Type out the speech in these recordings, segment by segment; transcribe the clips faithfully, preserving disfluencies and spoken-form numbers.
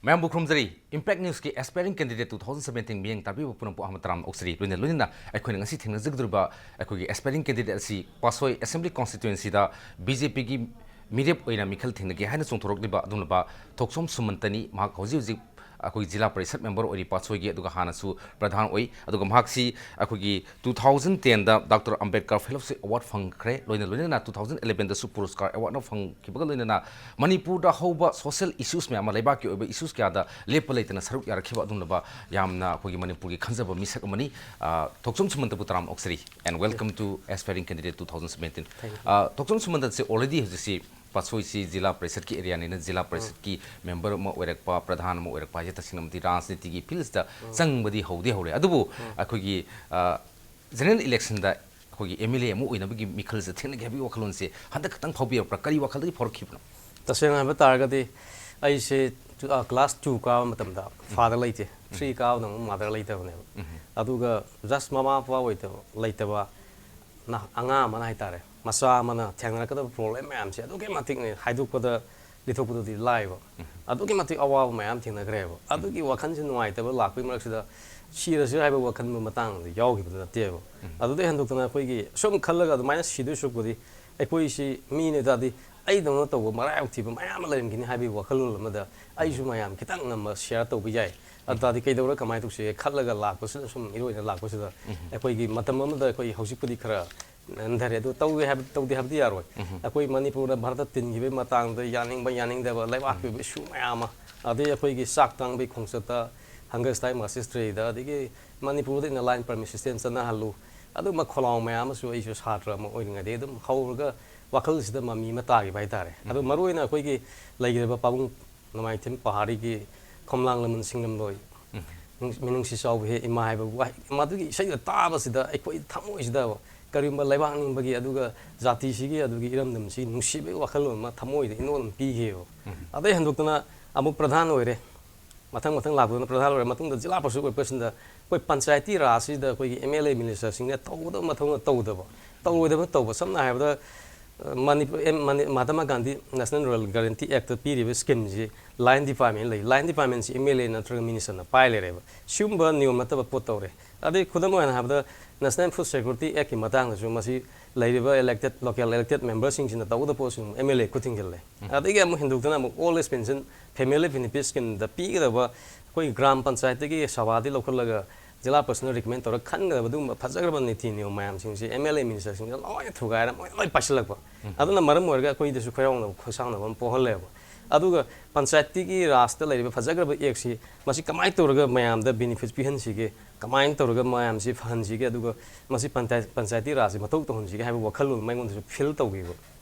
ꯃꯌꯥꯝꯕꯨ ꯈꯨꯔꯨꯝꯖꯔꯤ꯫ Impact Newsꯀꯤ Aspiring Candidate two thousand seventeen ꯃꯤꯠꯌꯦꯡ ꯇꯥꯕꯤꯕ ꯄꯨꯝꯅꯃꯛꯄꯨ ꯑꯍꯥꯟꯕ ꯇꯔꯥꯝꯅ ꯑꯣꯛꯆꯔꯤ꯫ ꯂꯣꯏꯅ ꯂꯣꯏꯅꯅ ꯑꯩꯈꯣꯏꯅ ꯉꯁꯤ ꯊꯦꯡꯅꯖꯒꯗꯧꯔꯤꯕ ꯑꯩꯈꯣꯏꯒꯤ Aspiring Candidate ꯑꯁꯤ ꯄꯥꯠꯁꯣꯏ Assembly Constituencyꯗ BJPꯒꯤ ꯃꯤꯔꯦꯞ ꯑꯣꯏꯅ ꯃꯤꯈꯜ ꯊꯦꯡꯅꯒꯦ ꯍꯥꯏꯅ ꯆꯣꯡꯊꯣꯔꯛꯂꯤꯕ ꯑꯗꯨꯒꯨꯝꯂꯕ ꯊꯣꯛꯆꯣꯝ ꯁꯨꯃꯟꯇꯅꯤ꯫ ꯃꯍꯥꯛ ꯍꯧꯖꯤꯛ ꯍꯧꯖꯤꯛ ꯑꯩꯈꯣꯏ ꯖꯤꯂꯥ ꯄꯔꯤꯁꯠ member ꯑꯣꯏꯔꯤ ꯄꯥꯠꯁꯣꯏꯒꯤ, ꯑꯗꯨꯒ ꯍꯥꯟꯅꯁꯨ ꯄ꯭ꯔꯙꯥꯟ ꯑꯣꯏ꯫ ꯑꯗꯨꯒ ꯃꯍꯥꯛꯁꯤ ꯑꯩꯈꯣꯏꯒꯤ two thousand tenꯗ Doctor Ambedkar Fellowship Award ꯐꯪꯈ꯭ꯔꯦ꯫ ꯂꯣꯏꯅ ꯂꯣꯏꯅꯅ two thousand elevenꯗꯁꯨ ꯄꯨꯔꯁꯀꯥꯔ awardꯅ ꯐꯪꯈꯤꯕꯒ ꯂꯣꯏꯅꯅ ꯃꯅꯤꯄꯨꯔꯗ ꯍꯧꯕ social issues ꯃꯌꯥꯝ ꯑꯃ, ꯂꯩꯕꯥꯛꯀꯤ ꯑꯣꯏꯕ issues ꯀꯌꯥꯗ ꯂꯦꯞꯄ ꯂꯩꯇꯅ ꯁꯔꯨꯛ ꯌꯥꯔꯛꯈꯤꯕ ꯑꯗꯨꯒꯨꯝꯂꯕ ꯌꯥꯝꯅ ꯑꯩꯈꯣꯏꯒꯤ ꯃꯅꯤꯄꯨꯔꯒꯤ ꯈꯟꯖꯕ ꯃꯤꯁꯛ ꯑꯃꯅꯤ꯫ ꯑ, ꯊꯣꯛꯆꯣꯝ ꯁꯨꯃꯟꯇꯕꯨ ꯇꯔꯥꯝꯅ ꯑꯣꯛꯆꯔꯤ꯫ And welcome to Aspiring Candidate two thousand seventeen꯫ Thank you. ꯑ, ꯊꯣꯛꯆꯣꯝ ꯁꯨꯃꯟꯇꯁꯦ already ꯍꯧꯖꯤꯛꯁꯤ ꯄꯥꯠꯁꯣꯏꯁꯤ ꯖꯤꯂꯥ ꯄꯔꯤꯁꯠꯀꯤ areaꯅꯤꯅ, ꯖꯤꯂꯥ ꯄꯔꯤꯁꯠꯀꯤ member ꯑꯃ ꯑꯣꯏꯔꯛꯄ, ꯄ꯭ꯔꯙꯥꯟ ꯑꯃ ꯑꯣꯏꯔꯛꯄ ꯍꯥꯏꯁꯦ ꯇꯁꯦꯡꯅꯃꯛꯇꯤ ꯔꯥꯖꯅꯤꯇꯤꯒꯤ fieldꯁꯤꯗ ꯆꯪꯕꯗꯤ ꯍꯧꯗꯤ ꯍꯧꯔꯦ꯫ ꯑꯗꯨꯕꯨ ꯑꯩꯈꯣꯏꯒꯤ, ꯑ, general electionꯗ ꯑꯩꯈꯣꯏꯒꯤ MLA ꯑꯃ ꯑꯣꯏꯅꯕꯒꯤ ꯃꯤꯈꯜꯁꯦ ꯊꯦꯡꯅꯒꯦ ꯍꯥꯏꯕꯒꯤ ꯋꯥꯈꯜꯂꯣꯟꯁꯦ ꯍꯟꯗꯛ ꯈꯛꯇꯪ ꯐꯥꯎꯕꯤꯔꯛꯄ꯭ꯔꯥ? ꯀꯔꯤ ꯋꯥꯈꯜꯗꯒꯤ ꯐꯥꯎꯔꯛꯈꯤꯕꯅꯣ? ꯇꯁꯦꯡꯅ ꯍꯥꯏꯕ ꯇꯥꯔꯒꯗꯤ ꯑꯩꯁꯦ ꯇꯨ-, ꯑ, class two ꯀꯥꯕ ꯃꯇꯝꯗ father ꯂꯩꯇꯦ, three ꯀꯥꯕꯗ ꯑꯃꯨꯛ mother ꯂꯩꯇꯕꯅꯦꯕ꯫ ꯑꯗꯨꯒ just ꯃꯃꯥ ꯃꯄꯥ ꯑꯣꯏꯗꯕ, ꯂꯩꯇꯕ ꯅ-, ꯑꯉꯥꯡ ꯑꯃꯅ ꯍꯥꯏꯇꯥꯔꯦ, ꯃꯆꯥ ꯑꯃꯅ ꯊꯦꯡꯅꯔꯛꯀꯗꯕ problem ꯃꯌꯥꯝꯁꯦ ꯑꯗꯨꯛꯀꯤ ꯃꯇꯤꯛꯅꯦ, ꯍꯥꯏꯗꯣꯛꯄꯗ, ꯂꯤꯊꯣꯛꯄꯗꯗꯤ ꯂꯥꯏꯕ꯫ ꯑꯗꯨꯛꯀꯤ ꯃꯇꯤꯛ ꯑꯋꯥꯕ ꯃꯌꯥꯝ ꯊꯦꯡꯅꯈ꯭ꯔꯦꯕ꯫ ꯑꯗꯨꯒꯤ ꯋꯥꯈꯜꯁꯦ ꯅꯨꯡꯉꯥꯏꯇꯕ ꯂꯥꯛꯄꯒꯤ ꯃꯔꯛꯁꯤꯗ ꯁꯤꯔꯁꯤꯔ ꯍꯥꯏꯕ ꯋꯥꯈꯜ ꯃꯇꯥꯡꯗ ꯌꯥꯎꯈꯤꯕꯗꯨ ꯅꯠꯇꯦꯕ꯫ ꯑꯗꯨꯗꯩ ꯍꯦꯟꯗꯣꯛꯇꯅ ꯑꯩꯈꯣꯏꯒꯤ ꯁꯨꯝ ꯈꯜꯂꯒ ꯑꯗꯨꯃꯥꯏꯅ ꯁꯤꯗꯣꯏ ꯁꯔꯨꯛꯄꯨꯗꯤ ꯑꯩꯈꯣꯏꯁꯤ ꯃꯤꯅꯦ ꯇꯥꯔꯗꯤ ꯑꯩꯗꯧꯅ ꯇꯧꯕ ꯃꯔꯥꯏꯕꯛ ꯊꯤꯕ ꯃꯌꯥꯝ ꯑꯃ ꯂꯩꯔꯝꯈꯤꯅꯤ ꯍꯥꯏꯕꯒꯤ ꯋꯥꯈꯜꯂꯣꯟ ꯑꯃꯗ ꯑꯩꯁꯨ ꯃꯌꯥꯝ ꯈꯤꯇꯪ ꯉꯝꯕ share ꯇꯧꯕ ꯌꯥꯏ꯫ ꯑꯗꯨ ꯇꯥꯔꯗꯤ ꯀꯩꯗꯧꯔ ꯀꯃꯥꯏꯅ ꯇꯧꯁꯤꯒꯦ ꯈꯜꯂꯒ ꯂꯥꯛꯄꯁꯤꯗ, ꯁꯨꯝ ꯏꯔꯣꯏꯅ ꯂꯥꯛꯄꯁꯤꯗ ꯑꯩꯈꯣꯏꯒꯤ ꯃꯇꯝ ꯑꯃꯗ ꯑꯩꯈꯣꯏ ꯍꯧꯖꯤꯛꯄꯨꯗꯤ ꯈꯔ ꯍꯟꯊꯔꯦ, ꯑꯗꯨ ꯇꯧꯒꯦ ꯍꯥꯏꯕ, ꯇꯧꯗꯦ ꯍꯥꯏꯕꯗꯤ ꯌꯥꯔꯣꯏ꯫ ꯑꯩꯈꯣꯏ ꯃꯅꯤꯄꯨꯔꯗ ꯚꯥꯔꯠꯇ ꯇꯤꯟꯈꯤꯕꯒꯤ ꯃꯇꯥꯡꯗ ꯌꯥꯅꯤꯡꯕ ꯌꯥꯅꯤꯡꯗꯕ ꯂꯩꯕꯥꯛꯀꯤ ꯑꯣꯏꯕ issue ꯃꯌꯥꯝ ꯑꯃ, ꯑꯗꯩ ꯑꯩꯈꯣꯏꯒꯤ ꯆꯥꯛ ꯇꯥꯡꯕꯒꯤ ꯈꯣꯡꯆꯠꯇ hunger strike, march three ꯗ, ꯑꯗꯒꯤ ꯃꯅꯤꯄꯨꯔꯗ inner line permit system ꯆꯠꯅꯍꯜꯂꯨ, ꯑꯗꯨꯒꯨꯝꯕ ꯈꯣꯜꯂꯥꯎ ꯃꯌꯥꯝ ꯑꯃꯁꯨ ꯑꯩꯁꯨ ꯁꯥꯇ꯭ꯔ ꯑꯃ ꯑꯣꯏꯔꯤꯉꯩꯗꯒꯤ ꯑꯗꯨꯝ ꯍꯧꯔꯒ ꯋꯥꯈꯜꯁꯤꯗ ꯃꯃꯤ ꯑꯃ ꯇꯥꯈꯤꯕ ꯍꯥꯏꯇꯥꯔꯦ꯫ ꯑꯗꯣ ꯃꯔꯨꯑꯣꯏꯅ ꯑꯩꯈꯣꯏꯒꯤ ꯂꯩꯈ꯭ꯔꯤꯕ ꯄꯥꯕꯨꯡ ꯅꯣꯡꯃꯥꯏꯊꯦꯝ ꯄꯍꯥꯔꯤꯒꯤ ꯈꯣꯝꯂꯥꯡ ꯂꯃꯟ ꯁꯤꯡꯂꯝꯂꯣꯏ, ꯅꯨꯡ-, ꯃꯤꯅꯨꯡꯁꯤ ꯆꯥꯎꯕ ꯍꯦ ꯏꯃꯥ ꯍꯥꯏꯕ ꯋꯥꯍꯩ, ꯃꯗꯨꯒꯤ ꯏꯁꯩꯗꯨ ꯇꯥꯕꯁꯤꯗ ꯑꯩꯈꯣꯏ ꯊꯃꯣꯏꯁꯤꯗ ꯀꯔꯤꯒꯨꯝꯕ ꯂꯩꯕꯥꯛ ꯅꯤꯡꯕꯒꯤ, ꯑꯗꯨꯒ ꯖꯥꯇꯤꯁꯤꯒꯤ, ꯑꯗꯨꯒꯤ ꯏꯔꯝꯗꯝꯁꯤꯒꯤ ꯅꯨꯡꯁꯤꯕꯒꯤ ꯋꯥꯈꯜꯂꯣꯟ ꯑꯃ ꯊꯃꯣꯏꯗ ꯏꯅꯣꯠ ꯑꯃ ꯄꯤꯈꯤꯑꯕ꯫ ꯑꯗꯩ ꯍꯟꯗꯣꯛꯇꯅ ꯑꯃꯨꯛ ꯄ꯭ꯔꯙꯥꯟ ꯑꯣꯏꯔꯦ, ꯃꯊꯪ ꯃꯊꯪ ꯂꯥꯛꯄꯗꯅ ꯄ꯭ꯔꯙꯥꯟ ꯑꯣꯏꯔꯦ, ꯃꯇꯨꯡꯗ ꯖꯤꯂꯥ ꯄꯔꯤꯁꯠ ꯑꯣꯏꯔꯛꯄꯁꯤꯗ ꯑꯩꯈꯣꯏ ꯄꯟꯆꯥꯌꯇꯤ ꯔꯥꯖꯁꯤꯗ ꯑꯩꯈꯣꯏꯒꯤ MLA minister ꯁꯤꯡꯅ ꯇꯧꯒꯗꯕ ꯃꯊꯧꯅ ꯇꯧꯗꯕ, ꯇꯧꯔꯣꯏꯗꯕ ꯇꯧꯕ꯫ ꯁꯝꯅ ꯍꯥꯏꯔꯕꯗ ꯃꯅꯤꯄꯨꯔ ꯑꯦꯝ- ꯃꯅꯤ- Mahatma Gandhi national rural guarantee act ꯄꯤꯔꯤꯕ ꯁ꯭ꯀꯤꯝꯁꯤ ꯂꯥꯏꯟ ꯗꯤꯄꯥꯔꯠꯃꯦꯟ ꯂꯩ꯫ ꯂꯥꯏꯟ ꯗꯤꯄꯥꯔꯠꯃꯦꯟꯁꯤ ꯑꯦꯝ ꯑꯦꯜ ꯑꯦ ꯅꯠꯇ꯭ꯔꯒ ꯃꯤꯅꯤꯁꯇꯔꯅ ꯄꯥꯏ ꯂꯩꯔꯦꯕ꯫ ꯁꯤꯒꯨꯝꯕ ꯅꯤꯌꯣꯝ ꯅꯠꯇꯕ ꯄꯣꯠ ꯇꯧꯔꯦ꯫ ꯑꯗꯩ ꯈꯨꯗꯝ ꯑꯣꯏꯅ ꯍꯥꯏꯔꯕꯗ ꯅꯦꯁꯅꯦꯜ ꯐꯨꯗ ꯁꯦꯀ꯭ꯌꯨꯔꯤꯇꯤ ꯑꯦꯛꯀꯤ ꯃꯇꯥꯡꯗꯁꯨ ꯃꯁꯤ ꯂꯩꯔꯤꯕ ꯏꯂꯦꯛꯇꯦꯠ ꯂꯣꯀꯦꯜ ꯏꯂꯦꯛꯇꯦꯠ ꯃꯦꯝꯕꯔꯁꯤꯡꯁꯤꯅ ꯇꯧꯒꯗꯕ ꯄꯣꯠꯁꯤꯡ ꯑꯦꯝ ꯑꯦꯜ ꯑꯦ ꯈꯨꯠ ꯊꯤꯡꯖꯤꯜꯂꯦ꯫ ꯑꯗꯒꯤ ꯑꯃꯨꯛ ꯍꯦꯟꯗꯣꯛꯇꯅ ꯑꯃꯨꯛ old age pension, family benefit ꯁ꯭ꯀꯤꯝꯗ ꯄꯤꯒꯗꯕ ꯑꯩꯈꯣꯏ ꯒ꯭ꯔꯥꯝ ꯄꯟꯆꯥꯌꯠꯇꯒꯤ ꯁꯚꯥꯗꯤ ꯂꯧꯈꯠꯂꯒ ꯖꯤꯂꯥ ꯄꯔꯤꯁꯠꯅ ꯔꯤꯀꯃꯦꯟ ꯇꯧꯔꯒ ꯈꯟꯒꯗꯕ ꯑꯗꯨꯒꯨꯝꯕ ꯐꯖꯈ꯭ꯔꯕ ꯅꯤꯇꯤ ꯅꯤꯌꯣꯝ ꯃꯌꯥꯝꯁꯤꯡꯁꯦ ꯑꯦꯝ ꯑꯦꯜ ꯑꯦ ꯃꯤꯅꯤꯁꯇꯔꯁꯤꯡꯅ ꯂꯣꯏꯅ ꯊꯨꯒꯥꯏꯔ ꯃꯣꯏꯅ ꯂꯣꯏ ꯄꯥꯏꯁꯤꯜꯂꯛꯄ꯫ ꯑꯗꯨꯅ ꯃꯔꯝ ꯑꯣꯏꯔꯒ ꯑꯩꯈꯣꯏꯗꯁꯨ ꯈꯣꯏꯔꯥꯎꯅꯕ ꯈꯣꯏꯁꯥꯎꯅꯕ ꯑꯃ ꯄꯣꯛꯍꯜꯂꯦꯕ꯫ ꯑꯗꯨꯒ ꯄꯟꯆꯥꯌꯠꯇꯤꯒꯤ ꯔꯥꯖꯇ ꯂꯩꯔꯤꯕ ꯐꯖꯈ꯭ꯔꯕ ꯑꯦꯛꯁꯤ ꯃꯁꯤ ꯀꯃꯥꯏꯅ ꯇꯧꯔꯒ ꯃꯌꯥꯝꯗ ꯕꯦꯅꯤꯐꯤꯠ ꯄꯤꯍꯟꯁꯤꯒꯦ, ꯀꯃꯥꯏꯅ ꯇꯧꯔꯒ ꯃꯌꯥꯝꯁꯤ ꯐꯍꯟꯁꯤꯒꯦ, ꯑꯗꯨꯒ ꯃꯁꯤ ꯄꯟꯆꯥꯌꯠ ꯄꯟꯆꯥꯌꯠꯇꯤ ꯔꯥꯖꯁꯤ ꯃꯊꯧ ꯇꯧꯍꯟꯁꯤꯒꯦ ꯍꯥꯏꯕ ꯋꯥꯈꯜꯂꯣꯟ ꯑꯃ ꯑꯩꯉꯣꯟꯗꯁꯨ ꯐꯤꯜ ꯇꯧꯈꯤꯕ꯫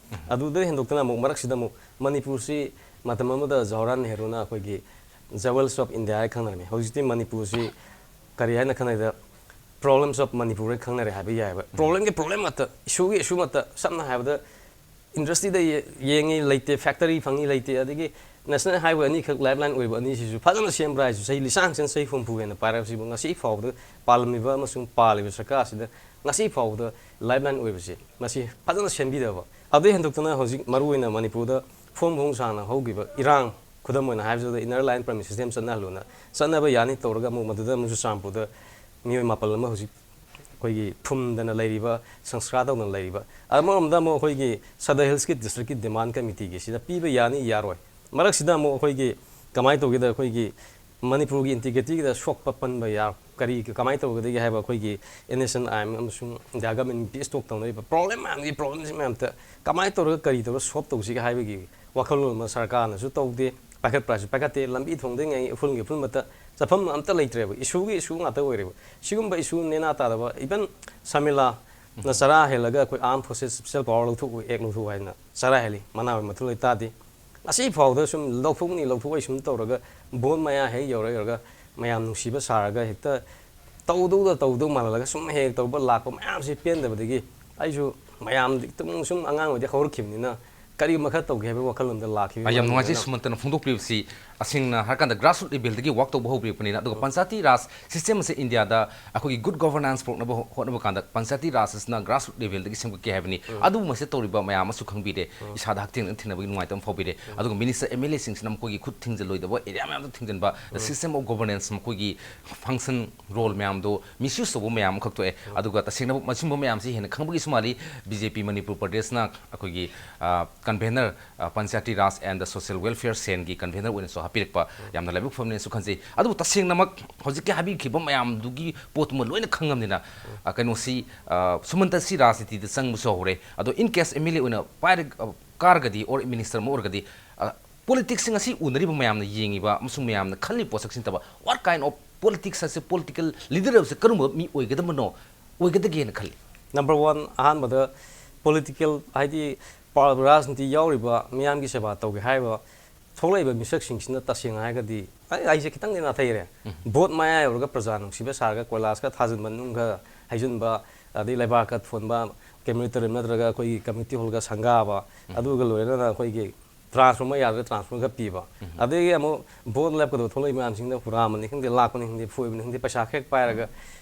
ꯑꯗꯨꯗ ꯍꯦꯟꯗꯣꯛꯇꯅ ꯑꯃꯨꯛ ꯃꯔꯛꯁꯤꯗ ꯑꯃꯨꯛ ꯃꯅꯤꯄꯨꯔꯁꯤ ꯃꯇꯝ ꯑꯃꯗ ꯖꯋꯥꯍꯔꯂꯥꯜ ꯅꯦꯍꯔꯨꯅ ꯑꯩꯈꯣꯏꯒꯤ ꯖꯋꯦꯜꯁ ꯑꯣꯐ ꯏꯟꯗꯤꯌꯥ ꯍꯥꯏꯅ ꯈꯪꯅꯔꯝꯃꯤ꯫ ꯍꯧꯖꯤꯛꯇꯤ ꯃꯅꯤꯄꯨꯔꯁꯤ ꯀꯔꯤ ꯍꯥꯏꯅ ꯈꯪꯅꯩꯗ, ꯄ꯭ꯔꯣꯕ꯭ꯂꯦꯝꯁ ꯑꯣꯐ ꯃꯅꯤꯄꯨꯔ ꯍꯥꯏꯅ ꯈꯪꯅꯔꯦ ꯍꯥꯏꯕ ꯌꯥꯏꯑꯕ꯫ ꯄ꯭ꯔꯣꯕ꯭ꯂꯦꯝꯒꯤ ꯄ꯭ꯔꯣꯕ꯭ꯂꯦꯝ ꯉꯥꯛꯇ, ꯏꯁꯨꯒꯤ ꯏꯁꯨ ꯉꯥꯛꯇ꯫ ꯁꯝꯅ ꯍꯥꯏꯔꯕꯗ ꯏꯟꯗꯁꯇ꯭ꯔꯤꯗ ꯌꯦ- ꯌꯦꯡꯉꯤ ꯂꯩꯇꯦ, ꯐꯦꯛꯇꯔꯤ ꯐꯪꯉꯤ ꯂꯩꯇꯦ, ꯑꯗꯒꯤ ꯅꯦꯁꯅꯦꯜ ꯍꯥꯏꯋꯦ ꯑꯅꯤꯈꯛ ꯂꯥꯏꯐ ꯂꯥꯏꯟ ꯑꯣꯏꯕ ꯑꯅꯤꯁꯤꯁꯨ ꯐꯖꯅ ꯁꯦꯝꯕ꯭ꯔꯥ ꯍꯥꯏꯁꯨ ꯆꯍꯤ ꯂꯤꯁꯥꯡ ꯆꯪ ꯆꯍꯤ ꯍꯨꯝꯐꯨ ꯍꯦꯟꯅ ꯄꯥꯏꯔꯛꯄꯁꯤꯕꯨ ꯉꯁꯤ ꯐꯥꯎꯕꯗ ꯄꯥꯜꯂꯝꯃꯤꯕ ꯑꯃꯁꯨꯡ ꯄꯥꯜꯂꯤꯕ ꯁꯔꯀꯥꯔ ꯑꯁꯤꯗ ꯉꯁꯤ ꯐꯥꯎꯕꯗ ꯂꯥꯏꯐ ꯂꯥꯏꯟ ꯑꯣꯏꯕꯁꯤ ꯃꯁꯤ ꯐꯖꯅ ꯁꯦꯝꯕꯤꯗꯕ꯫ ꯑꯗꯨꯗꯩ ꯍꯦꯟꯗꯣꯛꯇꯅ ꯍꯧꯖꯤꯛ ꯃꯔꯨꯑꯣꯏꯅ ꯃꯅꯤꯄꯨꯔꯗ ꯐꯣꯡ ꯐꯣꯡ ꯁꯥꯡꯅ ꯍꯧꯈꯤꯕ ꯏꯔꯥꯡ, ꯈꯨꯗꯝ ꯑꯣꯏꯅ ꯍꯥꯏꯕꯗ ꯏꯟꯅꯔ ꯂꯥꯏꯟ ꯄꯔꯃꯤꯠ ꯁꯤꯁꯇꯦꯝ ꯆꯠꯅꯍꯜꯂꯨꯅ ꯆꯠꯅꯕ ꯌꯥꯅꯤ ꯇꯧꯔꯒ ꯑꯃꯨꯛ ꯃꯗꯨꯗ ꯑꯃꯨꯛ ꯆꯨꯔꯆꯥꯟꯄꯨꯔꯗ ꯃꯤꯑꯣꯏ ꯃꯥꯄꯜ ꯑꯃ ꯍꯧꯖꯤꯛ ꯑꯩꯈꯣꯏꯒꯤ ꯐꯨꯝꯗꯅ ꯂꯩꯔꯤꯕ, ꯁꯪꯁꯀꯥꯔ ꯇꯧꯗꯅ ꯂꯩꯔꯤꯕ꯫ ꯑꯃꯔꯣꯝꯗ ꯑꯃꯨꯛ ꯑꯩꯈꯣꯏꯒꯤ ꯁꯗꯔ ꯍꯤꯜꯁꯀꯤ ꯗꯤꯁꯇ꯭ꯔꯤꯛꯀꯤ ꯗꯤꯃꯥꯟ ꯀꯃꯤꯇꯤꯒꯤꯁꯤꯅ ꯄꯤꯕ ꯌꯥꯅꯤ ꯌꯥꯔꯣꯏ꯫ ꯃꯔꯛꯁꯤꯗ ꯑꯃꯨꯛ ꯑꯩꯈꯣꯏꯒꯤ ꯀꯃꯥꯏꯅ ꯇꯧꯒꯦꯗ, ꯑꯩꯈꯣꯏꯒꯤ ꯃꯅꯤꯄꯨꯔꯒꯤ ꯏꯟꯇꯤꯒ꯭ꯔꯤꯇꯤꯒꯤꯗ ꯁꯣꯛꯄ ꯄꯟꯕ ꯌꯥ- ꯀꯔꯤ ꯀꯃꯥꯏꯅ ꯇꯧꯒꯗꯒꯦ ꯍꯥꯏꯕ ꯑꯩꯈꯣꯏꯒꯤ N S N I M ꯑꯃꯁꯨꯡ India government peace talk ꯇꯧꯅꯔꯤꯕ ꯄ꯭ꯔꯣꯕ꯭ꯂꯦꯝ ꯃꯌꯥꯝꯒꯤ ꯄ꯭ꯔꯣꯕ꯭ꯂꯦꯝꯁꯤ ꯃꯌꯥꯝꯇ ꯀꯃꯥꯏꯅ ꯇꯧꯔꯒ ꯀꯔꯤ ꯇꯧꯔꯒ ꯁꯣꯜꯕ ꯇꯧꯁꯤꯒꯦ ꯍꯥꯏꯕꯒꯤ ꯋꯥꯈꯜꯂꯣꯟ ꯑꯃ ꯁꯔꯀꯥꯔꯅꯁꯨ ꯇꯧꯗꯦ, ꯄꯥꯏꯈꯠꯄ꯭ꯔꯥꯁꯨ ꯄꯥꯏꯈꯠꯇꯦ, ꯂꯝꯕꯤ ꯊꯣꯡꯗꯒꯤ ꯎꯐꯨꯜꯒꯤ ꯎꯐꯨꯜ ꯃꯠꯇ ꯆꯠꯐꯝ ꯑꯝꯇ ꯂꯩꯇ꯭ꯔꯦꯕ꯫ ꯏꯁꯨꯒꯤ ꯏꯁꯨ ꯉꯥꯛꯇ ꯑꯣꯏꯔꯦꯕ꯫ ꯁꯤꯒꯨꯝꯕ ꯏꯁꯨ ꯅꯦꯅꯥ ꯇꯥꯗꯕ, ꯏꯚꯟ ꯁꯃꯤꯂꯥꯅ ꯆꯔꯥ ꯍꯦꯜꯂꯒ ꯑꯩꯈꯣꯏ ꯑꯥꯔꯝ ꯐꯣꯔꯁꯦꯁ ꯁ꯭ꯄꯦꯁꯦꯜ ꯄꯥꯋꯔ ꯂꯧꯊꯣꯛꯎ, ꯑꯦꯛ ꯂꯧꯊꯣꯛꯎ ꯍꯥꯏꯅ ꯆꯔꯥ ꯍꯦꯜꯂꯤ, ꯃꯅꯥ ꯑꯣꯏ ꯃꯊꯨ ꯂꯣꯏ ꯇꯥꯗꯦ꯫ ꯉꯁꯤ ꯐꯥꯎꯗ ꯁꯨꯝ ꯂꯧꯊꯣꯛꯅꯤ ꯂꯧꯊꯣꯛꯑꯣꯏ ꯁꯨꯝ ꯇꯧꯔꯒ ꯚꯣꯠ ꯃꯌꯥ ꯍꯦꯛ ꯌꯧꯔ ꯌꯧꯔꯒ ꯃꯌꯥꯝ ꯅꯨꯡꯁꯤꯕ ꯁꯥꯔꯒ ꯍꯦꯛꯇ ꯇꯧꯗꯧꯗ ꯇꯧꯗꯧ ꯃꯥꯜꯍꯜꯂꯒ ꯁꯨꯝ ꯍꯦꯛ ꯍꯦꯛ ꯇꯧꯕ ꯂꯥꯛꯄ ꯃꯌꯥꯝꯁꯤ ꯄꯦꯟꯗꯕꯗꯒꯤ ꯑꯩꯁꯨ ꯃꯌꯥꯝ ꯁꯨꯝ ꯑꯉꯥꯡ ꯑꯣꯏꯗꯤ ꯍꯧꯔꯛꯈꯤꯕꯅꯤꯅ ꯀꯔꯤꯒꯨꯝꯕ ꯈꯔ ꯇꯧꯒꯦ ꯍꯥꯏꯕꯒꯤ ꯋꯥꯈꯜꯂꯣꯟꯗ ꯂꯥꯛꯈꯤꯕ꯫ ꯑ, ꯌꯥꯝ ꯅꯨꯡꯉꯥꯏꯖꯩ ꯁꯨꯃꯟꯇꯅ ꯐꯣꯡꯗꯣꯛꯄꯤꯕꯁꯤ꯫ ꯇꯁꯦꯡꯅ ꯍꯥꯏꯔꯀꯥꯟꯗ grassroot levelꯗꯒꯤ work ꯇꯧꯕ ꯍꯧꯕꯤꯔꯛꯄꯅꯤꯅ, ꯑꯗꯨꯒ ꯄꯟꯆꯥꯌꯇꯤ ꯔꯥꯖ system ꯑꯁꯦ ꯏꯟꯗꯤꯌꯥꯗ ꯑꯩꯈꯣꯏꯒꯤ good governance ꯄꯨꯔꯛꯅꯕ ꯍꯣꯠꯅꯕ ꯀꯥꯟꯗ ꯄꯟꯆꯥꯌꯇꯤ ꯔꯥꯖ ꯑꯁꯤꯅ grassroot levelꯗꯒꯤ ꯁꯦꯝꯒꯠꯀꯦ ꯍꯥꯏꯕꯅꯤ꯫ ꯑꯗꯨꯕꯨ ꯃꯁꯤꯗ ꯇꯧꯔꯤꯕ ꯃꯌꯥꯝ ꯑꯃꯁꯨ ꯈꯪꯕꯤꯔꯦ, ꯏꯁꯥꯗ ꯍꯛꯊꯦꯡꯅꯅ ꯊꯦꯡꯅꯕꯒꯤ ꯅꯨꯡꯉꯥꯏꯇꯕ ꯐꯥꯎꯕꯤꯔꯦ꯫ ꯑꯗꯨꯒ minister, M L Aꯁꯤꯡꯁꯤꯅ ꯃꯈꯣꯏꯒꯤ ꯈꯨꯠ ꯊꯤꯡꯖꯤꯜꯂꯣꯏꯗꯕ area ꯃꯌꯥꯝꯗ ꯊꯤꯡꯖꯤꯟꯕ, the system of governance, ꯃꯈꯣꯏꯒꯤ function, role ꯃꯌꯥꯝꯗꯣ misuse ꯇꯧꯕ ꯃꯌꯥꯝ ꯑꯃꯈꯛ ꯊꯣꯛꯑꯦ꯫ ꯑꯗꯨꯒ ꯇꯁꯦꯡꯅ ꯃꯁꯤꯒꯨꯝꯕ ꯃꯌꯥꯝꯁꯤ ꯍꯦꯟꯅ ꯈꯪꯕꯒꯤꯁꯨ ꯃꯥꯜꯂꯤ, B J P ꯃꯅꯤꯄꯨꯔ ꯄ꯭ꯔꯗꯦꯁꯅ ꯑꯩꯈꯣꯏꯒꯤ, ꯑ, convener, ꯑ, Panchayati Raj and the Social Welfare Cellꯒꯤ convener ꯑꯣꯏꯅꯁꯨ ꯍꯥꯞꯄꯤꯔꯛꯄ ꯌꯥꯝꯅ ꯂꯥꯏꯕꯛ ꯐꯕꯅꯦꯁꯨ ꯈꯟꯖꯩ꯫ ꯑꯗꯨꯕꯨ ꯇꯁꯦꯡꯅꯃꯛ ꯍꯧꯖꯤꯛꯀꯤ ꯍꯥꯏꯕꯤꯈꯤꯕ ꯃꯌꯥꯝꯗꯨꯒꯤ ꯄꯣꯠꯇꯨꯃ ꯂꯣꯏꯅ ꯈꯪꯉꯕꯅꯤꯅ, ꯑ, ꯀꯩꯅꯣꯁꯤ, ꯑ, ꯁꯨꯃꯟꯇꯁꯤ ꯔꯥꯖꯅꯤꯇꯤꯗ ꯆꯪꯕꯁꯨ ꯍꯧꯔꯦ꯫ ꯑꯗꯣ in case M L A ꯑꯣꯏꯅ ꯄꯥꯏꯔ-, ꯑ, ꯀꯥꯔꯒꯗꯤ, or minister ꯑꯃ ꯑꯣꯏꯔꯒꯗꯤ, ꯑ, politicsꯁꯤꯡ ꯑꯁꯤ ꯎꯅꯔꯤꯕ ꯃꯌꯥꯝꯅ ꯌꯦꯡꯉꯤꯕ ꯑꯃꯁꯨꯡ ꯃꯌꯥꯝꯅ ꯈꯜꯂꯤꯕ ꯄꯣꯠꯁꯛꯁꯤ ꯅꯠꯇꯕ, what kind of politics ꯍꯥꯏꯁꯦ, political leader ꯍꯥꯏꯕꯁꯦ ꯀꯔꯝꯕ ꯃꯤ ꯑꯣꯏꯒꯗꯕꯅꯣ, ꯑꯣꯏꯒꯗꯒꯦꯅ ꯈꯜꯂꯤ? Number one, ꯑꯍꯥꯟꯕꯗ political, ꯍꯥꯏꯗꯤ ꯄꯥ-, ꯔꯥꯖꯅꯤꯇꯤ ꯌꯥꯎꯔꯤꯕ ꯃꯤꯌꯥꯝꯒꯤ ꯁꯦꯕꯥ ꯇꯧꯒꯦ ꯍꯥꯏꯕ ꯊꯣꯛꯂꯛꯏꯕ ꯃꯤꯁꯛꯁꯤꯡꯁꯤꯅ ꯇꯁꯦꯡꯅ ꯍꯥꯏꯔꯒꯗꯤ, ꯑꯩ, ꯑꯩꯁꯦ ꯈꯤꯇꯪꯗꯤ ꯅꯥꯊꯩꯔꯦ꯫ ꯎꯝ꯫ Vote ꯃꯌꯥ ꯌꯧꯔꯒ ꯄ꯭ꯔꯖꯥ ꯅꯨꯡꯁꯤꯕ ꯁꯥꯔꯒ ꯀꯣꯏꯂꯥꯁꯀ ꯊꯥꯖꯤꯟꯕ, ꯅꯨꯡꯒ ꯍꯩꯖꯤꯟꯕ, ꯑꯗꯩ ꯂꯩꯕꯥꯛꯀ ꯊꯣꯟꯕ, crematorium ꯅꯠꯇ꯭ꯔꯒ ꯑꯩꯈꯣꯏꯒꯤ community hallꯒ ꯁꯪꯒꯥꯕ, ꯎꯝ꯫ ꯑꯗꯨꯒ ꯂꯣꯏꯅꯅ ꯑꯩꯈꯣꯏꯒꯤ transformer ꯌꯥꯗ꯭ꯔꯒ transformerꯒ ꯄꯤꯕ꯫ ꯎꯝ꯫ ꯑꯗꯒꯤ ꯑꯃꯨꯛ vote ꯂꯦꯞꯀꯗꯕ ꯊꯣꯛꯂꯛꯏ ꯃꯌꯥꯝꯁꯤꯡꯗ ꯍꯨꯔꯥꯟꯕꯅꯤ ꯈꯪꯗꯦ, ꯂꯥꯛꯄꯅꯤ ꯈꯪꯗꯦ, ꯐꯣꯏꯕꯅꯤ ꯈꯪꯗꯦ, ꯄꯩꯁꯥ ꯈꯦꯛ ꯄꯥꯏꯔꯒ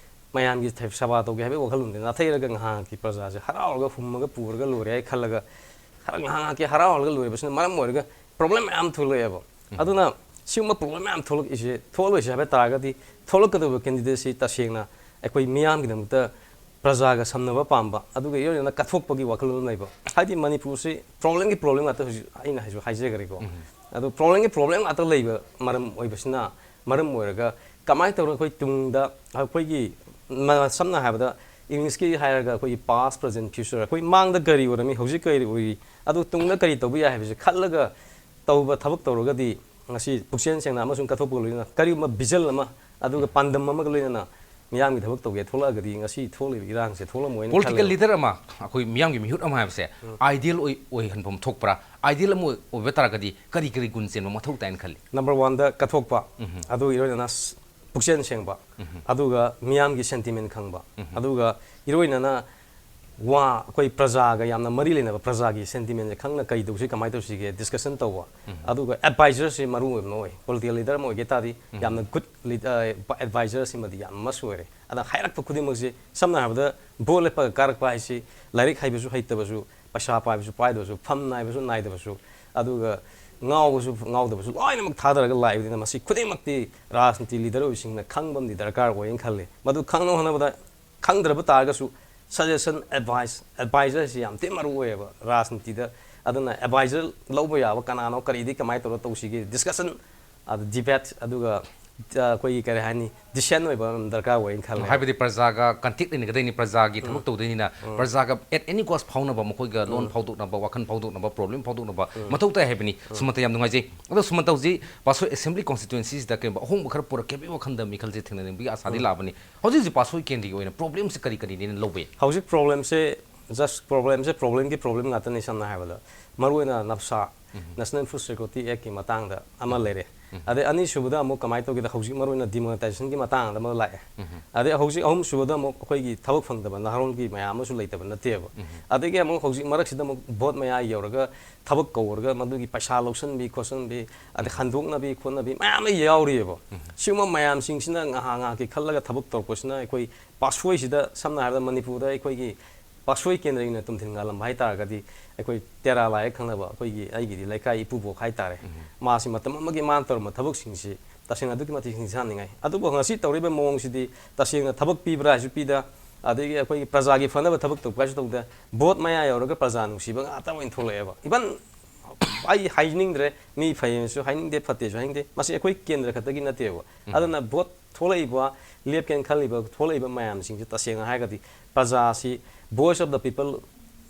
ꯃꯌꯥꯝꯒꯤ ꯊ-, ꯁꯦꯕꯥ ꯇꯧꯒꯦ ꯍꯥꯏꯕꯒꯤ ꯋꯥꯈꯜꯂꯣꯟꯗꯤ ꯅꯥꯊꯩꯔꯒ ꯉꯥꯏꯍꯥꯛꯀꯤ ꯄ꯭ꯔꯖꯥꯁꯦ ꯍꯔꯥꯎꯔꯒ ꯍꯨꯝꯃꯒ ꯄꯨꯔꯒ ꯂꯣꯏꯔꯦ ꯍꯥꯏ ꯈꯜꯂꯒ ꯈꯔ ꯉꯥꯏꯍꯥꯛꯀꯤ ꯍꯔꯥꯎ ꯍꯜꯂꯒ ꯂꯣꯏꯕꯁꯤꯅ ꯃꯔꯝ ꯑꯣꯏꯔꯒ problem ꯃꯌꯥꯝ ꯊꯣꯛꯂꯛꯑꯦꯕ꯫ ꯎꯝ꯫ ꯑꯗꯨꯅ ꯁꯤꯒꯨꯝꯕ problem ꯃꯌꯥꯝ ꯊꯣꯛꯂꯛꯏꯁꯦ, ꯊꯣꯛꯍꯜꯂꯣꯏꯁꯦ ꯍꯥꯏꯕ ꯇꯥꯔꯒꯗꯤ, ꯊꯣꯛꯂꯛꯀꯗꯧꯕ candidateꯁꯤ ꯇꯁꯦꯡꯅ ꯑꯩꯈꯣꯏ ꯃꯤꯌꯥꯝꯒꯤꯗꯃꯛꯇ ꯄ꯭ꯔꯖꯥꯒ ꯁꯝꯅꯕ ꯄꯥꯝꯕ, ꯑꯗꯨꯒ ꯏꯔꯣꯏꯅꯅ ꯀꯠꯊꯣꯛꯄꯒꯤ ꯋꯥꯈꯜꯂꯣꯟ ꯂꯩꯕ, ꯍꯥꯏꯗꯤ ꯃꯅꯤꯄꯨꯔꯁꯤ problemꯒꯤ problem ꯉꯥꯛꯇ ꯍꯧꯖꯤꯛ ꯑꯩꯅ ꯍꯥꯏꯁꯨ ꯍꯥꯏꯖꯈ꯭ꯔꯦꯀꯣ꯫ ꯎꯝ꯫ ꯑꯗꯣ problemꯒꯤ problem ꯉꯥꯛꯇ ꯂꯩꯕ ꯃꯔꯝ ꯑꯣꯏꯕꯁꯤꯅ, ꯃꯔꯝ ꯑꯣꯏꯔꯒ ꯀꯃꯥꯏꯅ ꯇꯧꯔꯒ ꯑꯩꯈꯣꯏ ꯇꯨꯡꯗ ꯑꯩꯈꯣꯏꯒꯤ ꯃ-, ꯁꯝꯅ ꯍꯥꯏꯔꯕꯗ Englishꯀꯤ ꯍꯥꯏꯔꯒ ꯑꯩꯈꯣꯏꯒꯤ past, present, future, ꯑꯩꯈꯣꯏ ꯃꯥꯡꯗ ꯀꯔꯤ ꯑꯣꯏꯔꯝꯃꯤ, ꯍꯧꯖꯤꯛ ꯀꯔꯤ ꯑꯣꯏꯔꯤ, ꯑꯗꯨ ꯇꯨꯡꯗ ꯀꯔꯤ ꯇꯧꯕ ꯌꯥꯏ ꯍꯥꯏꯕꯁꯦ ꯈꯜꯂꯒ ꯇꯧꯕ ꯊꯕꯛ ꯇꯧꯔꯒꯗꯤ ꯉꯁꯤ ꯄꯨꯛꯆꯦꯜ ꯁꯦꯡꯅ ꯑꯃꯁꯨꯡ ꯀꯠꯊꯣꯛꯄꯒ ꯂꯣꯏꯅꯅ ꯀꯔꯤꯒꯨꯝꯕ vision ꯑꯃ ꯑꯗꯨꯒ ꯄꯥꯟꯗꯝ ꯑꯃꯒ ꯂꯣꯏꯅꯅ ꯃꯤꯌꯥꯝꯒꯤ ꯊꯕꯛ ꯇꯧꯒꯦ ꯊꯣꯛꯂꯛꯑꯒꯗꯤ ꯉꯁꯤ ꯊꯣꯛꯂꯤꯕ ꯏꯔꯥꯡꯁꯦ ꯊꯣꯛꯂꯝꯃꯣꯏꯅ political ꯈꯜꯂꯦꯕ꯫ Leader ꯑꯃ, ꯑꯩꯈꯣꯏ ꯃꯤꯌꯥꯝꯒꯤ ꯃꯤꯍꯨꯠ ꯑꯃ ꯍꯥꯏꯕꯁꯦ, ꯎꯝ꯫ Ideal ꯑꯣꯏ-, ꯑꯣꯏꯍꯟꯐꯝ ꯊꯣꯛꯄ꯭ꯔꯥ? Ideal ꯑꯃ ꯑꯣꯏ-, ꯑꯣꯏꯕ ꯇꯥꯔꯒꯗꯤ ꯀꯔꯤ ꯀꯔꯤ ꯒꯨꯟ ꯆꯦꯟꯕ ꯃꯊꯧ ꯇꯥꯏꯅ ꯈꯜꯂꯤ? Number oneꯗ ꯀꯠꯊꯣꯛꯄ, ꯎꯝ꯫ ꯑꯗꯨꯒ ꯏꯔꯣꯏꯅꯅ ꯁ-, ꯄꯨꯛꯆꯦꯜ ꯁꯦꯡꯕ, ꯎꯝ꯫ ꯑꯗꯨꯒ ꯃꯤꯌꯥꯝꯒꯤ sentiment ꯈꯪꯕ, ꯎꯝ꯫ ꯑꯗꯨꯒ ꯏꯔꯣꯏꯅꯅ ꯋꯥ ꯑꯩꯈꯣꯏ ꯄ꯭ꯔꯖꯥꯒ ꯌꯥꯝꯅ ꯃꯔꯤ ꯂꯩꯅꯕ, ꯄ꯭ꯔꯖꯥꯒꯤ ꯁꯦꯟꯇꯤꯃꯦꯟꯁꯦ ꯈꯪꯅ ꯀꯩ ꯇꯧꯁꯤ, ꯀꯃꯥꯏꯅ ꯇꯧꯁꯤꯒꯦ ꯗꯤꯁꯀꯁꯟ ꯇꯧꯕ꯫ ꯑꯗꯨꯒ ꯑꯦꯗꯚꯥꯏꯖꯔꯁꯤ ꯃꯔꯨ ꯑꯣꯏꯕ ꯑꯣꯏ꯫ ꯄꯣꯂꯤꯇꯤꯀꯦꯜ ꯂꯤꯗꯔ ꯑꯃ ꯑꯣꯏꯒꯦ ꯇꯥꯔꯗꯤ ꯌꯥꯝꯅ ꯒꯨꯗ ꯑꯦꯗꯚꯥꯏꯖꯔ ꯑꯁꯤꯃꯗꯤ ꯌꯥꯝ ꯃꯁ ꯑꯣꯏꯔꯦ꯫ ꯑꯗ ꯍꯥꯏꯔꯛꯄ ꯈꯨꯗꯤꯡꯃꯛꯁꯤ, ꯁꯝꯅ ꯍꯥꯏꯔꯕꯗ, ꯚꯣꯠ ꯂꯦꯞꯄꯒ ꯀꯥꯔꯛꯄ ꯍꯥꯏꯁꯤ ꯂꯥꯏꯔꯤꯛ ꯍꯩꯕꯁꯨ ꯍꯩꯇꯕꯁꯨ, ꯄꯩꯁꯥ ꯄꯥꯏꯕꯁꯨ ꯄꯥꯏꯗꯕꯁꯨ, ꯐꯝ ꯅꯥꯏꯕꯁꯨ ꯅꯥꯏꯗꯕꯁꯨ, ꯑꯗꯨꯒ ꯉꯥꯎꯕꯁꯨ ꯉꯥꯎꯗꯕꯁꯨ ꯂꯣꯏꯅꯃꯛ ꯊꯥꯗꯔꯒ ꯂꯥꯛꯏꯕꯅꯤꯅ, ꯃꯁꯤ ꯈꯨꯗꯤꯡꯃꯛꯇꯤ ꯔꯥꯖꯅꯤꯇꯤ ꯂꯤꯗꯔ ꯑꯣꯏꯕꯁꯤꯡꯅ ꯈꯪꯕ ꯑꯃꯗꯤ ꯗꯔꯀꯥꯔ ꯑꯣꯏꯅ ꯈꯜꯂꯤ꯫ ꯃꯗꯨ ꯈꯪꯅꯕ ꯍꯣꯠꯅꯕꯗ, ꯈꯪꯗ꯭ꯔꯕ ꯇꯥꯔꯒꯁꯨ ꯁꯖꯦꯁꯟ, ꯑꯦꯗꯚꯥꯏꯁ, ꯑꯦꯗꯚꯥꯏꯖꯔꯁꯤ ꯌꯥꯝ ꯊꯤꯅ ꯃꯔꯨ ꯑꯣꯏꯌꯦꯕ ꯔꯥꯖꯅꯤꯇꯤꯗ꯫ ꯑꯗꯨꯅ ꯑꯦꯗꯚꯥꯏꯖꯔ ꯂꯧꯕ ꯌꯥꯕ ꯀꯅꯥꯅꯣ, ꯀꯔꯤꯗꯤ ꯀꯃꯥꯏꯅ ꯇꯧꯔ ꯇꯧꯁꯤꯒꯦ, ꯗꯤꯁꯀꯁꯟ, ꯑꯗ ꯗꯤꯕꯦꯠ, ꯑꯗꯨꯒ, ꯑ, ꯑꯩꯈꯣꯏꯒꯤ ꯀꯔꯤ ꯍꯥꯏꯅꯤ, ꯗꯤꯁꯦꯟ ꯑꯣꯏꯕ ꯑꯃ ꯗꯔꯀꯥꯔ ꯑꯣꯏꯅ ꯈꯜꯂꯦ꯫ ꯍꯥꯏꯕꯗꯤ ꯄ꯭ꯔꯖꯥꯒ ꯀꯟꯇꯦꯛ ꯂꯩꯅꯒꯗꯣꯏꯅꯤ, ꯄ꯭ꯔꯖꯥꯒꯤ ꯊꯕꯛ ꯇꯧꯗꯣꯏꯅꯤꯅ, ꯄ꯭ꯔꯖꯥꯒ at any cost ꯐꯥꯎꯅꯕ, ꯃꯈꯣꯏꯒ ꯂꯣꯟ ꯐꯥꯎꯗꯣꯛꯅꯕ, ꯋꯥꯈꯜ ꯐꯥꯎꯗꯣꯛꯅꯕ, ꯄ꯭ꯔꯣꯕ꯭ꯂꯦꯝ ꯐꯥꯎꯗꯣꯛꯅꯕ ꯃꯊꯧ ꯇꯥꯏ ꯍꯥꯏꯕꯅꯤ꯫ ꯁꯨꯃꯟꯇ, ꯌꯥꯝ ꯅꯨꯡꯉꯥꯏꯖꯩ꯫ ꯑꯗꯣ ꯁꯨꯃꯟꯇ, ꯍꯧꯖꯤꯛ ꯄꯥꯠꯁꯣꯏ ꯑꯦꯁꯦꯝꯕ꯭ꯂꯤ ꯀꯣꯟꯁꯇꯤꯇ꯭ꯋꯦꯟꯁꯤꯁꯤꯗ ꯀꯔꯤꯒꯨꯝꯕ ꯑꯍꯣꯡꯕ ꯈꯔ ꯄꯨꯔꯛꯀꯦ ꯍꯥꯏꯕꯒꯤ ꯋꯥꯈꯜꯗ ꯃꯤꯈꯜꯁꯦ ꯊꯦꯡꯅꯅꯤꯡꯕꯒꯤ ꯑꯥꯁꯥꯗꯤ ꯂꯥꯛꯑꯕꯅꯤ꯫ ꯍꯧꯖꯤꯛ ꯍꯧꯖꯤꯛ ꯄꯥꯠꯁꯣꯏ ꯀꯦꯟꯗ꯭ꯔꯒꯤ ꯑꯣꯏꯅ ꯄ꯭ꯔꯣꯕ꯭ꯂꯦꯝꯁꯦ ꯀꯔꯤ ꯀꯔꯤꯅꯦꯅ ꯂꯧꯕ ꯌꯥꯏ? ꯍꯧꯖꯤꯛ ꯄ꯭ꯔꯣꯕ꯭ꯂꯦꯝꯁꯦ, ꯖꯁ ꯄ꯭ꯔꯣꯕ꯭ꯂꯦꯝꯁꯦ, ꯄ꯭ꯔꯣꯕ꯭ꯂꯦꯝꯒꯤ ꯄ꯭ꯔꯣꯕ꯭ꯂꯦꯝ ꯉꯥꯛꯇꯅꯤ꯫ ꯁꯝꯅ ꯍꯥꯏꯔꯕꯗ, ꯃꯔꯨꯑꯣꯏꯅ ꯅꯞꯁꯥ, ꯅꯦꯁꯅꯦꯜ ꯐꯨꯗ ꯁꯦꯀ꯭ꯌꯨꯔꯤꯇꯤ ꯑꯦꯛꯀꯤ ꯃꯇꯥꯡꯗ ꯑꯃ ꯂꯩꯔꯦ꯫ ꯑꯗꯩ ꯑꯅꯤꯁꯨꯕꯗ ꯑꯃꯨꯛ ꯀꯃꯥꯏꯅ ꯇꯧꯒꯦꯗ, ꯍꯧꯖꯤꯛ ꯃꯔꯨꯑꯣꯏꯅ ꯗꯤꯃꯣꯅꯤꯇꯥꯏꯖꯦꯁꯟꯒꯤ ꯃꯇꯥꯡꯗ ꯑꯃ ꯂꯥꯛꯑꯦ꯫ ꯑꯗꯩ ꯍꯧꯖꯤꯛ ꯑꯍꯨꯝꯁꯨꯕꯗ ꯑꯃꯨꯛ ꯑꯩꯈꯣꯏꯒꯤ ꯊꯕꯛ ꯐꯪꯗꯕ ꯅꯍꯥꯔꯣꯜꯒꯤ ꯃꯌꯥꯝ ꯑꯃꯁꯨ ꯂꯩꯇꯕ ꯅꯠꯇꯦꯕ꯫ ꯑꯗꯒꯤ ꯑꯃꯨꯛ ꯍꯧꯖꯤꯛ ꯃꯔꯛꯁꯤꯗ ꯑꯃꯨꯛ ꯚꯣꯠ ꯃꯌꯥ ꯌꯧꯔꯒ ꯊꯕꯛ ꯀꯧꯔꯒ ꯃꯗꯨꯒꯤ ꯄꯩꯁꯥ ꯂꯧꯁꯟꯕꯤ ꯈꯣꯠꯆꯟꯕꯤ, ꯑꯗꯩ ꯍꯟꯗꯣꯛꯅꯕꯤ ꯈꯣꯠꯅꯕꯤ ꯃꯌꯥꯝ ꯑꯃ ꯌꯥꯎꯔꯤꯑꯕ꯫ ꯁꯤꯒꯨꯝꯕ ꯃꯌꯥꯝꯁꯤꯡꯁꯤꯅ ꯉꯥꯏꯍꯥꯛ ꯉꯥꯏꯍꯥꯛꯀꯤ ꯈꯜꯂꯒ ꯊꯕꯛ ꯇꯧꯔꯛꯄꯁꯤꯅ ꯑꯩꯈꯣꯏ ꯄꯥꯠꯁꯣꯏꯁꯤꯗ, ꯁꯝꯅ ꯍꯥꯏꯔꯕꯗ, ꯃꯅꯤꯄꯨꯔꯗ ꯑꯩꯈꯣꯏꯒꯤ ꯄꯥꯠꯁꯣꯏ ꯀꯦꯟꯗ꯭ꯔꯒꯤꯅ ꯇꯨꯝꯊꯤꯟ ꯉꯥꯜꯂꯝꯕ ꯍꯥꯏ ꯇꯥꯔꯒꯗꯤ, ꯑꯩꯈꯣꯏ ꯇꯦꯔꯥ ꯂꯥꯏꯔ ꯈꯪꯅꯕ ꯑꯩꯈꯣꯏꯒꯤ, ꯑꯩꯒꯤꯗꯤ ꯂꯩꯀꯥꯏ ꯏꯄꯨꯕꯣꯛ ꯍꯥꯏ ꯇꯥꯔꯦ꯫ ꯃꯥꯁꯤ ꯃꯇꯝ ꯑꯃꯒꯤ ꯃꯥꯅ ꯇꯧꯔꯝꯕ ꯊꯕꯛꯁꯤꯡꯁꯤ ꯇꯁꯦꯡꯅ ꯑꯗꯨꯛꯀꯤ ꯃꯇꯤꯛ ꯅꯤꯡꯁꯤꯡꯍꯟꯅꯤꯡꯉꯥꯏ꯫ ꯑꯗꯨꯕꯨ ꯉꯁꯤ ꯇꯧꯔꯤꯕ ꯃꯑꯣꯡꯁꯤꯗꯤ ꯇꯁꯦꯡꯅ ꯊꯕꯛ ꯄꯤꯕ꯭ꯔꯥ ꯍꯥꯏꯁꯨ ꯄꯤꯗ, ꯑꯗꯒꯤ ꯑꯩꯈꯣꯏꯒꯤ ꯄ꯭ꯔꯖꯥꯒꯤ ꯐꯅꯕ ꯊꯕꯛ ꯇꯧꯕ꯭ꯔꯥ ꯍꯥꯏꯁꯨ ꯇꯧꯗ, ꯚꯣꯠ ꯃꯌꯥ ꯌꯧꯔꯒ ꯄ꯭ꯔꯖꯥ ꯅꯨꯡꯁꯤꯕ ꯉꯥꯛꯇ ꯑꯣꯏꯅ ꯊꯣꯛꯂꯛꯑꯦꯕ꯫ ꯏꯚꯟ ꯑꯩ ꯍꯥꯏꯅꯤꯡꯗ꯭ꯔꯦ, ꯃꯤ ꯐꯩꯌꯦꯅꯁꯨ ꯍꯥꯏꯅꯤꯡꯗꯦ, ꯐꯠꯇꯦꯁꯨ ꯍꯥꯏꯅꯤꯡꯗꯦ, ꯃꯁꯤ ꯑꯩꯈꯣꯏ ꯀꯦꯟꯗ꯭ꯔ ꯈꯛꯇꯒꯤ ꯅꯠꯇꯦꯕ꯫ ꯑꯗꯨꯅ ꯚꯣꯠ ꯊꯣꯛꯂꯛꯏꯕ, ꯂꯦꯞꯀꯦꯅ ꯈꯜꯂꯤꯕ, ꯊꯣꯛꯂꯛꯏꯕ ꯃꯌꯥꯝꯁꯤꯡꯁꯦ ꯇꯁꯦꯡꯅ ꯍꯥꯏꯔꯒꯗꯤ ꯄ꯭ꯔꯖꯥꯁꯤ, voice of the people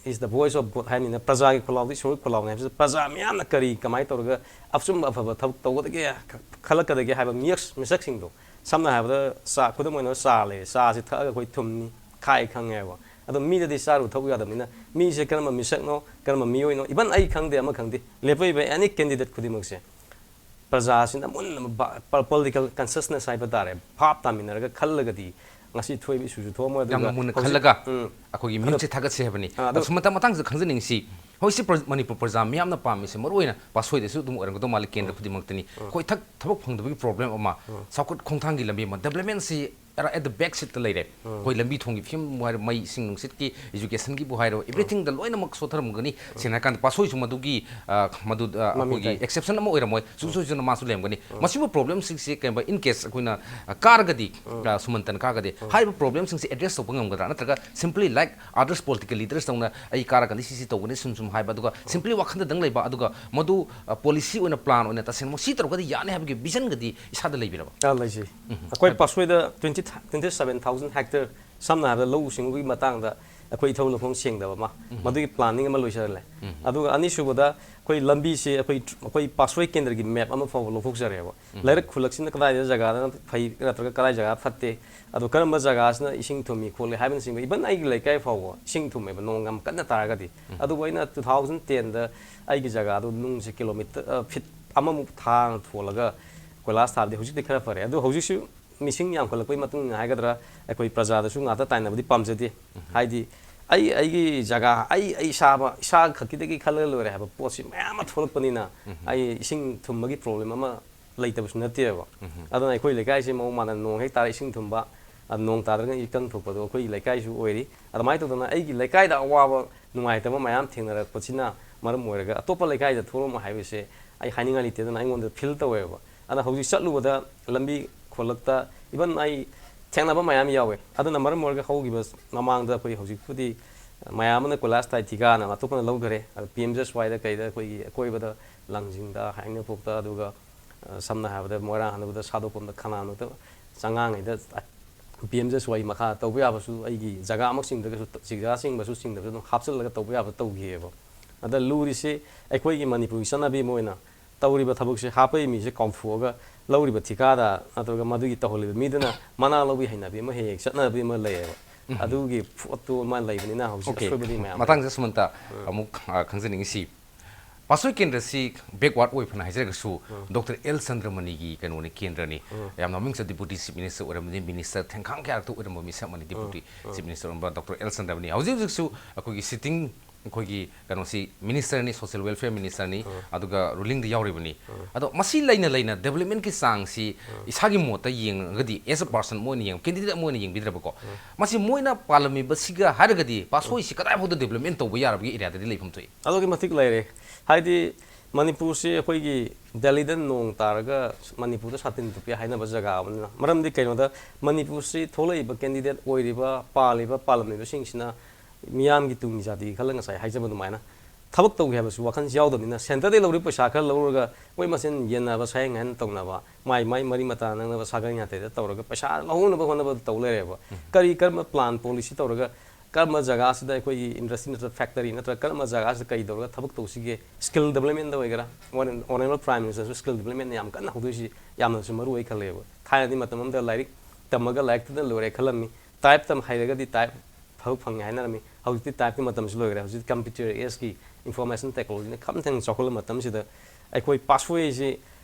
is the voice of God ꯍꯥꯏꯕꯅꯤꯅ, ꯄ꯭ꯔꯖꯥꯒꯤ ꯈꯣꯜꯂꯥꯎꯗꯤ ꯏꯁꯣꯔꯒꯤ ꯈꯣꯜꯂꯥꯎꯅꯤ ꯍꯥꯏꯕꯁꯤꯗ, ꯄ꯭ꯔꯖꯥ ꯃꯤꯌꯥꯝꯅ ꯀꯔꯤ, ꯀꯃꯥꯏꯅ ꯇꯧꯔꯒ ꯑꯆꯨꯝꯕ ꯑꯐꯕ ꯊꯕꯛ ꯇꯧꯒꯗꯒꯦ, ꯈ-, ꯈꯜꯂꯛꯀꯗꯒꯦ ꯍꯥꯏꯕ ꯃꯤꯌꯛ-, ꯃꯤꯁꯛꯁꯤꯡꯗꯣ, ꯁꯝꯅ ꯍꯥꯏꯔꯕꯗ, ꯆꯥ, ꯈꯨꯗꯝ ꯑꯣꯏꯅ ꯆꯥ ꯂꯩꯔꯦ, ꯆꯥꯁꯤ ꯊꯛꯑꯒ ꯑꯩꯈꯣꯏ ꯊꯨꯝꯅꯤ, ꯈꯥꯏ ꯈꯪꯉꯦꯕ꯫ ꯑꯗꯣ ꯃꯤꯗꯗꯤ ꯆꯥꯔꯨ ꯊꯛꯎ ꯌꯥꯗꯕꯅꯤꯅ, ꯃꯤꯁꯦ ꯀꯔꯝꯕ ꯃꯤꯁꯛꯅꯣ, ꯀꯔꯝꯕ ꯃꯤꯑꯣꯏꯅꯣ, ꯏꯚꯟ ꯑꯩ ꯈꯪꯗꯦ, ꯑꯃ ꯈꯪꯗꯦ, ꯂꯦꯞꯄꯛꯏꯕ any candidate ꯈꯨꯗꯤꯡꯃꯛꯁꯦ ꯄ꯭ꯔꯖꯥꯁꯤꯅ ꯃꯨꯟꯅ ꯕ-, ꯄ-, political consciousness ꯍꯥꯏꯕ ꯇꯥꯔꯦ, ꯚꯥꯞ ꯇꯥꯃꯤꯟꯅꯔꯒ ꯈꯜꯂꯒꯗꯤ, ꯉꯁꯤ ꯊꯣꯛꯏꯕ ꯏꯁꯨꯁꯨ ꯊꯣꯛꯑꯝꯃꯣꯏ꯫ ꯑꯗꯨꯒ ꯌꯥꯝꯅ ꯃꯨꯟꯅ ꯍꯧꯖꯤꯛ- ꯈꯜꯂꯒ ꯎꯝ꯫ ꯑꯩꯈꯣꯏꯒꯤ ꯑꯗꯨ- ꯃꯤꯍꯨꯠꯁꯦ ꯊꯥꯒꯠꯁꯦ ꯍꯥꯏꯕꯅꯤ꯫ ꯑꯥ, ꯑꯗꯨ- ꯑꯁꯨꯝ ꯃꯇꯥꯡ ꯃꯇꯥꯡꯁꯤꯗ ꯈꯪꯖꯅꯤꯡꯉꯤꯁꯤ, ꯍꯧꯖꯤꯛꯁꯤ ꯄ꯭ꯔ- ꯃꯅꯤꯄꯨꯔ ꯄ꯭ꯔꯖꯥ ꯃꯤꯌꯥꯝꯅ ꯄꯥꯝꯃꯤꯁꯦ ꯃꯔꯨ ꯑꯣꯏꯅ ꯄꯥꯁꯣꯏꯗꯁꯨ ꯑꯗꯨꯝ ꯑꯣꯏꯔꯝꯒꯗꯧ ꯃꯥꯜꯂꯤ, ꯀꯦꯟꯗ꯭ꯔ ꯈꯨꯗꯤꯡꯃꯛꯇꯅꯤ꯫ ꯑꯩꯈꯣꯏ ꯊꯛ- ꯊꯕꯛ ꯐꯪꯗꯕꯒꯤ ꯄ꯭ꯔꯣꯕ꯭ꯂꯦꯝ ꯑꯃ, ꯆꯥꯎꯈꯠ ꯈꯣꯡꯊꯥꯡꯒꯤ ꯂꯝꯕꯤ ꯑꯃ, ꯗꯦꯕꯂꯞꯃꯦꯟꯁꯤ ꯑꯦꯠ ꯗ ꯕꯦꯛ ꯁꯤꯠꯇ ꯂꯩꯔꯦ꯫ ꯑꯩꯈꯣꯏ ꯂꯝꯕꯤ ꯊꯣꯡꯒꯤ ꯐꯤꯕꯝꯕꯨ ꯍꯥꯏꯔꯣ, ꯃꯩ ꯏꯁꯤꯡ ꯅꯨꯡꯁꯤꯠꯀꯤ, ꯏꯖꯨꯀꯦꯁꯟꯒꯤꯕꯨ ꯍꯥꯏꯔꯣ, ꯑꯦꯕ꯭ꯔꯤꯊꯤꯡꯗ ꯂꯣꯏꯅꯃꯛ ꯁꯣꯊꯔꯝꯒꯅꯤ꯫ ꯁꯦꯡꯅ ꯍꯥꯏꯔꯀꯥꯟꯗ ꯄꯥꯁꯣꯏꯁꯨ ꯃꯗꯨꯒꯤ, ꯑ, ꯃꯗꯨ, ꯑ, ꯃꯃꯤꯡ ꯑꯩꯈꯣꯏꯒꯤ ꯇꯥꯏ꯫ ꯑꯦꯛꯁꯦꯞꯁꯟ ꯑꯃ ꯑꯣꯏꯔꯝꯃꯣꯏ, ꯁꯨꯡꯁꯣꯏ ꯁꯣꯏꯗꯅ ꯃꯥꯁꯨ ꯂꯩꯔꯝꯒꯅꯤ꯫ ꯃꯁꯤꯕꯨ ꯄ꯭ꯔꯣꯕ꯭ꯂꯦꯝꯁꯤꯡꯁꯦ ꯀꯩꯒꯨꯝꯕ in case ꯑꯩꯈꯣꯏꯅ, ꯑ, ꯀꯥꯔꯒꯗꯤ, ꯑ, ꯁꯨꯃꯟꯇꯅ ꯀꯥꯔꯒꯗꯤ ꯍꯥꯏꯔꯤꯕ ꯄ꯭ꯔꯣꯕ꯭ꯂꯦꯝꯁꯤꯡꯁꯦ ꯑꯦꯗ꯭ꯔꯦꯁ ꯇꯧꯕ ꯉꯝꯒꯗ꯭ꯔꯥ? ꯅꯠꯇ꯭ꯔꯒ simply like others political leaders ꯇꯧꯅ ꯑꯩ ꯀꯥꯔꯒꯗꯤ ꯁꯤ ꯁꯤ ꯇꯧꯒꯅꯤ, ꯁꯨꯝ ꯁꯨꯝ ꯍꯥꯏꯕ, ꯑꯗꯨꯒ simply ꯋꯥꯈꯟꯗꯗꯪ ꯂꯩꯕ, ꯑꯗꯨꯒ ꯃꯗꯨ, ꯑ, ꯄꯣꯂꯤꯁꯤ ꯑꯣꯏꯅ, ꯄ꯭ꯂꯥꯟ ꯑꯣꯏꯅ ꯇꯁꯦꯡꯅꯃꯛ ꯁꯤ ꯇꯧꯔꯒꯗꯤ ꯌꯥꯅꯤ ꯍꯥꯏꯕꯒꯤ ꯚꯤꯖꯟꯒꯗꯤ ꯏꯁꯥꯗ ꯂꯩꯕꯤꯔꯕ? ꯑꯥ, ꯂꯩꯖꯩ꯫ ꯑꯩꯈꯣꯏ ꯄꯥꯁꯣꯏꯗ twenty, twenty seven thousand hectare, ꯁꯝꯅ ꯍꯥꯏꯔꯕꯗ ꯂꯧꯎ ꯁꯤꯡꯎꯒꯤ ꯃꯇꯥꯡꯗ ꯑꯩꯈꯣꯏ ꯏꯊꯧ ꯂꯧꯈꯣꯡ ꯁꯦꯡꯗꯕ ꯑꯃ, ꯃꯗꯨꯒꯤ ꯄ꯭ꯂꯥꯅꯤꯡ ꯑꯃ ꯂꯣꯏꯁꯤꯜꯂꯦ꯫ ꯑꯗꯨꯒ ꯑꯅꯤꯁꯨꯕꯗ ꯑꯩꯈꯣꯏ ꯂꯝꯕꯤꯁꯦ ꯑꯩꯈꯣꯏ, ꯑꯩꯈꯣꯏ ꯄꯥꯁꯣꯏ ꯀꯦꯟꯗ꯭ꯔꯒꯤ ꯃꯦꯞ ꯑꯃ ꯐꯥꯎꯕ ꯂꯧꯊꯣꯛꯆꯔꯦꯕ꯫ ꯂꯩꯔꯛ ꯈꯨꯜꯂꯛꯁꯤꯅ ꯀꯗꯥꯏꯗ ꯖꯒꯥꯗ ꯐꯩ ꯅꯠꯇ꯭ꯔꯒ ꯀꯗꯥꯏ ꯖꯒꯥ ꯐꯠꯇꯦ, ꯑꯗꯣ ꯀꯔꯝꯕ ꯖꯒꯥꯁꯤꯅ ꯏꯁꯤꯡ ꯊꯨꯝꯃꯤ ꯈꯣꯠꯂꯤ ꯍꯥꯏꯕꯅꯆꯤꯡꯕ, even ꯑꯩꯒꯤ ꯂꯩꯀꯥꯏ ꯐꯥꯎꯕ ꯏꯁꯤꯡ ꯊꯨꯝꯃꯦꯕ ꯅꯣꯡ ꯌꯥꯝ ꯀꯟꯅ ꯇꯥꯔꯒꯗꯤ꯫ ꯑꯗꯨꯕꯨ ꯑꯩꯅ two thousand ten ꯗ ꯑꯩꯒꯤ ꯖꯒꯥꯗꯣ ꯅꯨꯡꯁꯦ ꯀꯤꯂꯣꯃꯤꯇꯔ, ꯑ, ꯐꯤꯠ ꯑꯃꯃꯨꯛ ꯊꯥꯡ ꯊꯣꯜꯂꯒ ꯀꯣꯏꯂꯥꯁ ꯊꯥꯕꯗꯤ ꯍꯧꯖꯤꯛꯇꯤ ꯈꯔ ꯐꯔꯦ꯫ ꯑꯗꯣ ꯍꯧꯖꯤꯛꯁꯨ ꯃꯤꯁꯤꯡ ꯌꯥꯝꯈꯠꯂꯛꯄꯒꯤ ꯃꯇꯨꯡ ꯏꯟꯅ ꯍꯥꯏꯒꯗ꯭ꯔꯥ, ꯑꯩꯈꯣꯏ ꯄ꯭ꯔꯖꯥꯗꯁꯨ ꯉꯥꯛꯇ ꯇꯥꯏꯅꯕꯗꯤ ꯄꯥꯝꯖꯗꯦ꯫ ꯍꯥꯏꯗꯤ ꯑꯩ, ꯑꯩꯒꯤ ꯖꯒꯥ, ꯑꯩ, ꯑꯩ ꯏꯁꯥꯃꯛ, ꯏꯁꯥ ꯈꯛꯀꯤꯗꯒꯤ ꯈꯜꯂꯒ ꯂꯣꯏꯔꯦ ꯍꯥꯏꯕ ꯄꯣꯠꯁꯤ ꯃꯌꯥꯝ ꯑꯃ ꯊꯣꯛꯂꯛꯄꯅꯤꯅ, ꯑꯩ ꯏꯁꯤꯡ ꯊꯨꯝꯕꯒꯤ ꯄ꯭ꯔꯣꯕ꯭ꯂꯦꯝ ꯑꯃ ꯂꯩꯇꯕꯁꯨ ꯅꯠꯇꯦꯕ꯫ ꯑꯗꯨꯅ ꯑꯩꯈꯣꯏ ꯂꯩꯀꯥꯏꯁꯤ ꯃꯑꯣꯡ ꯃꯥꯟꯗꯅ ꯅꯣꯡ ꯍꯦꯛ ꯇꯥꯔ ꯏꯁꯤꯡ ꯊꯨꯝꯕ, ꯑ, ꯅꯣꯡ ꯇꯥꯗ꯭ꯔꯒꯅ ꯏꯀꯪ ꯊꯣꯛꯄꯗꯣ ꯑꯩꯈꯣꯏꯒꯤ ꯂꯩꯀꯥꯏꯁꯨ ꯑꯣꯏꯔꯤ꯫ ꯑꯗꯨꯃꯥꯏꯅ ꯇꯧꯗꯅ ꯑꯩꯒꯤ ꯂꯩꯀꯥꯏꯗ ꯑꯋꯥꯕ ꯅꯨꯡꯉꯥꯏꯇꯕ ꯃꯌꯥꯝ ꯊꯦꯡꯅꯔꯛꯄꯁꯤꯅ ꯃꯔꯝ ꯑꯣꯏꯔꯒ ꯑꯇꯣꯞꯄ ꯂꯩꯀꯥꯏꯗ ꯊꯣꯛꯂꯝꯃꯣ ꯍꯥꯏꯕꯁꯦ ꯑꯩ ꯍꯥꯏꯅꯤꯡꯉꯥꯏ ꯂꯩꯇꯦ꯫ ꯑꯗꯨꯅ ꯑꯩꯉꯣꯟꯗ ꯐꯤꯜ ꯇꯧꯋꯦꯕ꯫ ꯑꯗꯨꯅ ꯍꯧꯖꯤꯛ ꯆꯠꯂꯨꯕꯗ ꯂꯝꯕꯤ ꯈꯣꯜꯂꯛꯇ even ꯑꯩ ꯊꯦꯡꯅꯕ ꯃꯌꯥꯝ ꯌꯥꯎꯋꯦ꯫ ꯑꯗꯨꯅ ꯃꯔꯝ ꯑꯣꯏꯔꯒ ꯍꯧꯈꯤꯕ ꯃꯃꯥꯡꯗ ꯑꯩꯈꯣꯏ ꯍꯧꯖꯤꯛꯄꯨꯗꯤ ꯃꯌꯥꯝ ꯑꯃꯅ ꯀꯣꯏꯂꯥꯁ ꯊꯥꯏ ꯊꯤꯀꯥꯅ ꯑꯇꯣꯞꯄꯅ ꯂꯧꯈꯔꯦ꯫ ꯑꯗ ꯄꯤ ꯑꯦꯝ ꯖꯤ ꯑꯦꯁ ꯋꯥꯏꯗ ꯀꯩꯗ ꯑꯩꯈꯣꯏꯒꯤ ꯑꯀꯣꯏꯕꯗ ꯂꯥꯡꯖꯤꯡꯗ, ꯍꯥꯏꯅꯄꯣꯛꯇ, ꯑꯗꯨꯒ, ꯑ, ꯁꯝꯅ ꯍꯥꯏꯔꯕꯗ ꯃꯣꯏꯔꯥꯡ ꯍꯥꯟꯅꯕꯗ ꯁꯥꯗꯣꯛꯄꯝꯗ ꯈꯅꯥꯅꯨꯗ ꯆꯉꯥꯡꯉꯩꯗ ꯄꯤ ꯑꯦꯝ ꯖꯤ ꯑꯦꯁ ꯋꯥꯏ ꯃꯈꯥ ꯇꯧꯕ ꯌꯥꯕꯁꯨ ꯑꯩꯒꯤ ꯖꯒꯥꯃꯛ ꯆꯤꯡꯗ꯭ꯔꯒꯁꯨ, ꯖꯒꯥ ꯆꯤꯡꯕꯁꯨ ꯆꯤꯡꯗꯕꯁꯨ ꯑꯗꯨꯝ ꯍꯥꯞꯆꯤꯜꯂꯒ ꯇꯧꯕ ꯌꯥꯕ ꯇꯧꯈꯤꯑꯕ꯫ ꯑꯗ ꯂꯨꯔꯤꯁꯤ ꯑꯩꯈꯣꯏꯒꯤ ꯃꯅꯤꯄꯨꯔꯒꯤ ꯆꯠꯅꯕꯤ ꯑꯃ ꯑꯣꯏꯅ ꯇꯧꯔꯤꯕ ꯊꯕꯛꯁꯦ ꯍꯥꯞꯄꯒꯤ ꯃꯤꯁꯦ ꯀꯥꯎꯊꯣꯛꯑꯒ ꯂꯧꯔꯤꯕ ꯊꯤꯀꯥꯗꯥꯔ ꯅꯠꯇ꯭ꯔꯒ ꯃꯗꯨꯒꯤ ꯇꯧꯍꯜꯂꯤꯕ ꯃꯤꯗꯨꯅ ꯃꯅꯥ ꯂꯧꯕꯒꯤ ꯍꯩꯅꯕꯤ ꯑꯃ ꯍꯦꯛ ꯍꯦꯛ ꯆꯠꯅꯕꯤ ꯑꯃ ꯂꯩꯌꯦꯕ꯫ ꯑꯗꯨꯒꯤ ꯄꯣꯠꯇꯨ ꯑꯃ ꯂꯩꯕꯅꯤꯅ ꯍꯧꯖꯤꯛ ꯑꯣꯀꯦ꯫ ꯑꯁꯣꯏꯕꯗꯤ ꯃꯌꯥꯝ ꯂꯩ꯫ ꯃꯇꯥꯡꯁꯤꯗ ꯁꯨꯃꯟꯇ ꯑꯃꯨꯛ, ꯑ, ꯈꯪꯖꯅꯤꯡꯉꯤꯁꯤ, ꯄꯥꯁꯣꯏ ꯀꯦꯟꯗ꯭ꯔꯁꯤ backward ꯑꯣꯏ ꯐꯅ ꯍꯥꯏꯖꯔꯒꯁꯨ, ꯗꯣꯛꯇꯔ ꯑꯦꯜ ꯆꯟꯗ꯭ꯔꯃꯅꯤꯒꯤ ꯀꯩꯅꯣꯅꯤ, ꯀꯦꯟꯗ꯭ꯔꯅꯤ꯫ ꯌꯥꯝꯅ ꯃꯃꯤꯡ ꯆꯠ Deputy Chief Minister ꯑꯣꯏꯔꯝꯕꯅꯤ, minister ꯊꯦꯡꯈꯥꯡ ꯀꯌꯥꯔꯛꯇ ꯑꯣꯏꯔꯝꯕ ꯃꯤꯁꯛ ꯑꯃꯅꯤ, Deputy Chief Minister ꯑꯣꯏꯔꯝꯕ ꯗꯣꯛꯇꯔ ꯑꯦꯜ ꯆꯟꯗ꯭ꯔꯃꯅꯤ꯫ ꯍꯧꯖꯤꯛ ꯍꯧꯖꯤꯛꯁꯨ ꯑꯩꯈꯣꯏꯒꯤ sitting, ꯑꯩꯈꯣꯏꯒꯤ ꯀꯩꯅꯣꯁꯤ ministerꯅꯤ, social welfare ministerꯅꯤ, ꯑꯗꯨꯒ rulingꯗ ꯌꯥꯎꯔꯤꯕꯅꯤ꯫ ꯑꯗꯣ ꯃꯁꯤ ꯂꯩꯅ ꯂꯩꯅ developmentꯀꯤ ꯆꯥꯡꯁꯤ ꯏꯁꯥꯒꯤ ꯃꯣꯠꯇ ꯌꯦꯡꯉꯒꯗꯤ, as a person ꯑꯃ ꯑꯣꯏꯅ ꯌꯦꯡ-, candidate ꯑꯃ ꯑꯣꯏꯅ ꯌꯦꯡꯕꯤꯗ꯭ꯔꯕꯀꯣ, ꯃꯁꯤ ꯃꯣꯏꯅ ꯄꯥꯜꯂꯝꯃꯤꯕꯁꯤꯒ ꯍꯥꯏꯔꯒꯗꯤ ꯄꯥꯁꯣꯏꯁꯤ ꯀꯗꯥꯏꯐꯥꯎꯗ development ꯇꯧꯕ ꯌꯥꯔꯕꯒꯦ areaꯗꯗꯤ ꯂꯩꯐꯝ ꯊꯣꯛꯏ? ꯑꯗꯨꯛꯀꯤ ꯃꯇꯤꯛ ꯂꯩꯔꯦ꯫ ꯍꯥꯏꯗꯤ ꯃꯅꯤꯄꯨꯔꯁꯤ ꯑꯩꯈꯣꯏꯒꯤ ꯗꯦꯜꯂꯤꯗ ꯅꯣꯡ ꯇꯥꯔꯒ ꯃꯅꯤꯄꯨꯔꯗ ꯁꯥꯇꯤꯟ ꯇꯨꯞꯄꯤ ꯍꯥꯏꯅꯕ ꯖꯒꯥ ꯑꯃꯅꯤꯅ꯫ ꯃꯔꯝꯗꯤ ꯀꯩꯅꯣꯗ, ꯃꯅꯤꯄꯨꯔꯁꯤ ꯊꯣꯛꯂꯛꯏꯕ candidate ꯑꯣꯏꯔꯤꯕ, ꯄꯥꯜꯂꯤꯕ, ꯄꯥꯜꯂꯝꯃꯤꯕꯁꯤꯡꯁꯤꯅ ꯃꯤꯌꯥꯝꯒꯤ ꯇꯨꯡꯒꯤ ꯖꯥꯇꯤꯒꯤ ꯈꯜꯂꯒ ꯉꯁꯥꯏ ꯍꯥꯏꯖꯕ ꯑꯗꯨꯃꯥꯏꯅ ꯊꯕꯛ ꯇꯧꯒꯦ ꯍꯥꯏꯕꯁꯨ ꯋꯥꯈꯜꯁꯤ ꯌꯥꯎꯗꯕꯅꯤꯅ, centreꯗꯒꯤ ꯂꯧꯔꯤꯕ ꯄꯩꯁꯥ ꯈꯔ ꯂꯧꯔꯒ ꯃꯣꯏ ꯃꯁꯦꯟ ꯌꯦꯟꯅꯕ, ꯁꯥꯌꯦꯡ ꯍꯥꯏꯅ ꯇꯧꯅꯕ, ꯃꯥꯏ ꯃꯥꯏ ꯃꯔꯤ ꯃꯇꯥ ꯅꯛꯅꯕ ꯁꯥꯒꯩ ꯅꯥꯇꯩꯗ ꯇꯧꯔꯒ ꯄꯩꯁꯥ ꯂꯧꯍꯧꯅꯕ ꯍꯣꯠꯅꯕꯗ ꯇꯧ ꯂꯩꯔꯦꯕ꯫ ꯀꯔꯤ, ꯀꯔꯝꯕ plan policy ꯇꯧꯔꯒ ꯀꯔꯝꯕ ꯖꯒꯥꯁꯤꯗ ꯑꯩꯈꯣꯏꯒꯤ industry ꯅꯠꯇ꯭ꯔꯒ factory ꯅꯠꯇ꯭ꯔꯒ ꯀꯔꯝꯕ ꯖꯒꯥꯁꯤꯗ ꯀꯔꯤ ꯇꯧꯔꯒ ꯊꯕꯛ ꯇꯧꯁꯤꯒꯦ, skill developmentꯗ ꯑꯣꯏꯒꯦꯔꯥ, Honourable Prime Ministerꯁꯨ skill development ꯌꯥꯝ ꯀꯟꯅ ꯍꯧꯗꯣꯛꯏꯁꯤ ꯌꯥꯝꯅꯁꯨ ꯃꯔꯨ ꯑꯣꯏ ꯈꯜꯂꯦꯕ꯫ ꯊꯥꯏꯅꯗꯤ ꯃꯇꯝ ꯑꯃꯗ ꯂꯥꯏꯔꯤꯛ ꯇꯝꯃꯒ ꯂꯥꯏꯔꯤꯛꯇꯨꯗ ꯂꯣꯏꯔꯦ ꯈꯜꯂꯝꯃꯤ, type ꯇꯝ ꯍꯩꯔꯒꯗꯤ type ꯊꯕꯛ ꯐꯪꯉꯦ ꯍꯥꯏꯅꯔꯝꯃꯤ꯫ ꯍꯧꯖꯤꯛꯇꯤ typeꯀꯤ ꯃꯇꯝꯁꯨ ꯂꯣꯏꯈ꯭ꯔꯦ꯫ ꯍꯧꯖꯤꯛ computer ageꯀꯤ information technologyꯅ ꯈꯝꯊꯦꯡ ꯆꯥꯎꯈꯠꯂꯕ ꯃꯇꯝꯁꯤꯗ ꯑꯩꯈꯣꯏ ꯄꯥꯁꯣꯏꯁꯤ,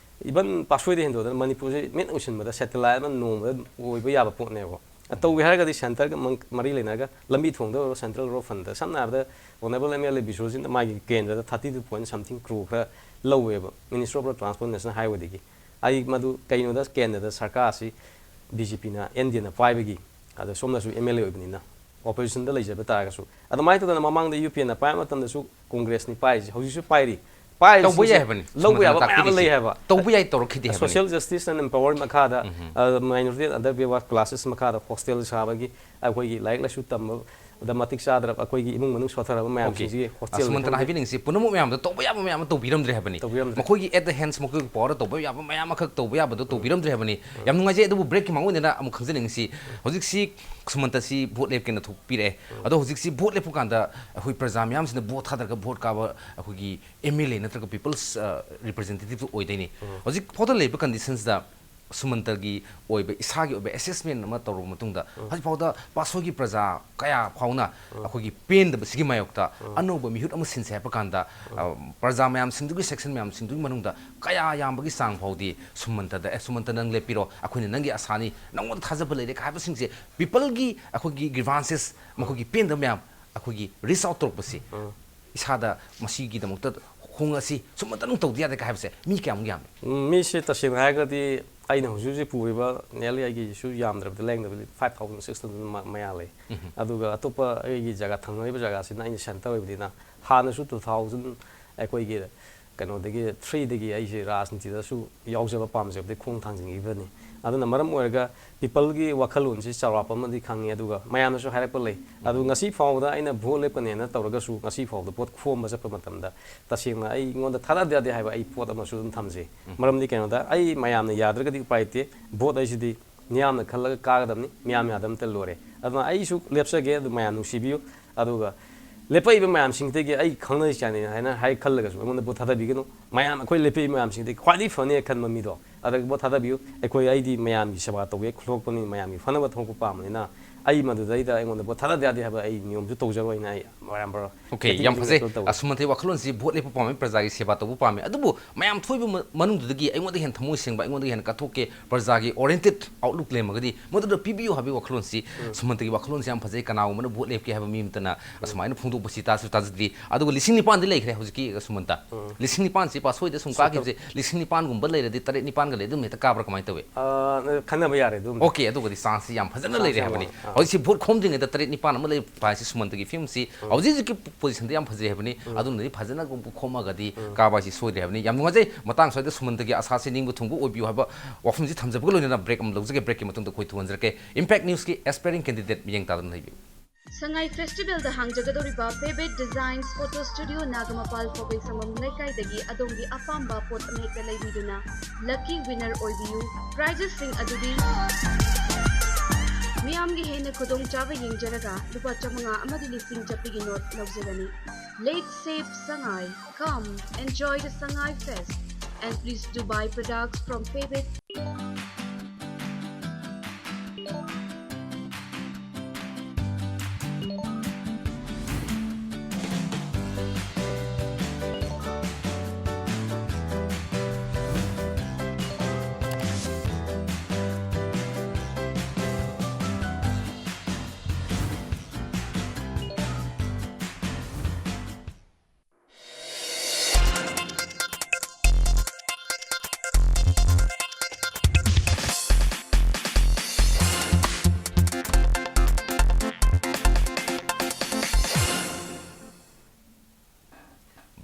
even ꯄꯥꯁꯣꯏꯗ ꯍꯦꯟꯗꯣꯛꯇꯅ ꯃꯅꯤꯄꯨꯔꯁꯤ ꯃꯤꯠ ꯎꯏꯁꯤꯟꯕꯗ satellite ꯑꯃ ꯅꯣꯡꯃꯗ ꯑꯣꯏꯕ ꯌꯥꯕ ꯄꯣꯠꯅꯦꯕꯀꯣ꯫ ꯇꯧꯒꯦ ꯍꯥꯏꯔꯒꯗꯤ centreꯒ ꯃꯪ-, ꯃꯔꯤ ꯂꯩꯅꯔꯒ ꯂꯝꯕꯤ ꯊꯣꯡꯗ ꯑꯣꯏꯔꯣ, central road fundꯗ, ꯁꯝꯅ ꯍꯥꯏꯔꯕꯗ Honourable MLA ꯕꯤꯁ꯭ꯋꯖꯤꯠꯅ ꯃꯥꯒꯤ ꯀꯦꯟꯗ꯭ꯔꯗ thirty two point something crore ꯈꯔ ꯂꯧꯋꯦꯕ Ministry of Road Transport National Highwayꯗꯒꯤ꯫ ꯑꯩ ꯃꯗꯨ ꯀꯩꯅꯣꯗ ꯀꯦꯟꯗ꯭ꯔꯗ ꯁꯔꯀꯥꯔꯁꯤ BJPꯅ, NDAꯅ ꯄꯥꯏꯕꯒꯤ, ꯑꯗ ꯁꯣꯝꯅꯁꯨ MLA ꯑꯣꯏꯕꯅꯤꯅ oppositionꯗ ꯂꯩꯖꯕ ꯇꯥꯔꯒꯁꯨ, ꯑꯗꯨꯃꯥꯏꯅ ꯇꯧꯗꯅ ꯃꯃꯥꯡꯗ UPAꯅ ꯄꯥꯏꯕ ꯃꯇꯝꯗꯁꯨ Congressꯅꯤ ꯄꯥꯏꯔꯤꯁꯤ, ꯍꯧꯖꯤꯛꯁꯨ ꯄꯥꯏꯔꯤ꯫ ꯄꯥꯏꯔꯤꯁꯤꯡꯁꯦ ꯇꯧꯕ ꯌꯥꯏ ꯍꯥꯏꯕꯅꯤ꯫ ꯂꯧꯕ ꯁꯨꯃꯥꯏꯅ ꯌꯥꯕ ꯃꯌꯥꯝ ꯑꯃ ꯂꯩ ꯇꯥꯛꯄꯤꯔꯤꯁꯤ꯫ ꯍꯥꯏꯕ꯫ ꯇꯧꯕ ꯌꯥꯏ, ꯇꯧꯔꯛꯈꯤꯗꯦ ꯍꯥꯏꯕꯅꯤ꯫ Social justice and empower ꯃꯈꯥꯗ, ꯑ, minority and underprivileged classes ꯃꯈꯥꯗ hostel ꯁꯥꯕꯒꯤ, ꯑꯩꯈꯣꯏꯒꯤ ꯂꯥꯏꯔꯤꯛ ꯂꯥꯏꯁꯨ ꯇꯝꯕꯗ ꯃꯇꯤꯛ ꯆꯥꯗ꯭ꯔꯕ, ꯑꯩꯈꯣꯏꯒꯤ ꯏꯃꯨꯡ ꯃꯅꯨꯡ ꯁꯣꯠꯊꯔꯕ ꯃꯌꯥꯝꯁꯤꯡꯁꯤꯒꯤ hostel ꯁꯨꯃꯟꯇꯅ ꯍꯥꯏꯕꯤꯅꯤꯡꯉꯤꯁꯤ ꯄꯨꯝꯅꯃꯛ ꯃꯌꯥꯝꯗ ꯇꯧꯕ ꯌꯥꯕ ꯃꯌꯥꯝ ꯑꯃ ꯇꯧꯕꯤꯔꯝꯗ꯭ꯔꯦ ꯍꯥꯏꯕꯅꯤ꯫ ꯇꯧꯕꯤꯔꯝꯗ꯭ꯔꯦ꯫ ꯃꯈꯣꯏꯒꯤ at the hands, ꯃꯈꯣꯏꯒꯤ powerꯗ ꯇꯧꯕ ꯌꯥꯕ ꯃꯌꯥꯝ ꯑꯃꯈꯛ ꯇꯧꯕ ꯌꯥꯕꯗꯣ ꯇꯧꯕꯤꯔꯝꯗ꯭ꯔꯦ ꯍꯥꯏꯕꯅꯤ꯫ ꯌꯥꯝ ꯅꯨꯡꯉꯥꯏꯖꯩ꯫ ꯑꯗꯨꯕꯨ breakꯀꯤ ꯃꯥꯡꯑꯣꯏꯅꯅ ꯑꯃꯨꯛ ꯈꯪꯖꯅꯤꯡꯉꯤꯁꯤ, ꯍꯧꯖꯤꯛꯁꯤ ꯁꯨꯃꯟꯇꯁꯤ vote ꯂꯦꯞꯀꯦꯅ ꯊꯣꯛꯄꯤꯔꯛꯑꯦ꯫ ꯑꯗꯣ ꯍꯧꯖꯤꯛꯁꯤ vote ꯂꯦꯞꯄ ꯀꯥꯟꯗ ꯑꯩꯈꯣꯏ ꯄ꯭ꯔꯖꯥ ꯃꯌꯥꯝꯁꯤꯅ vote ꯊꯥꯗꯔꯒ vote ꯀꯥꯕ ꯑꯩꯈꯣꯏꯒꯤ MLA ꯅꯠꯇ꯭ꯔꯒ people's, ꯑ, representativeꯇꯨ ꯑꯣꯏꯗꯣꯏꯅꯤ꯫ ꯍꯧꯖꯤꯛ ꯐꯥꯎꯗ ꯂꯩꯔꯤꯕ conditionsꯗ ꯁꯨꯃꯟꯇꯒꯤ ꯑꯣꯏꯕ, ꯏꯁꯥꯒꯤ ꯑꯣꯏꯕ ꯑꯦꯁꯦꯁꯃꯦꯟ ꯑꯃ ꯇꯧꯔꯕ ꯃꯇꯨꯡꯗ, ꯍꯧꯖꯤꯛ ꯐꯥꯎꯗ ꯄꯥꯠꯁꯣꯏꯒꯤ ꯄ꯭ꯔꯖꯥ ꯀꯌꯥ ꯐꯥꯎꯅ ꯑꯩꯈꯣꯏꯒꯤ ꯄꯦꯟꯗꯕꯁꯤꯒꯤ ꯃꯥꯌꯣꯛꯇ ꯑꯅꯧꯕ ꯃꯤꯍꯨꯠ ꯑꯃ ꯁꯤꯟꯁꯦ ꯍꯥꯏꯕ ꯀꯥꯟꯗ, ꯑ, ꯄ꯭ꯔꯖꯥ ꯃꯌꯥꯝꯁꯤꯡꯗꯨꯒꯤ, ꯁꯦꯛꯁꯟ ꯃꯌꯥꯝꯁꯤꯡꯗꯨꯒꯤ ꯃꯅꯨꯡꯗ ꯀꯌꯥ ꯌꯥꯝꯕꯒꯤ ꯆꯥꯡ ꯐꯥꯎꯗꯤ ꯁꯨꯃꯟꯇꯗ, "ꯑꯦ, ꯁꯨꯃꯟꯇ, ꯅꯪ ꯂꯦꯞꯄꯤꯔꯣ, ꯑꯩꯈꯣꯏꯅ ꯅꯪꯒꯤ ꯑꯁꯥꯅꯤ, ꯅꯪꯉꯣꯟꯗ ꯊꯥꯖꯕ ꯂꯩꯔꯦ" ꯍꯥꯏꯕꯁꯤꯡꯁꯦ, ꯄꯤꯄꯜꯒꯤ ꯑꯩꯈꯣꯏꯒꯤ ꯒ꯭ꯔꯤꯚꯥꯟꯁꯦꯁ, ꯃꯈꯣꯏꯒꯤ ꯄꯦꯟꯗꯕ ꯃꯌꯥꯝ ꯑꯩꯈꯣꯏꯒꯤ ꯔꯤꯆ ꯑꯥꯎꯠ ꯇꯧꯔꯛꯄꯁꯤ, ꯏꯁꯥꯗ ꯃꯁꯤꯒꯤꯗꯃꯛꯇ ꯍꯣꯡꯉꯁꯤ, ꯁꯨꯃꯟꯇ ꯅꯪ ꯇꯧꯗ ꯌꯥꯗꯦ ꯍꯥꯏꯕꯁꯦ ꯃꯤ ꯀꯌꯥꯃꯨꯛ ꯌꯥꯝꯃꯤ? ꯎꯝ, ꯃꯤꯁꯦ ꯇꯁꯦꯡꯅ ꯍꯥꯏꯔꯒꯗꯤ ꯑꯩꯅ ꯍꯧꯖꯤꯛ ꯍꯧꯖꯤꯛ ꯄꯨꯔꯤꯕ nearly ꯑꯩꯒꯤꯁꯨ ꯌꯥꯝꯗ꯭ꯔꯕꯗ ꯂꯦꯡꯗꯕꯗ five thousand, six thousand ꯃ-, ꯃꯌꯥ ꯂꯩ꯫ ꯑꯗꯨꯒ ꯑꯇꯣꯞꯄ ꯑꯩꯒꯤ ꯖꯒꯥ, ꯊꯪꯅꯔꯤꯕ ꯖꯒꯥꯁꯤꯅ ꯑꯩꯅ ꯁꯦꯟꯇꯔ ꯑꯣꯏꯕꯅꯤꯅ, ꯍꯥꯟꯅꯁꯨ two thousand ꯑꯩꯈꯣꯏꯒꯤ ꯀꯩꯅꯣꯗꯒꯤ, threeꯗꯒꯤ ꯑꯩꯁꯦ ꯔꯥꯖꯅꯤꯇꯤꯗꯁꯨ ꯌꯥꯎꯖꯕ ꯄꯥꯝꯖꯕꯗꯒꯤ ꯈꯣꯡ ꯊꯥꯡꯖꯤꯟꯈꯤꯕꯅꯤ꯫ ꯑꯗꯨꯅ ꯃꯔꯝ ꯑꯣꯏꯔꯒ ꯄꯤꯄꯜꯒꯤ ꯋꯥꯈꯜꯂꯣꯟꯁꯤ ꯆꯥꯎꯔꯥꯛꯄ ꯑꯃꯗꯤ ꯈꯪꯉꯤ, ꯑꯗꯨꯒ ꯃꯌꯥꯝꯅꯁꯨ ꯍꯥꯏꯔꯛꯄ ꯂꯩ꯫ ꯑꯗꯨ ꯉꯁꯤ ꯐꯥꯎꯕꯗ ꯑꯩꯅ ꯚꯣꯠ ꯂꯦꯞꯀꯅꯦꯅ ꯇꯧꯔꯒꯁꯨ, ꯉꯁꯤ ꯐꯥꯎꯕꯗ ꯚꯣꯠ ꯈꯣꯝꯕ ꯆꯠꯄ ꯃꯇꯝꯗ ꯇꯁꯦꯡꯅ ꯑꯩꯉꯣꯟꯗ ꯊꯥꯗꯗ ꯌꯥꯗꯦ ꯍꯥꯏꯕ ꯑꯩ ꯄꯣꯠ ꯑꯃꯁꯨ ꯑꯗꯨꯝ ꯊꯝꯖꯩ꯫ ꯃꯔꯝꯗꯤ ꯀꯩꯅꯣꯗ, ꯑꯩ ꯃꯌꯥꯝꯅ ꯌꯥꯗ꯭ꯔꯒꯗꯤ ꯎꯄꯥꯏ ꯂꯩꯇꯦ꯫ ꯚꯣꯠ ꯍꯥꯏꯁꯤꯗꯤ ꯃꯤꯌꯥꯝꯅ ꯈꯜꯂꯒ ꯀꯥꯒꯗꯕꯅꯤ, ꯃꯤꯌꯥꯝ ꯌꯥꯗꯕ ꯅꯠꯇ ꯂꯣꯏꯔꯦ꯫ ꯑꯗꯨꯅ ꯑꯩꯁꯨ ꯂꯦꯞꯆꯒꯦ, ꯑꯗꯨ ꯃꯌꯥꯝ ꯅꯨꯡꯁꯤꯕꯤꯌꯨ꯫ ꯑꯗꯨꯒ ꯂꯦꯞꯄꯛꯏꯕ ꯃꯌꯥꯝꯁꯤꯡꯗꯒꯤ ꯑꯩ ꯈꯪꯅ ꯆꯥꯟꯅꯩ ꯍꯥꯏꯅ ꯍꯥꯏ ꯈꯜꯂꯒꯁꯨ ꯑꯩꯉꯣꯟꯗ ꯚꯣꯠ ꯊꯥꯗꯕꯤꯒꯅꯨ꯫ ꯃꯌꯥꯝ, ꯑꯩꯈꯣꯏ ꯂꯦꯞꯄꯛꯏꯕ ꯃꯌꯥꯝꯁꯤꯡꯗꯒꯤ ꯈ꯭ꯋꯥꯏꯗꯒꯤ ꯐꯅꯤ ꯈꯟꯕ ꯃꯤꯗꯣ ꯑꯗꯨꯗ ꯚꯣꯠ ꯊꯥꯗꯕꯤꯌꯨ꯫ ꯑꯩꯈꯣꯏ, ꯑꯩꯗꯤ ꯃꯌꯥꯝꯒꯤ ꯁꯦꯕꯥ ꯇꯧꯒꯦ ꯈꯜꯂꯛꯄꯅꯤ, ꯃꯌꯥꯝꯒꯤ ꯐꯅꯕ ꯊꯣꯛꯄ ꯄꯥꯝꯕꯅꯤꯅ, ꯑꯩ ꯃꯗꯨꯗꯩꯗ ꯑꯩꯉꯣꯟꯗ ꯚꯣꯠ ꯊꯥꯗꯗ ꯌꯥꯗꯦ ꯍꯥꯏꯕ ꯑꯩ ꯅꯤꯌꯣꯝꯁꯨ ꯇꯧꯖꯔꯣꯏꯅ ꯑꯩ ꯃꯌꯥꯝ ꯑꯣꯀꯦ, ꯌꯥꯝ ꯐꯖꯩ꯫ ꯑꯁꯨꯃꯟꯇꯒꯤ ꯋꯥꯈꯜꯂꯣꯟꯁꯤ ꯚꯣꯠ ꯂꯦꯞꯄ ꯄꯥꯝꯃꯤ, ꯄ꯭ꯔꯖꯥꯒꯤ ꯁꯦꯕꯥ ꯇꯧꯕ ꯄꯥꯝꯃꯤ, ꯑꯗꯨꯕꯨ ꯃꯌꯥꯝ ꯊꯣꯛꯏꯕ ꯃ-, ꯃꯅꯨꯡꯗꯨꯗꯒꯤ ꯑꯩꯉꯣꯟꯗ ꯍꯦꯟꯅ ꯊꯃꯣꯏ ꯁꯦꯡꯕ, ꯑꯩꯉꯣꯟꯗ ꯍꯦꯟꯅ ꯀꯠꯊꯣꯛꯀꯦ, ꯄ꯭ꯔꯖꯥꯒꯤ ꯑꯣꯔꯤꯌꯦꯟꯇꯦꯠ ꯑꯥꯎꯠꯂꯨꯛ ꯂꯩꯔꯝꯃꯒꯗꯤ ꯃꯗꯨꯗ ꯄꯤꯕꯤꯌꯨ ꯍꯥꯏꯕꯒꯤ ꯋꯥꯈꯜꯂꯣꯟꯁꯤ ꯁꯨꯃꯟꯇꯒꯤ ꯋꯥꯈꯜꯂꯣꯟꯁꯤ ꯌꯥꯝ ꯐꯖꯩ꯫ ꯀꯅꯥꯒꯨꯝꯕꯅ ꯚꯣꯠ ꯂꯦꯞꯀꯦ ꯍꯥꯏꯕ ꯃꯤ ꯑꯃꯠꯇꯅ ꯑꯁꯨꯃꯥꯏꯅ ꯐꯣꯡꯗꯣꯛꯄꯁꯤ ꯇꯥꯁꯨ ꯇꯥꯖꯗ꯭ꯔꯤ꯫ ꯑꯗꯨꯒ ꯂꯤꯁꯤꯡ ꯅꯤꯄꯥꯟꯗꯤ ꯂꯩꯈ꯭ꯔꯦ ꯍꯧꯖꯤꯛꯀꯤ ꯁꯨꯃꯟꯇ꯫ ꯂꯤꯁꯤꯡ ꯅꯤꯄꯥꯟꯁꯤ ꯄꯥꯁꯣꯏꯗ ꯁꯨꯝ ꯀꯥꯈꯤꯕꯁꯦ, ꯂꯤꯁꯤꯡ ꯅꯤꯄꯥꯟꯒꯨꯝꯕ ꯂꯩꯔꯗꯤ ꯇꯔꯦꯠ ꯅꯤꯄꯥꯟꯒ ꯂꯩ, ꯑꯗꯨꯝ ꯍꯦꯛꯇ ꯀꯥꯕ꯭ꯔꯥ ꯀꯃꯥꯏꯅ ꯇꯧꯏ? ꯑ, ꯈꯟꯅꯕ ꯌꯥꯔꯦ ꯑꯗꯨꯝ꯫ ꯑꯣꯀꯦ, ꯑꯗꯨꯒꯗꯤ ꯆꯥꯟꯁꯁꯤ ꯌꯥꯝ ꯐꯖꯅ ꯂꯩꯔꯦ ꯍꯥꯏꯕꯅꯤ꯫ ꯍꯧꯖꯤꯛꯁꯤ ꯚꯣꯠ ꯈꯣꯝꯗ꯭ꯔꯤꯉꯩꯗ ꯇꯔꯦꯠ ꯅꯤꯄꯥꯟ ꯑꯃ ꯂꯩꯕ ꯍꯥꯏꯁꯤ ꯁꯨꯃꯟꯇꯒꯤ ꯐꯤꯕꯝꯁꯤ ꯍꯧꯖꯤꯛ ꯍꯧꯖꯤꯛꯀꯤ ꯄꯣꯖꯤꯁꯟꯗ ꯌꯥꯝ ꯐꯖꯩ ꯍꯥꯏꯕꯅꯤ꯫ ꯑꯗꯨꯅꯗꯤ ꯐꯖꯅ ꯈꯣꯝꯃꯒꯗꯤ ꯀꯥꯕ ꯍꯥꯏꯁꯤ ꯁꯣꯏꯗ꯭ꯔꯦ ꯍꯥꯏꯕꯅꯤ꯫ ꯌꯥꯝ ꯅꯨꯡꯉꯥꯏꯖꯩ꯫ ꯃꯇꯥꯡ ꯁ꯭ꯋꯥꯏꯗ ꯁꯨꯃꯟꯇꯒꯤ ꯑꯁꯥꯁꯤ ꯅꯤꯡꯕ ꯊꯨꯡꯕ ꯑꯣꯏꯕꯤꯌꯨ ꯍꯥꯏꯕ ꯋꯥꯐꯝꯁꯤ ꯊꯝꯖꯕꯒ ꯂꯣꯏꯅꯅ ꯕ꯭ꯔꯦꯛ ꯑꯃ ꯂꯧꯖꯒꯦ꯫ ꯕ꯭ꯔꯦꯛꯀꯤ ꯃꯇꯨꯡꯗ ꯑꯩꯈꯣꯏ ꯊꯨꯍꯟꯖꯔꯛꯀꯦ꯫ ꯏꯝꯄꯦꯛ ꯅ꯭ꯌꯨꯁꯀꯤ ꯑꯦꯁꯄꯥꯏꯔꯤꯡ ꯀꯦꯟꯗꯤꯗꯦꯠ ꯃꯤꯠꯌꯦꯡ ꯇꯥꯗꯨꯅ ꯂꯩꯕꯤꯌꯨ꯫ ꯁꯉꯥꯏ ꯐꯦꯁꯇꯤꯚꯦꯜꯗ ꯍꯥꯡꯖꯒꯗꯧꯔꯤꯕ ꯄꯦꯕꯦꯠ ꯗꯤꯖꯥꯏꯟ ꯐꯣꯇꯣ ꯁ꯭ꯇꯨꯗꯤꯑꯣ, ꯅꯥꯒꯃꯄꯥꯜ ꯐꯧꯕꯩ ꯁꯪꯕꯝ ꯂꯩꯀꯥꯏꯗꯒꯤ ꯑꯗꯣꯝꯒꯤ ꯑꯄꯥꯝꯕ ꯄꯣꯠ ꯑꯃꯍꯦꯛꯇ ꯂꯩꯕꯤꯗꯨꯅ ꯂꯛꯀꯤ ꯋꯤꯟꯅꯔ ꯑꯣꯏꯕꯤꯌꯨ꯫ ꯄ꯭ꯔꯥꯏꯖꯦꯁꯁꯤꯡ ꯑꯗꯨꯗꯤ ꯃꯤꯌꯥꯝꯒꯤ ꯍꯦꯟꯅ ꯈꯨꯗꯣꯡꯆꯥꯕ ꯌꯦꯡꯖꯔꯒ ꯂꯨꯄꯥ ꯆꯥꯃꯉꯥ ꯑꯃꯗꯤ ꯂꯤꯁꯤꯡ ꯆꯠꯄꯤꯒꯤ ꯅꯣꯠ ꯂꯧꯖꯒꯅꯤ꯫ Let's save Sangai. Come, enjoy the Sangai Fest. And please do buy products from Pebet.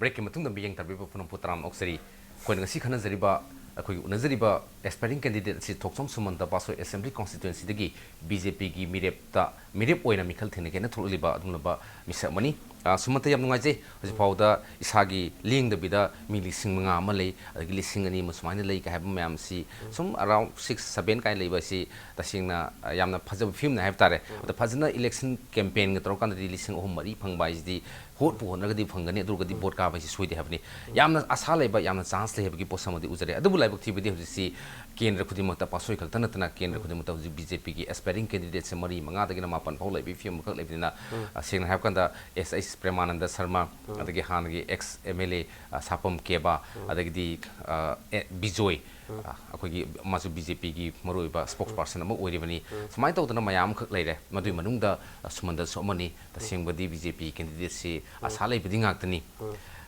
ꯕ꯭ꯔꯦꯛꯀꯤ ꯃꯇꯨꯡꯗ ꯃꯤꯠꯌꯦꯡ ꯇꯥꯕꯤꯕ ꯄꯨꯝꯅꯃꯛꯄꯨ ꯇꯔꯥꯝꯅ ꯑꯣꯛꯆꯔꯤ꯫ ꯑꯩꯈꯣꯏꯅ ꯉꯁꯤ ꯈꯟꯅꯖꯔꯤꯕ, ꯑꯩꯈꯣꯏꯒꯤ ꯎꯅꯖꯔꯤꯕ aspiring candidate ꯑꯁꯤ ꯊꯣꯛꯆꯣꯝ ꯁꯨꯃꯟꯇ ꯄꯥꯠꯁꯣꯏ Assembly Constituencyꯗꯒꯤ BJPꯒꯤ ꯃꯤꯔꯦꯞꯇ, ꯃꯤꯔꯦꯞ ꯑꯣꯏꯅ ꯃꯤꯈꯜ ꯊꯦꯡꯅꯒꯦꯅ ꯊꯣꯛꯂꯛꯂꯤꯕ ꯑꯗꯨꯒꯨꯝꯂꯕ ꯃꯤꯁꯛ ꯑꯃꯅꯤ꯫ ꯑ, ꯁꯨꯃꯟꯇ, ꯌꯥꯝ ꯅꯨꯡꯉꯥꯏꯖꯩ꯫ ꯍꯧꯖꯤꯛ ꯐꯥꯎꯕꯗ ꯏꯁꯥꯒꯤ ꯂꯦꯡꯗꯕꯤꯗ ꯃꯤ ꯂꯤꯁꯤꯡ ꯃꯉꯥ ꯑꯃ ꯂꯩ, ꯑꯗꯒꯤ ꯂꯤꯁꯤꯡ ꯑꯅꯤ ꯑꯃ ꯁꯨꯃꯥꯏꯅ ꯂꯩ ꯀꯥꯏ ꯍꯥꯏꯕ ꯃꯌꯥꯝꯁꯤ, ꯁꯨꯝ around six seven ꯀꯥꯏꯅ ꯂꯩꯕ ꯑꯁꯤ ꯇꯁꯦꯡꯅ, ꯑ, ꯌꯥꯝꯅ ꯐꯖꯕ ꯐꯤꯕꯝꯅꯤ ꯍꯥꯏꯕ ꯇꯥꯔꯦ꯫ ꯑꯗ ꯐꯖꯅ election campaignꯒ ꯇꯧꯔꯀꯥꯟꯗꯗꯤ ꯂꯤꯁꯤꯡ ꯑꯍꯨꯝ ꯃꯔꯤ ꯐꯪꯕ ꯍꯥꯏꯁꯤꯗꯤ ꯍꯣꯠꯄꯨ ꯍꯣꯠꯅꯔꯒꯗꯤ ꯐꯪꯒꯅꯤ, ꯑꯗꯨ ꯑꯣꯏꯔꯒꯗꯤ ꯚꯣꯠ ꯀꯥꯕ ꯍꯥꯏꯁꯤ ꯁꯣꯏꯗꯦ ꯍꯥꯏꯕꯅꯤ꯫ ꯌꯥꯝꯅ ꯑꯁꯥ ꯂꯩꯕ, ꯌꯥꯝꯅ chance ꯂꯩ ꯍꯥꯏꯕꯒꯤ ꯄꯣꯠꯁꯛ ꯑꯃꯗꯤ ꯎꯖꯔꯦ꯫ ꯑꯗꯨꯕꯨ ꯂꯥꯏꯕꯛ ꯊꯤꯕꯗꯤ ꯍꯧꯖꯤꯛꯁꯤ ꯀꯦꯟꯗ꯭ꯔ ꯈꯨꯗꯤꯡꯃꯛꯇ, ꯄꯥꯠꯁꯣꯏ ꯈꯛꯇ ꯅꯠꯇꯅ ꯀꯦꯟꯗ꯭ꯔ ꯈꯨꯗꯤꯡꯃꯛꯇ ꯍꯧꯖꯤꯛ BJPꯒꯤ aspiring candidateꯁꯦ ꯃꯔꯤ ꯃꯉꯥꯗꯒꯤꯅ ꯃꯥꯄꯟ ꯐꯥꯎ ꯂꯩꯕꯒꯤ ꯐꯤꯕꯝ ꯑꯃꯈꯛ ꯂꯩꯕꯅꯤꯅ, ꯑ, ꯁꯦꯡꯅ ꯍꯥꯏꯕ ꯀꯥꯟꯗ S H ꯄ꯭ꯔꯦꯃꯥꯅꯟꯗ ꯁꯔꯃ, ꯑꯗꯒꯤ ꯍꯥꯟꯅꯒꯤ ex MLA, ꯑ, ꯁꯥꯄꯝ ꯀꯦꯕꯥ, ꯑꯗꯒꯤꯗꯤ, ꯑ, ꯑꯦ, ꯕꯤꯖꯣꯏ, ꯑ, ꯑꯩꯈꯣꯏꯒꯤ ꯃꯥꯁꯨ BJPꯒꯤ ꯃꯔꯨꯑꯣꯏꯕ spokesperson ꯑꯃ ꯑꯣꯏꯔꯤꯕꯅꯤ꯫ ꯁꯨꯃꯥꯏꯅ ꯇꯧꯗꯅ ꯃꯌꯥꯝ ꯑꯃꯈꯛ ꯂꯩꯔꯦ꯫ ꯃꯗꯨꯒꯤ ꯃꯅꯨꯡꯗ, ꯑ, ꯁꯨꯃꯟꯗꯁꯨ ꯑꯃꯅꯤ꯫ ꯇꯁꯦꯡꯕꯗꯤ BJP candidateꯁꯤ ꯑꯁꯥ ꯂꯩꯕꯗꯤ ꯉꯥꯛꯇꯅꯤ꯫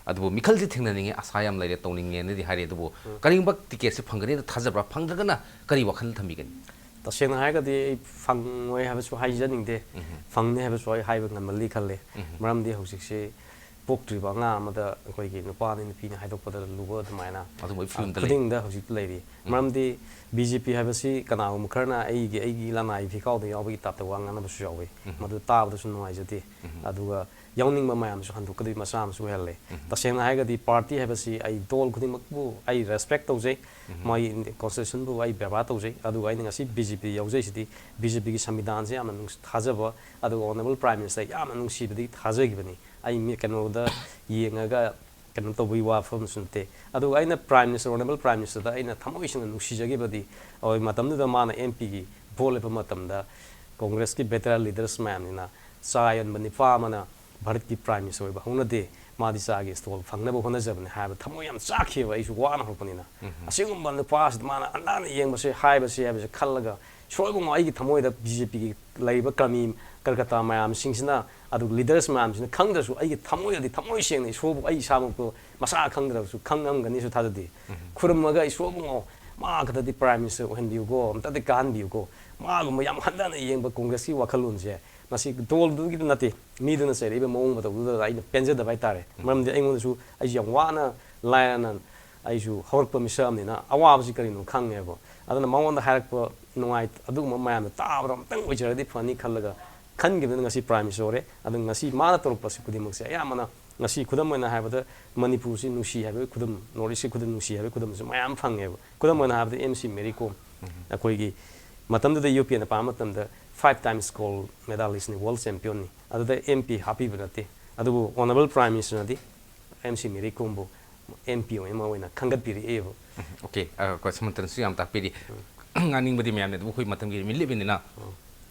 ꯑꯗꯨꯕꯨ ꯃꯤꯈꯜꯁꯤ ꯊꯦꯡꯅꯅꯤꯡꯉꯦ, ꯑꯁꯥ ꯌꯥꯝ ꯂꯩꯔꯦ, ꯇꯧꯅꯤꯡꯉꯦꯅꯗꯤ ꯍꯥꯏꯔꯤ꯫ ꯑꯗꯨꯕꯨ ꯀꯔꯤꯒꯨꯝꯕ ticketꯁꯤ ꯐꯪꯒꯅꯤꯅ ꯊꯥꯖꯕ꯭ꯔꯥ? ꯐꯪꯗ꯭ꯔꯒꯅ ꯀꯔꯤ ꯋꯥꯈꯜ ꯊꯝꯕꯤꯒꯅꯤ? ꯇꯁꯦꯡꯅ ꯍꯥꯏꯔꯒꯗꯤ ꯑꯩ ꯐꯪꯉꯣꯏ ꯍꯥꯏꯕꯁꯨ ꯍꯥꯏꯖꯅꯤꯡꯗꯦ, ꯐꯪꯅꯤ ꯍꯥꯏꯕꯁꯨ ꯑꯩ ꯍꯥꯏꯕ ꯉꯝꯃꯜꯂꯤ ꯈꯜꯂꯤ꯫ ꯃꯔꯝꯗꯤ ꯍꯧꯖꯤꯛꯁꯤ ꯄꯣꯛꯇ꯭ꯔꯤꯕ ꯑꯉꯥꯡ ꯑꯃꯗ ꯑꯩꯈꯣꯏꯒꯤ ꯅꯨꯄꯥꯅꯤ ꯅꯨꯄꯤꯅꯤ ꯍꯥꯏꯗꯣꯛꯄꯗ ꯂꯨꯕ ꯑꯗꯨꯃꯥꯏꯅ, ꯑꯗꯨꯝꯕꯒꯤ ꯑ, ꯐꯤꯕꯝꯗ ꯂꯩ꯫ ꯈꯨꯗꯤꯡꯗ ꯍꯧꯖꯤꯛ ꯂꯩꯔꯤ꯫ ꯃꯔꯝꯗꯤ BJP ꯍꯥꯏꯕꯁꯤ ꯀꯅꯥꯒꯨꯝꯕ ꯈꯔꯅ ꯑꯩꯒꯤ, ꯑꯩꯒꯤ ꯂꯅꯥꯏ ꯐꯤꯈꯥꯎꯗ ꯌꯥꯎꯕꯒꯤ ꯇꯥꯏꯞꯇ ꯋꯥ ꯉꯥꯡꯅꯕꯁꯨ ꯌꯥꯎꯏ꯫ ꯃꯗꯨ ꯇꯥꯕꯗꯁꯨ ꯅꯨꯡꯉꯥꯏꯖꯗꯦ꯫ ꯑꯗꯨꯒ ꯌꯥꯎꯅꯤꯡꯕ ꯃꯌꯥꯝꯁꯨ ꯍꯟꯗꯣꯛꯀꯗꯕꯒꯤ ꯃꯆꯥꯛ ꯑꯃꯁꯨ ꯑꯣꯏꯍꯜꯂꯦ꯫ ꯇꯁꯦꯡꯅ ꯍꯥꯏꯔꯒꯗꯤ party ꯍꯥꯏꯕꯁꯤ ꯑꯩ ꯗꯣꯜ ꯈꯨꯗꯤꯡꯃꯛꯄꯨ ꯑꯩ respect ꯇꯧꯖꯩ, ꯃꯣꯏ constitutionꯕꯨ ꯑꯩ ꯕꯦꯕꯥꯔ ꯇꯧꯖꯩ꯫ ꯑꯗꯨꯒ ꯑꯩꯅ ꯉꯁꯤ BJP ꯌꯥꯎꯖꯩꯁꯤꯗꯤ BJPꯒꯤ ꯁꯪꯕꯤꯙꯥꯟꯁꯦ ꯌꯥꯝꯅ ꯅꯨꯡꯁꯤ-, ꯊꯥꯖꯕ, ꯑꯗꯨꯒ Honourable Prime Minister ꯌꯥꯝꯅ ꯅꯨꯡꯁꯤꯕꯗꯒꯤ ꯊꯥꯖꯈꯤꯕꯅꯤ꯫ ꯑꯩ ꯃꯤ ꯀꯩꯅꯣꯗ ꯌꯦꯡꯉꯒ ꯀꯩꯅꯣ ꯇꯧꯕꯒꯤ ꯋꯥꯐꯝꯁꯨ ꯅꯠꯇꯦ꯫ ꯑꯗꯨꯒ ꯑꯩꯅ Prime Minister, Honourable Prime Ministerꯗ ꯑꯩꯅ ꯊꯃꯣꯏ ꯁꯦꯡꯅ ꯅꯨꯡꯁꯤꯖꯈꯤꯕꯗꯤ, ꯑꯩꯈꯣꯏ ꯃꯇꯝꯗꯨꯗ ꯃꯥꯅ MPꯒꯤ vote ꯂꯦꯞꯄ ꯃꯇꯝꯗ Congressꯀꯤ veteran leaders ꯃꯌꯥꯝꯅꯤꯅ ꯆꯥ ꯌꯣꯟꯕ ꯅꯤꯄꯥ ꯑꯃꯅ ꯚꯥꯔꯠꯀꯤ Prime Minister ꯑꯣꯏꯕ ꯍꯧꯅꯗꯦ, ꯃꯥꯗꯤ ꯆꯥꯒꯤ stall ꯐꯪꯅꯕ ꯍꯣꯠꯅꯖꯕꯅꯤ ꯍꯥꯏꯕ ꯊꯃꯣꯏ ꯌꯥꯝ ꯆꯥꯛꯈꯤꯕ, ꯑꯩꯁꯨ ꯋꯥꯅ ꯍꯧꯔꯛꯄꯅꯤꯅ꯫ ꯑꯁꯤꯒꯨꯝꯕ ꯅꯨꯄꯥꯁꯤꯗ ꯃꯥꯅ ꯍꯟꯊꯅ ꯌꯦꯡꯕꯁꯦ, ꯍꯥꯏꯕꯁꯦ, ꯍꯥꯏꯕꯁꯦ ꯈꯜꯂꯒ ꯏꯁꯣꯔ ꯏꯕꯨꯡꯉꯣ, ꯑꯩꯒꯤ ꯊꯃꯣꯏꯗ BJPꯒꯤ ꯂꯩꯔꯤꯕ ꯀꯔꯃꯤ ꯀꯔꯀꯇꯥ ꯃꯌꯥꯝꯁꯤꯡꯁꯤꯅ, ꯑꯗꯨꯒ leaders ꯃꯌꯥꯝꯁꯤꯅ ꯈꯪꯗ꯭ꯔꯁꯨ ꯑꯩꯒꯤ ꯊꯃꯣꯏꯗꯗꯤ ꯊꯃꯣꯏ ꯁꯦꯡꯅ ꯏꯁꯣꯔꯕꯨ ꯑꯩ ꯏꯁꯥꯃꯛꯄꯨ ꯃꯁꯥ ꯈꯪꯗ꯭ꯔꯕꯁꯨ ꯈꯪꯉꯝꯒꯅꯤꯁꯨ ꯊꯥꯖꯗꯦ꯫ ꯈꯨꯔꯨꯝꯃꯒ ꯏꯁꯣꯔ ꯏꯕꯨꯡꯉꯣ, ꯃꯥ ꯈꯛꯇꯗꯤ Prime Minister ꯑꯣꯏꯍꯟꯕꯤꯌꯨꯀꯣ, ꯑꯝꯇꯗꯤ ꯀꯥꯍꯟꯕꯤꯌꯨꯀꯣ, ꯃꯥꯒꯨꯝꯕ ꯌꯥꯝ ꯍꯟꯊꯅ ꯌꯦꯡꯕ Congressꯀꯤ ꯋꯥꯈꯜꯂꯣꯟꯁꯦ ꯉꯁꯤ ꯗꯣꯜꯗꯨꯒꯤꯗꯨ ꯅꯠꯇꯦ, ꯃꯤꯗꯨꯅ ꯆꯩꯔꯛꯏꯕ ꯃꯑꯣꯡ ꯃꯇꯧꯗꯨꯗ ꯑꯩꯅ ꯄꯦꯟꯖꯗꯕ ꯍꯥꯏꯇꯥꯔꯦ꯫ ꯃꯔꯝꯗꯤ ꯑꯩꯉꯣꯟꯗꯁꯨ, ꯑꯩꯁꯨ ꯌꯥꯝ ꯋꯥꯅ ꯂꯥꯏꯔꯅ ꯑꯩꯁꯨ ꯍꯧꯔꯛꯄ ꯃꯤꯁꯛ ꯑꯃꯅꯤꯅ ꯑꯋꯥꯕꯁꯤ ꯀꯔꯤꯅꯣ ꯈꯪꯉꯦꯕ꯫ ꯑꯗꯨꯅ ꯃꯉꯣꯟꯗ ꯍꯥꯏꯔꯛꯄ ꯅꯨꯡꯉꯥꯏ, ꯑꯗꯨꯒꯨꯝꯕ ꯃꯌꯥꯝꯗꯣ ꯇꯥꯕꯗ ꯑꯃꯇꯪ ꯑꯣꯏꯖꯔꯗꯤ ꯐꯅꯤ ꯈꯜꯂꯒ ꯈꯟꯈꯤꯕꯅ ꯉꯁꯤ Prime Minister ꯑꯣꯏꯔꯦ꯫ ꯑꯗꯨ ꯉꯁꯤ ꯃꯥꯅ ꯇꯧꯔꯛꯄꯁꯤ ꯈꯨꯗꯤꯡꯃꯛꯁꯦ ꯑꯌꯥꯝꯕꯅ, ꯉꯁꯤ ꯈꯨꯗꯝ ꯑꯣꯏꯅ ꯍꯥꯏꯕꯗ, ꯃꯅꯤꯄꯨꯔꯁꯤ ꯅꯨꯡꯁꯤ ꯍꯥꯏꯕꯒꯤ ꯈꯨꯗꯝ, North East ꯀꯤ ꯈꯨꯗꯝ, ꯅꯨꯡꯁꯤ ꯍꯥꯏꯕꯒꯤ ꯈꯨꯗꯝꯁꯨ ꯃꯌꯥꯝ ꯐꯪꯉꯦꯕ꯫ ꯈꯨꯗꯝ ꯑꯣꯏꯅ ꯍꯥꯏꯕꯗ, M C Mary Kom, ꯑꯩꯈꯣꯏꯒꯤ ꯃꯇꯝꯗꯨꯗ U P N ꯅ ꯄꯥꯕ ꯃꯇꯝꯗ five times gold medalist ꯅꯤ, world champion ꯅꯤ꯫ ꯑꯗꯨꯗ M P ꯍꯥꯞꯄꯤꯕ ꯅꯠꯇꯦ꯫ ꯑꯗꯨꯕꯨ Honourable Prime Minister ꯅꯗꯤ M C Mary Kom ꯕꯨ M P ꯑꯣꯏꯅ ꯑꯃ ꯑꯣꯏꯅ ꯈꯟꯒꯠꯄꯤꯔꯛꯑꯦꯕ꯫ Okay, ꯑ, ꯑꯩꯈꯣꯏ ꯁꯨꯃꯟꯇꯅꯁꯨ ꯌꯥꯝ ꯇꯥꯛꯄꯤꯔꯤ꯫ ꯉꯥꯡꯅꯤꯡꯕꯗꯤ ꯃꯌꯥꯝꯅꯦ, ꯑꯗꯨꯕꯨ ꯑꯩꯈꯣꯏ ꯃꯇꯝꯒꯤ limit ꯂꯩꯕꯅꯤꯅ,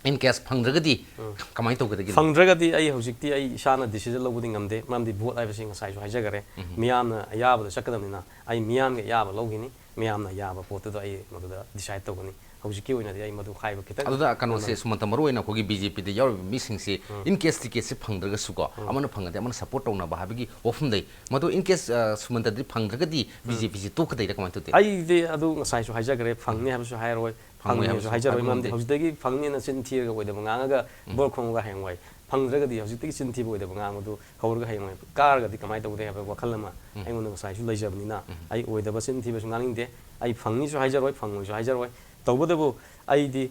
in case ꯐꯪꯗ꯭ꯔꯒꯗꯤ ꯀꯃꯥꯏꯅ ꯇꯧꯒꯗꯒꯦ? ꯐꯪꯗ꯭ꯔꯒꯗꯤ ꯑꯩ ꯍꯧꯖꯤꯛꯇꯤ ꯑꯩ ꯏꯁꯥꯅ decision ꯂꯧꯕꯗꯤ ꯉꯝꯗꯦ, ꯃꯔꯝꯗꯤ vote ꯍꯥꯏꯕꯁꯤ ꯉꯁꯥꯏꯁꯨ ꯍꯥꯏꯖꯈꯔꯦ, ꯃꯤꯌꯥꯝꯅ ꯑꯌꯥꯕꯗ ꯆꯠꯀꯗꯕꯅꯤꯅ ꯑꯩ ꯃꯤꯌꯥꯝꯒꯤ ꯑꯌꯥꯕ ꯂꯧꯈꯤꯅꯤ, ꯃꯤꯌꯥꯝꯅ ꯌꯥꯕ ꯄꯣꯠꯇꯨꯗ ꯑꯩ ꯃꯗꯨꯗ decide ꯇꯧꯒꯅꯤ꯫ ꯍꯧꯖꯤꯛꯀꯤ ꯑꯣꯏꯅꯗꯤ ꯑꯩ ꯃꯗꯨ ꯍꯥꯏꯕ ꯈꯤꯇꯪ ꯑꯗꯨꯗ ꯀꯩꯅꯣꯁꯦ, ꯁꯨꯃꯟꯇ, ꯃꯔꯨ ꯑꯣꯏꯅ ꯑꯩꯈꯣꯏꯒꯤ B J P ꯗ ꯌꯥꯎꯔꯤꯕ ꯃꯤꯁꯤꯡꯁꯦ, in case ticket ꯁꯦ ꯐꯪꯗ꯭ꯔꯒꯁꯨꯀꯣ, ꯑꯃꯅ ꯐꯪꯉꯗꯤ ꯑꯃꯅ support ꯇꯧꯅꯕ ꯍꯥꯏꯕꯒꯤ ꯋꯥꯐꯝ ꯂꯩ꯫ ꯃꯗꯨ in case, ꯑ, ꯁꯨꯃꯟꯇꯗꯤ ꯐꯪꯗ꯭ꯔꯒꯗꯤ B J P ꯁꯦ ꯇꯣꯛꯀꯗꯩꯔꯥ, ꯀꯃꯥꯏꯅ ꯇꯧꯗꯦ? ꯑꯩꯗꯤ ꯑꯗꯨ ꯉꯁꯥꯏꯁꯨ ꯍꯥꯏꯖꯈ꯭ꯔꯦ, ꯐꯪꯅꯤ ꯍꯥꯏꯕꯁꯨ ꯍꯥꯏꯔꯣꯏ, ꯐꯪꯉꯣꯏ ꯐꯪꯅꯤ ꯍꯥꯏꯕꯁꯨ ꯍꯥꯏꯕꯁꯨ ꯍꯥꯏꯖꯔꯣꯏ꯫ ꯍꯥꯏꯕ ꯃꯔꯝꯗꯤ ꯉꯝꯗꯦ꯫ ꯍꯧꯖꯤꯛꯇꯒꯤ ꯐꯪꯅꯤꯅ ꯆꯤꯟ ꯊꯤꯔꯒ ꯑꯣꯏꯗꯕ ꯉꯥꯡꯉꯒ vote ꯈꯣꯝꯃꯒ ꯍꯌꯦꯡꯋꯥꯏ ꯐꯪꯗ꯭ꯔꯒꯗꯤ, ꯍꯧꯖꯤꯛꯇꯒꯤ ꯆꯤꯟ ꯊꯤꯕ ꯑꯣꯏꯗꯕ ꯉꯥꯡꯕꯗꯨ ꯍꯧꯔꯒ ꯍꯌꯦꯡꯋꯥꯏ ꯀꯥꯔꯒꯗꯤ ꯀꯃꯥꯏꯅ ꯇꯧꯒꯗꯦ ꯍꯥꯏꯕ ꯋꯥꯈꯜ ꯑꯃ ꯑꯩꯉꯣꯟꯗ ꯉꯁꯥꯏꯁꯨ ꯂꯩꯖꯕꯅꯤꯅ, ꯑꯩ ꯑꯣꯏꯗꯕ ꯆꯤꯟ ꯊꯤꯕꯁꯨ ꯉꯥꯡꯅꯤꯡꯗꯦ꯫ ꯑꯩ ꯐꯪꯅꯤꯁꯨ ꯍꯥꯏꯖꯔꯣꯏ, ꯐꯪꯉꯣꯏꯁꯨ ꯍꯥꯏꯖꯔꯣꯏ꯫ ꯇꯧꯕꯇꯕꯨ ꯑꯩꯗꯤ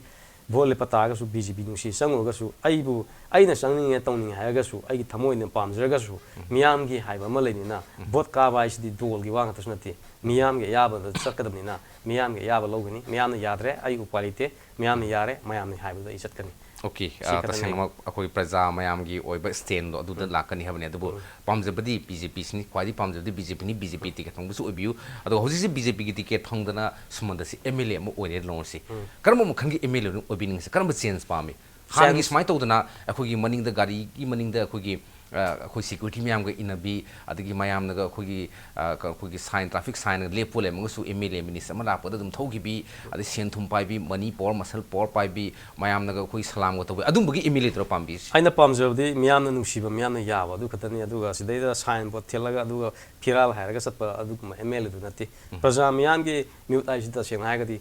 vote ꯂꯦꯞꯄ ꯇꯥꯔꯒꯁꯨ, B J P ꯅꯨꯡꯁꯤ ꯆꯪꯉꯨꯔꯒꯁꯨ, ꯑꯩꯕꯨ, ꯑꯩꯅ ꯆꯪꯅꯤꯡꯉꯦ ꯇꯧꯅꯤꯡꯉꯦ ꯍꯥꯏꯔꯒꯁꯨ, ꯑꯩꯒꯤ ꯊꯃꯣꯏꯅ ꯄꯥꯝꯖꯔꯒꯁꯨ, ꯃꯤꯌꯥꯝꯒꯤ ꯍꯥꯏꯕ ꯑꯃ ꯂꯩꯕꯅꯤꯅ, vote ꯀꯥꯕ ꯍꯥꯏꯁꯤꯗꯤ ꯗꯣꯜꯒꯤ ꯋꯥ ꯉꯥꯛꯇꯁꯨ ꯅꯠꯇꯦ, ꯃꯤꯌꯥꯝꯒꯤ ꯑꯌꯥꯕꯗ ꯆꯠꯀꯗꯕꯅꯤꯅ, ꯃꯤꯌꯥꯝꯒꯤ ꯑꯌꯥꯕ ꯂꯧꯒꯅꯤ꯫ ꯃꯤꯌꯥꯝꯅ ꯌꯥꯗ꯭ꯔꯦ, ꯑꯩ ꯎꯄꯥꯏ ꯂꯩꯇꯦ, ꯃꯤꯌꯥꯝꯅ ꯌꯥꯔꯦ, ꯃꯌꯥꯝꯅ ꯍꯥꯏꯕꯗ ꯑꯩ ꯆꯠꯀꯅꯤ꯫ Okay, ꯁꯤ ꯑ, ꯈꯛꯇꯅꯤ꯫ ꯇꯁꯦꯡꯅꯃꯛ ꯑꯩꯈꯣꯏ ꯄ꯭ꯔꯖꯥ ꯃꯌꯥꯝꯒꯤ ꯑꯣꯏꯕ stand ꯗꯣ ꯑꯗꯨꯗ ꯂꯥꯛꯀꯅꯤ ꯍꯥꯏꯕꯅꯤ꯫ ꯑꯗꯨꯕꯨ ꯄꯥꯝꯖꯕꯗꯤ B J P ꯁꯤꯅꯤ, ꯈ꯭ꯋꯥꯏꯗꯒꯤ ꯄꯥꯝꯖꯕꯗꯤ B J P ꯅꯤ, B J P ticket ꯐꯪꯕꯁꯨ ꯑꯣꯏꯕꯤꯌꯨ꯫ ꯑꯗꯨꯒ ꯍꯧꯖꯤꯛꯁꯤ B J P ꯒꯤ ticket ꯐꯪꯗꯅ ꯁꯨꯃꯟꯇꯁꯤ M L A ꯑꯃ ꯑꯣꯏꯔꯦ ꯂꯣꯡꯁꯤ꯫ ꯀꯔꯝꯕ ꯃꯈꯜꯒꯤ M L A ꯑꯣꯏꯅ ꯑꯣꯏꯕꯤꯅꯤꯡꯉꯤꯁꯦ? ꯀꯔꯝꯕ change ꯄꯥꯝꯃꯤ? ꯍꯥꯟꯅꯒꯤ Change꯫ ꯁꯨꯃꯥꯏꯅ ꯇꯧꯗꯅ ꯑꯩꯈꯣꯏꯒꯤ ꯃꯅꯤꯡꯗ, ꯒꯥꯔꯤꯒꯤ ꯃꯅꯤꯡꯗ ꯑꯩꯈꯣꯏꯒꯤ, ꯑ, ꯑꯩꯈꯣꯏ security ꯃꯌꯥꯝꯒ ꯏꯟꯅꯕꯤ, ꯑꯗꯒꯤ ꯃꯌꯥꯝꯅꯒ ꯑꯩꯈꯣꯏꯒꯤ, ꯑ, ꯀ-, ꯑꯩꯈꯣꯏꯒꯤ sign, traffic sign ꯂꯦꯞꯄꯨ ꯂꯩꯔꯝꯃꯒꯁꯨ M L A minister ꯑꯃ ꯂꯥꯛꯄꯗ ꯑꯗꯨꯝ ꯊꯧꯈꯤꯕꯤ, ꯑꯗꯩ ꯁꯦꯟ ꯊꯨꯝ ꯄꯥꯏꯕꯤ, money power, muscle power ꯄꯥꯏꯕꯤ, ꯃꯌꯥꯝꯅꯒ ꯑꯩꯈꯣꯏ ꯁꯂꯥꯝꯒ ꯇꯧꯕꯤ, ꯑꯗꯨꯝꯕꯒꯤ M L A ꯗꯨꯔꯣ ꯄꯥꯝꯕꯤꯁꯦ? ꯑꯩꯅ ꯄꯥꯝꯖꯕꯗꯤ ꯃꯤꯌꯥꯝꯅ ꯅꯨꯡꯁꯤꯕ, ꯃꯤꯌꯥꯝꯅ ꯌꯥꯕ ꯑꯗꯨ ꯈꯛꯇꯅꯤ꯫ ꯑꯗꯨꯒ ꯁꯤꯗꯩꯗ sign board ꯊꯦꯠꯂꯒ ꯑꯗꯨꯒ ꯐꯤꯔꯥꯜ ꯍꯥꯏꯔꯒ ꯆꯠꯄ ꯑꯗꯨꯒꯨꯝꯕ M L A ꯗꯨ ꯅꯠꯇꯦ꯫ ꯄ꯭ꯔꯖꯥ ꯃꯤꯌꯥꯝꯒꯤ ꯃꯤꯍꯨꯠ ꯍꯥꯏꯁꯤ ꯇꯁꯦꯡꯅ ꯍꯥꯏꯔꯒꯗꯤ,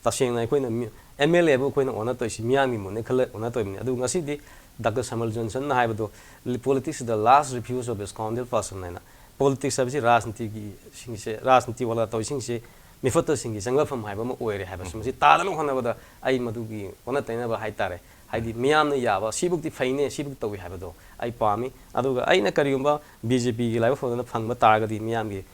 ꯇꯁꯦꯡꯅ ꯑꯩꯈꯣꯏꯅ ꯃꯤ-, M L A ꯕꯨ ꯑꯩꯈꯣꯏꯅ ꯑꯣꯟꯅ ꯇꯧꯔꯤꯁꯤ ꯃꯤꯌꯥꯝꯒꯤ ꯃꯤꯍꯨꯠꯅꯦ ꯈꯜꯂ ꯑꯣꯟꯅ ꯇꯧꯔꯤꯕꯅꯤ꯫ ꯑꯗꯨ ꯉꯁꯤꯗꯤ ꯗꯥꯛꯇꯔ ꯁꯃꯜ ꯖꯣꯟꯁꯟꯅ ꯍꯥꯏꯕꯗꯣ, "Politics is the last refuge of a scoundrel person" ꯍꯥꯏꯅ꯫ ꯄꯣꯂꯤꯇꯤꯛꯁ ꯍꯥꯏꯕꯁꯤ ꯔꯥꯖꯅꯤꯇꯤꯒꯤ ꯁꯤꯡꯁꯦ, ꯔꯥꯖꯅꯤꯇꯤ ꯋꯥꯂꯥ ꯇꯧꯔꯤꯁꯤꯡꯁꯦ ꯃꯤꯐꯠꯇꯁꯤꯡꯒꯤ ꯆꯪꯂꯛꯐꯝ ꯍꯥꯏꯕ ꯑꯃ ꯑꯣꯏꯔꯦ ꯍꯥꯏꯕꯁꯤ, ꯃꯁꯤ ꯇꯥꯗꯅꯕ ꯍꯣꯠꯅꯕꯗ ꯑꯩ ꯃꯗꯨꯒꯤ ꯑꯣꯟꯅ ꯇꯩꯅꯕ ꯍꯥꯏꯇꯥꯔꯦ, ꯍꯥꯏꯗꯤ ꯃꯤꯌꯥꯝꯅ ꯌꯥꯕ, ꯁꯤꯕꯨꯛꯇꯤ ꯐꯩꯅꯦ, ꯁꯤꯕꯨꯛ ꯇꯧꯏ ꯍꯥꯏꯕꯗꯣ ꯑꯩ ꯄꯥꯝꯃꯤ꯫ ꯑꯗꯨꯒ ꯑꯩꯅ ꯀꯔꯤꯒꯨꯝꯕ ꯕꯤ ꯖꯦ ꯄꯤꯒꯤ ꯂꯥꯏꯕꯛ ꯐꯗꯅ ꯐꯪꯕ ꯇꯥꯔꯒꯗꯤ, ꯃꯤꯌꯥꯝꯒꯤ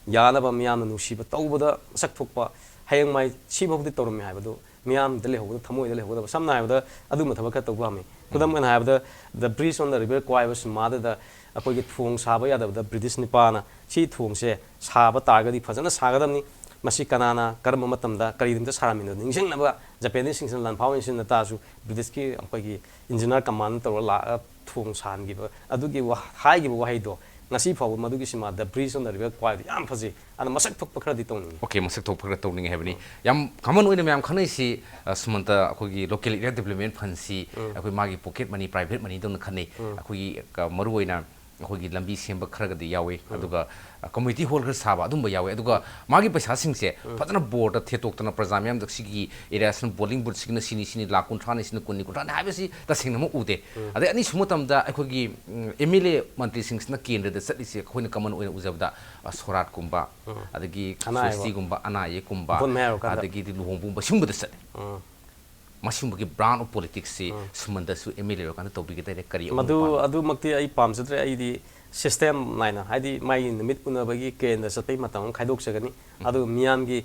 ꯌꯥꯅꯕ, ꯃꯤꯌꯥꯝꯅ ꯅꯨꯡꯁꯤꯕ ꯇꯧꯕꯗ ꯃꯁꯛ ꯊꯣꯛꯄ, ꯍꯌꯦꯡꯋꯥꯏ ꯁꯤꯐꯥꯎꯗꯤ ꯇꯧꯔꯝꯃꯤ ꯍꯥꯏꯕꯗꯨ ꯃꯤꯌꯥꯝꯗ ꯂꯩꯍꯧꯒꯗꯕ, ꯊꯃꯣꯏꯗ ꯂꯩꯍꯧꯒꯗꯕ꯫ ꯁꯝꯅ ꯍꯥꯏꯔꯕꯗ, ꯑꯗꯨꯝꯕ ꯊꯕꯛ ꯈꯔ ꯇꯧꯕ ꯄꯥꯝꯃꯤ꯫ ꯈꯨꯗꯝ ꯑꯣꯏꯅ ꯍꯥꯏꯔꯕꯗ, The Bridge on the River Kwai ꯍꯥꯏꯕ ꯁꯤꯃꯥꯗꯨꯗ ꯑꯩꯈꯣꯏꯒꯤ ꯊꯣꯡ ꯁꯥꯕ ꯌꯥꯗꯕꯗ ꯕ꯭ꯔꯤꯇꯤꯁ ꯅꯤꯄꯥꯅ ꯁꯤ ꯊꯣꯡꯁꯦ ꯁꯥꯕ ꯇꯥꯔꯒꯗꯤ ꯐꯖꯅ ꯁꯥꯒꯗꯕꯅꯤ, ꯃꯁꯤ ꯀꯅꯥꯅ ꯀꯔꯝꯕ ꯃꯇꯝꯗ ꯀꯔꯤ ꯅꯨꯃꯤꯠꯇ ꯁꯥꯔꯝꯃꯤꯅꯣ ꯅꯤꯡꯁꯤꯡꯅꯕ ꯖꯄꯦꯅꯤꯁꯁꯤꯡꯁꯤꯅ ꯂꯥꯟꯐꯥꯎ ꯏꯟꯁꯤꯟꯅ ꯇꯥꯔꯁꯨ, ꯕ꯭ꯔꯤꯇꯤꯁꯀꯤ ꯑꯩꯈꯣꯏꯒꯤ ꯏꯟꯖꯤꯅꯤꯌꯥꯔ ꯀꯃꯥꯟ ꯇꯧꯔꯒ ꯂꯥꯛꯑꯒ ꯊꯣꯡ ꯁꯥꯍꯟꯈꯤꯕ ꯑꯗꯨꯒꯤ ꯋꯥ-, ꯍꯥꯏꯈꯤꯕ ꯋꯥꯍꯩꯗꯣ ꯉꯁꯤ ꯐꯥꯎꯕ ꯃꯗꯨꯒꯤ ꯁꯤꯃꯥ The Bridge on the River Kwai ꯗꯣ ꯌꯥꯝ ꯐꯖꯩ꯫ ꯑꯗꯣ ꯃꯁꯛ ꯊꯣꯛꯄ ꯈꯔꯗꯤ ꯇꯧꯅꯤꯡꯉꯤ꯫ ꯑꯣꯀꯦ, ꯃꯁꯛ ꯊꯣꯛꯄ ꯈꯔ ꯇꯧꯅꯤꯡꯉꯦ ꯍꯥꯏꯕꯅꯤ꯫ ꯎꯝ꯫ ꯌꯥꯝ ꯀꯃꯟ ꯑꯣꯏꯅ ꯃꯌꯥꯝ ꯈꯪꯅꯩꯁꯤ, ꯑ, ꯁꯨꯃꯟꯇ, ꯑꯩꯈꯣꯏꯒꯤ ꯂꯣꯀꯦꯜ ꯑꯦꯔꯤꯌꯥ ꯗꯤꯕ꯭ꯂꯞꯃꯦꯟ ꯐꯟꯁꯤ ꯎꯝ꯫ ꯑꯩꯈꯣꯏ ꯃꯥꯒꯤ ꯄꯣꯀꯦꯠ ꯃꯅꯤ, ꯄ꯭ꯔꯥꯏꯚꯦꯠ ꯃꯅꯤꯗꯧꯅ ꯈꯟꯅꯩ꯫ ꯎꯝ꯫ ꯑꯩꯈꯣꯏꯒꯤ, ꯑ, ꯃꯔꯨꯑꯣꯏꯅ ꯑꯩꯈꯣꯏꯒꯤ ꯂꯝꯕꯤ ꯁꯦꯝꯕ ꯈꯔꯒꯗꯤ ꯌꯥꯎꯏ, ꯎꯝ꯫ ꯑꯗꯨꯒ, ꯑ, ꯀꯝꯃ꯭ꯌꯨꯅꯤꯇꯤ ꯍꯣꯜ ꯈꯔ ꯁꯥꯕ, ꯑꯗꯨꯝꯕ ꯌꯥꯎꯏ꯫ ꯑꯗꯨꯒ ꯎꯝ꯫ ꯃꯥꯒꯤ ꯄꯩꯁꯥꯁꯤꯡꯁꯦ ꯎꯝ꯫ ꯐꯖꯅ ꯕꯣꯔꯗ ꯊꯦꯠꯇꯣꯛꯇꯅ ꯄ꯭ꯔꯖꯥ ꯃꯌꯥꯝꯗ ꯁꯤꯒꯤ ꯑꯦꯔꯤꯌꯥꯁꯤꯅ ꯕꯣꯂꯤꯡ ꯕꯨꯠꯁꯤꯒꯤꯅ ꯁꯤꯅꯤ, ꯁꯤꯅꯤ, ꯂꯥꯈ ꯀꯨꯟꯊ꯭ꯔꯥꯅꯤ, ꯁꯤꯅ ꯀꯨꯟꯅꯤ, ꯀꯨꯟꯊ꯭ꯔꯥꯅꯤ ꯍꯥꯏꯕꯁꯤ ꯇꯁꯦꯡꯅꯃꯛ ꯎꯗꯦ꯫ ꯎꯝ꯫ ꯑꯗꯩ ꯑꯅꯤꯁꯨꯕ ꯃꯇꯝꯗ ꯑꯩꯈꯣꯏꯒꯤ, ꯎꯝ, ꯑꯦꯝ ꯑꯦꯜ ꯑꯦ ꯃꯟꯇ꯭ꯔꯤꯁꯤꯡꯁꯤꯅ ꯀꯦꯟꯗ꯭ꯔꯗ ꯆꯠꯂꯤꯁꯦ ꯑꯩꯈꯣꯏꯅ ꯀꯃꯟ ꯑꯣꯏꯅ ꯎꯖꯕꯗ, ꯑ, ꯁꯣꯔꯥꯠꯀꯨꯝꯕ, ꯎꯝ꯫ ꯑꯗꯒꯤ ꯑꯅꯥ ꯑꯌꯦꯛ꯫ ꯐꯦꯁꯇꯤꯒꯨꯝꯕ, ꯑꯅꯥ ꯑꯌꯦꯛꯀꯨꯝꯕ, ꯚꯣꯠ ꯃꯌꯥ ꯌꯧꯔꯀꯥꯟꯗ꯫ ꯑꯗꯒꯤꯗꯤ ꯂꯨꯍꯣꯡꯕꯒꯨꯝꯕ, ꯁꯤꯒꯨꯝꯕꯗ ꯆꯠꯂꯦ꯫ ꯎꯝ꯫ ꯃꯁꯤꯒꯨꯝꯕꯒꯤ brand of politics ꯁꯤ ꯎꯝ꯫ ꯁꯨꯃꯟꯗꯁꯨ ꯑꯦꯝ ꯑꯦꯜ ꯑꯦ ꯑꯣꯏꯔꯀꯥꯟꯗ ꯇꯧꯕꯤꯒꯗꯥꯏꯔꯦ? ꯀꯔꯤ ꯑꯃꯨꯛ ꯃꯗꯨ ꯄꯥꯝꯃꯤ? ꯑꯗꯨꯃꯛꯇꯤ ꯑꯩ ꯄꯥꯝꯖꯗ꯭ꯔꯦ꯫ ꯑꯩꯗꯤ system ꯅꯥꯏꯅ, ꯍꯥꯏꯗꯤ ꯃꯥꯒꯤ ꯅꯨꯃꯤꯠ ꯎꯅꯕꯒꯤ ꯀꯦꯟꯗ꯭ꯔ ꯆꯠꯄꯒꯤ ꯃꯇꯝ ꯑꯃ ꯈꯥꯏꯗꯣꯛꯆꯒꯅꯤ꯫ ꯎꯝ꯫ ꯑꯗꯨꯒ ꯃꯤꯌꯥꯝꯒꯤ,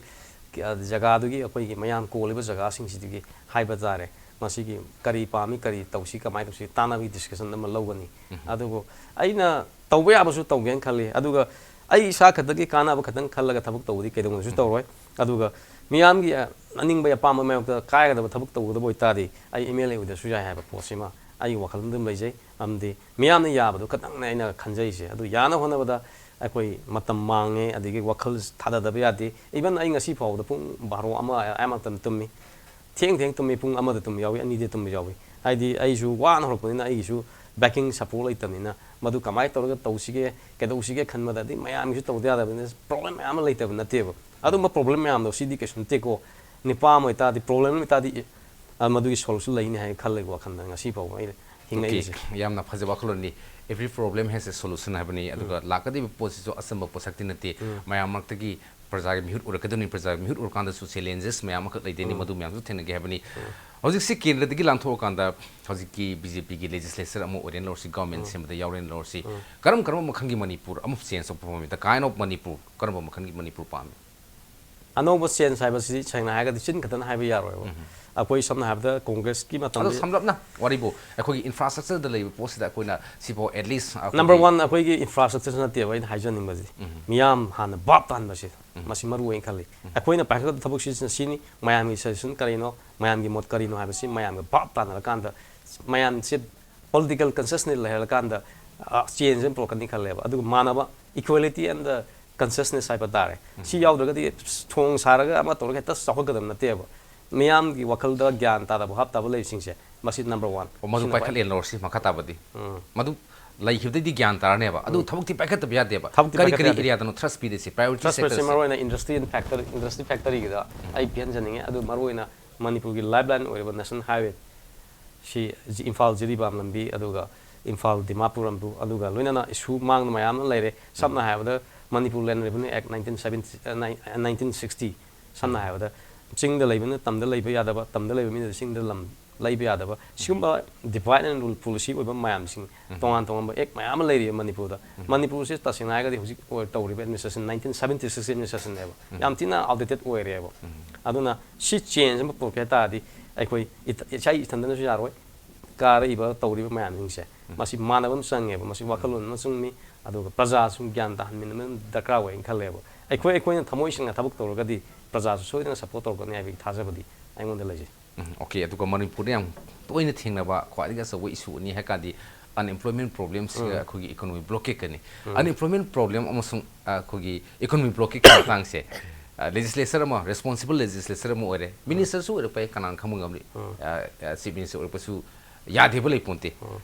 ꯑ, ꯖꯒꯥꯗꯨꯒꯤ, ꯑꯩꯈꯣꯏꯒꯤ ꯃꯌꯥꯝ ꯀꯣꯜꯂꯤꯕ ꯖꯒꯥꯁꯤꯡꯁꯤꯗꯒꯤ ꯍꯥꯏꯕ ꯇꯥꯔꯦ, ꯃꯁꯤꯒꯤ ꯀꯔꯤ ꯄꯥꯝꯃꯤ, ꯀꯔꯤ ꯇꯧꯁꯤ, ꯀꯃꯥꯏꯅ ꯇꯧꯁꯤ, ꯇꯥꯟꯅꯕꯒꯤ discussion ꯑꯃ ꯂꯧꯒꯅꯤ꯫ ꯎꯝ꯫ ꯑꯗꯨꯕꯨ ꯑꯩꯅ ꯇꯧꯕ ꯌꯥꯕꯁꯨ ꯇꯧꯒꯦꯅ ꯈꯜꯂꯤ꯫ ꯑꯗꯨꯒ ꯑꯩ ꯏꯁꯥ ꯈꯛꯇꯒꯤ ꯀꯥꯟꯅꯕ ꯈꯛꯇꯪ ꯈꯜꯂꯒ ꯊꯕꯛ ꯇꯧꯕꯗꯤ ꯀꯩꯗꯧꯅꯨꯡꯗꯁꯨ ꯎꯝ꯫ ꯇꯧꯔꯣꯏ꯫ ꯑꯗꯨꯒ ꯃꯤꯌꯥꯝꯒꯤ, ꯑ, ꯑꯅꯤꯡꯕ ꯑꯄꯥꯝꯕ ꯃꯥꯌꯣꯛꯇ ꯀꯥꯏꯒꯗꯕ ꯊꯕꯛ ꯇꯧꯒꯗꯕ ꯑꯣꯏꯇꯥꯔꯗꯤ, ꯑꯩ ꯑꯦꯝ ꯑꯦꯜ ꯑꯦ ꯑꯣꯏꯗ꯭ꯔꯁꯨ ꯌꯥꯏ ꯍꯥꯏꯕ ꯄꯣꯠꯁꯤꯃ ꯑꯩꯒꯤ ꯋꯥꯈꯜꯗ ꯑꯗꯨꯝ ꯂꯩꯖꯩ꯫ ꯑꯃꯗꯤ ꯃꯤꯌꯥꯝꯅ ꯌꯥꯕꯗꯣ ꯈꯛꯇꯪꯅꯦ ꯑꯩꯅ ꯈꯟꯖꯩꯁꯦ꯫ ꯑꯗꯨ ꯌꯥꯅꯕ ꯍꯣꯠꯅꯕꯗ ꯑꯩꯈꯣꯏ ꯃꯇꯝ ꯃꯥꯡꯉꯦ, ꯑꯗꯒꯤ ꯋꯥꯈꯜ ꯊꯥꯗꯗꯕ ꯌꯥꯗꯦ꯫ Even ꯑꯩ ꯉꯁꯤ ꯐꯥꯎꯕꯗ ꯄꯨꯡ ꯕꯥꯔꯣ, ꯑꯃ ꯑꯌꯥꯝꯕ ꯃꯇꯝꯗ ꯇꯨꯝꯃꯤ꯫ ꯊꯦꯡ ꯊꯦꯡ ꯇꯨꯝꯃꯤ, ꯄꯨꯡ ꯑꯃꯗ ꯇꯨꯝꯕ ꯌꯥꯎꯏ, ꯑꯅꯤꯗ ꯇꯨꯝꯕ ꯌꯥꯎꯏ꯫ ꯍꯥꯏꯗꯤ ꯑꯩꯁꯨ ꯋꯥꯅ ꯍꯧꯔꯛꯄꯅꯤꯅ ꯑꯩꯒꯤꯁꯨ backing support ꯂꯩꯇꯕꯅꯤꯅ, ꯃꯗꯨ ꯀꯃꯥꯏꯅ ꯇꯧꯔꯒ ꯇꯧꯁꯤꯒꯦ, ꯀꯩꯗꯧꯁꯤꯒꯦ ꯈꯟꯕꯗ, ꯑꯗꯩ ꯃꯌꯥꯝꯒꯤꯁꯨ ꯇꯧꯗ ꯌꯥꯗꯕꯅꯤꯅ, problem ꯃꯌꯥꯝ ꯑꯃ ꯂꯩꯇꯕ ꯅꯠꯇꯦꯕ꯫ ꯑꯗꯨꯝꯕ problem ꯃꯌꯥꯝꯗꯣ ꯁꯤꯗꯤ ꯀꯩꯁꯨ ꯅꯠꯇꯦꯀꯣ꯫ ꯅꯨꯄꯥ ꯑꯃ ꯑꯣꯏꯇꯥꯔꯗꯤ problem ꯑꯣꯏꯇꯥꯔꯗꯤ, ꯑꯦ, ꯑ, ꯃꯗꯨꯒꯤ solution ꯂꯩꯅꯤ ꯍꯥꯏꯅ ꯈꯜꯂꯦꯀꯣ ꯋꯥꯈꯜꯗ꯫ ꯉꯁꯤ ꯐꯥꯎꯕ ꯑꯩꯅ ꯍꯤꯡꯉꯛꯏꯁꯦ꯫ ꯌꯥꯝꯅ ꯐꯖꯕ ꯋꯥꯈꯜꯂꯣꯟꯅꯤ꯫ Every problem has a solution ꯍꯥꯏꯕꯅꯤ꯫ ꯑꯗꯨꯒ ꯂꯥꯛꯀꯗꯧꯔꯤꯕ ꯄꯣꯠꯁꯤꯁꯨ ꯑꯆꯝꯕ ꯄꯣꯠꯁꯛꯇꯤ ꯅꯠꯇꯦ꯫ ꯃꯌꯥꯝ ꯃꯔꯛꯇꯒꯤ ꯄ꯭ꯔꯖꯥꯒꯤ ꯃꯤꯍꯨꯠ ꯑꯣꯏꯔꯛꯀꯗꯕꯅꯤ꯫ ꯄ꯭ꯔꯖꯥꯒꯤ ꯃꯤꯍꯨꯠ ꯑꯣꯏꯔꯀꯥꯟꯗꯁꯨ challenges ꯃꯌꯥꯝ ꯑꯃꯈꯛ ꯂꯩꯗꯣꯏꯅꯤ꯫ ꯃꯗꯨ ꯃꯌꯥꯝꯁꯨ ꯊꯦꯡꯅꯒꯦ ꯍꯥꯏꯕꯅꯤ꯫ ꯍꯧꯖꯤꯛꯁꯤ ꯀꯦꯟꯗ꯭ꯔꯗꯒꯤ ꯂꯥꯟꯊꯣꯛꯑꯀꯥꯟꯗ ꯍꯧꯖꯤꯛꯀꯤ BJPꯒꯤ legislature ꯑꯃ ꯑꯣꯏꯔꯦꯅ ꯂꯧꯔꯁꯤ, government ꯁꯦꯝꯕꯗ ꯌꯥꯎꯔꯦꯅ ꯂꯧꯔꯁꯤ, ꯀꯔꯝ ꯀꯔꯝꯕ ꯃꯈꯜꯒꯤ ꯃꯅꯤꯄꯨꯔ ꯑꯃ change ꯇꯧꯕ ꯄꯥꯝꯃꯤ? The kind of ꯃꯅꯤꯄꯨꯔ, ꯀꯔꯝꯕ ꯃꯈꯜꯒꯤ ꯃꯅꯤꯄꯨꯔ ꯄꯥꯝꯃꯤ? ꯑꯅꯧꯕ change ꯍꯥꯏꯕꯁꯤꯗꯤ ꯁꯦꯡꯅ ꯍꯥꯏꯔꯒꯗꯤ ꯆꯤꯟ ꯈꯛꯇꯅ ꯍꯥꯏꯕ ꯌꯥꯔꯣꯏꯕ꯫ ꯑꯩꯈꯣꯏ ꯁꯝꯅ ꯍꯥꯏꯔꯕꯗ ꯀꯣꯡꯒ꯭ꯔꯦꯁꯀꯤ ꯑꯗꯣ ꯃꯇꯝꯗ ꯁꯝꯂꯞꯅ ꯋꯥꯔꯤꯕꯨ ꯑꯩꯈꯣꯏꯒꯤ infrastructureꯗ ꯂꯩꯕ ꯄꯣꯠꯁꯤꯗ ꯑꯩꯈꯣꯏꯅ ꯁꯤꯐꯥꯎ at least ꯑꯩꯈꯣꯏꯒꯤ number one ꯑꯩꯈꯣꯏꯒꯤ infrastructure ꯅꯠꯇꯦꯕ ꯑꯩꯅ ꯍꯥꯏꯖꯅꯤꯡꯕꯁꯤ꯫ ꯃꯤꯌꯥꯝ ꯍꯥꯟꯅ ꯚꯥꯞ ꯇꯥꯍꯟꯕꯁꯤ ꯃꯁꯤ ꯃꯔꯨ ꯑꯣꯏꯅ ꯈꯜꯂꯤ꯫ ꯑꯩꯈꯣꯏꯅ ꯄꯥꯏꯈꯠꯀꯗꯕ ꯊꯕꯛꯁꯤꯅ ꯁꯤꯅꯤ, ꯃꯌꯥꯝꯒꯤ suggestion ꯀꯔꯤꯅꯣ, ꯃꯌꯥꯝꯒꯤ ꯃꯣꯠ ꯀꯔꯤꯅꯣ ꯍꯥꯏꯕꯁꯤ ꯃꯌꯥꯝꯒ ꯚꯥꯞ ꯇꯥꯅꯔꯀꯥꯟꯗ ꯃꯌꯥꯝꯁꯦ political consciousness ꯂꯩꯍꯜꯂꯀꯥꯟꯗ change ꯑꯃ ꯄꯨꯔꯛꯀꯅꯤ ꯈꯜꯂꯦꯕ꯫ ꯑꯗꯨꯒ ꯃꯥꯟꯅꯕ equality and the consciousness ꯍꯥꯏꯕ ꯇꯥꯔꯦ꯫ ꯁꯤ ꯌꯥꯎꯗ꯭ꯔꯒꯗꯤ ꯊꯣꯡ ꯁꯥꯔꯒ ꯑꯃ ꯇꯧꯔꯒ ꯍꯦꯛꯇ ꯆꯥꯎꯈꯠꯀꯗꯕ ꯅꯠꯇꯦꯕ꯫ ꯃꯤꯌꯥꯝꯒꯤ ꯋꯥꯈꯜꯗ ꯒ꯭ꯌꯥꯟ ꯇꯥꯗꯕ ꯚꯥꯞ ꯇꯥꯕ ꯂꯩꯕꯁꯤꯡꯁꯦ ꯃꯁꯤ number one꯫ ꯑꯣ, ꯃꯗꯨ ꯁꯤꯅ ꯈ꯭ꯋꯥꯏ ꯃꯗꯨ ꯄꯥꯏꯈꯠꯂꯦꯅ ꯂꯧꯔꯁꯤ ꯃꯈꯥ ꯇꯥꯕꯗꯤ꯫ ꯎꯝ꯫ ꯃꯗꯨ ꯂꯩꯈꯤꯕꯗꯗꯤ ꯒ꯭ꯌꯥꯟ ꯇꯥꯔꯅꯦꯕ꯫ ꯑꯗꯨ ꯊꯕꯛꯇꯤ ꯄꯥꯏꯈꯠꯇꯕ ꯌꯥꯗꯦꯕ꯫ ꯊꯕꯛꯇꯤ ꯀꯔꯤ ꯀꯔꯤ ꯄꯥꯏꯈꯠꯇꯕ ꯌꯥꯗꯦ꯫ areaꯗꯅꯣ thrust ꯄꯤꯗꯣꯏꯁꯦ? Priority First place sectorꯁꯦ? ꯃꯔꯨ ꯑꯣꯏꯅ industry and factory, industry factoryꯒꯤꯗ ꯑꯩ ꯄꯤꯍꯟꯖꯅꯤꯡꯉꯤ꯫ ꯑꯗꯨ ꯃꯔꯨ ꯑꯣꯏꯅ ꯃꯅꯤꯄꯨꯔꯒꯤ lifeline ꯑꯣꯏꯔꯤꯕ national highway C G-, Imphal Jiribam ꯂꯝꯕꯤ, ꯑꯗꯨꯒ ꯏꯝꯐꯥꯜ ꯗꯤꯃꯥꯄꯨꯔ ꯂꯝꯕꯤ, ꯑꯗꯨꯒ ꯂꯣꯏꯅꯅ issue ꯃꯥꯡꯗ ꯃꯌꯥꯝ ꯑꯃ ꯂꯩꯔꯦ꯫ ꯁꯝꯅ ꯍꯥꯏꯔꯕꯗ Manipur Land Revenue Act nineteen seventy, nineteen sixty, ꯁꯝꯅ ꯍꯥꯏꯔꯕꯗ ꯆꯤꯡꯗ ꯂꯩꯕꯅ ꯇꯝꯗ ꯂꯩꯕ ꯌꯥꯗꯕ, ꯇꯝꯗ ꯂꯩꯕ ꯃꯤꯅ ꯆꯤꯡꯗ ꯂꯝ ꯂꯩꯕ ꯌꯥꯗꯕ, ꯁꯤꯒꯨꯝꯕ divide and rule policy ꯑꯣꯏꯕ ꯃꯌꯥꯝꯁꯤꯡ, ꯇꯣꯉꯥꯟ ꯇꯣꯉꯥꯟꯕ act ꯃꯌꯥꯝ ꯑꯃ ꯂꯩꯔꯤꯕ ꯃꯅꯤꯄꯨꯔꯗ꯫ ꯃꯅꯤꯄꯨꯔꯁꯤ ꯇꯁꯦꯡꯅ ꯍꯥꯏꯔꯒꯗꯤ ꯍꯧꯖꯤꯛ ꯑꯣꯏ-, ꯇꯧꯔꯤꯕ administration nineteen seventy six administrationꯅꯦꯕ꯫ ꯌꯥꯝ ꯊꯤꯅ outdated ꯑꯣꯏꯔꯦꯕ꯫ ꯑꯗꯨꯅ ꯁꯤ change ꯑꯃ ꯄꯨꯔꯛꯀꯦ ꯍꯥꯏ ꯇꯥꯔꯗꯤ ꯑꯩꯈꯣꯏ ꯏꯊ-, ꯏꯁꯥ ꯏꯊꯟꯗꯅꯁꯨ ꯌꯥꯔꯣꯏ꯫ ꯀꯥꯔꯛꯏꯕ ꯇꯧꯔꯤꯕ ꯃꯌꯥꯝꯁꯤꯡꯁꯦ ꯃꯁꯤ ꯃꯥꯟꯅꯕ ꯑꯃ ꯆꯪꯉꯦꯕ꯫ ꯃꯁꯤ ꯋꯥꯈꯜꯂꯣꯟ ꯑꯃ ꯆꯪꯉꯤ꯫ ꯑꯗꯨꯒ ꯄ꯭ꯔꯖꯥꯁꯨ ꯒ꯭ꯌꯥꯟ ꯇꯥꯍꯟꯃꯤꯟꯅꯕ ꯑꯃ ꯗꯔꯀꯥꯔ ꯑꯣꯏꯅ ꯈꯜꯂꯦꯕ꯫ ꯑꯩꯈꯣꯏ, ꯑꯩꯈꯣꯏꯅ ꯊꯃꯣꯏ ꯁꯦꯡꯅ ꯊꯕꯛ ꯇꯧꯔꯒꯗꯤ ꯄ꯭ꯔꯖꯥꯁꯨ ꯁꯣꯏꯗꯅ support ꯇꯧꯔꯛꯀꯅꯤ ꯍꯥꯏꯕꯒꯤ ꯊꯥꯖꯕꯗꯤ ꯑꯩꯉꯣꯟꯗ ꯂꯩꯖꯩ꯫ ꯎꯝ, okay꯫ ꯑꯗꯨꯒ ꯃꯅꯤꯄꯨꯔꯗ ꯌꯥꯝ ꯇꯣꯏꯅ ꯊꯦꯡꯅꯕ ꯈ꯭ꯋꯥꯏꯗꯒꯤ ꯑꯆꯧꯕ issue ꯑꯅꯤ ꯍꯥꯏ ꯀꯥꯟꯗꯤ unemployment problemꯁꯤꯒ ꯑꯩꯈꯣꯏꯒꯤ economic blockade ꯀꯅꯤ꯫ Unemployment problem ꯑꯃꯁꯨꯡ, ꯑ, ꯑꯩꯈꯣꯏꯒꯤ economic blockadeꯀꯤ ꯃꯇꯥꯡꯁꯦ, ꯑ, legislature ꯑꯃ, responsible legislature ꯑꯃ ꯑꯣꯏꯔꯦ, ministerꯁꯨ ꯑꯣꯏꯔꯛꯄ ꯌꯥꯏ, ꯀꯅꯥꯅ ꯈꯪꯕ ꯉꯝꯂꯤ? ꯑ, ꯑ, chief minister ꯑꯣꯏꯔꯛꯄꯁꯨ ꯌꯥꯗꯦꯕ ꯂꯩꯄꯣꯟꯇꯦ꯫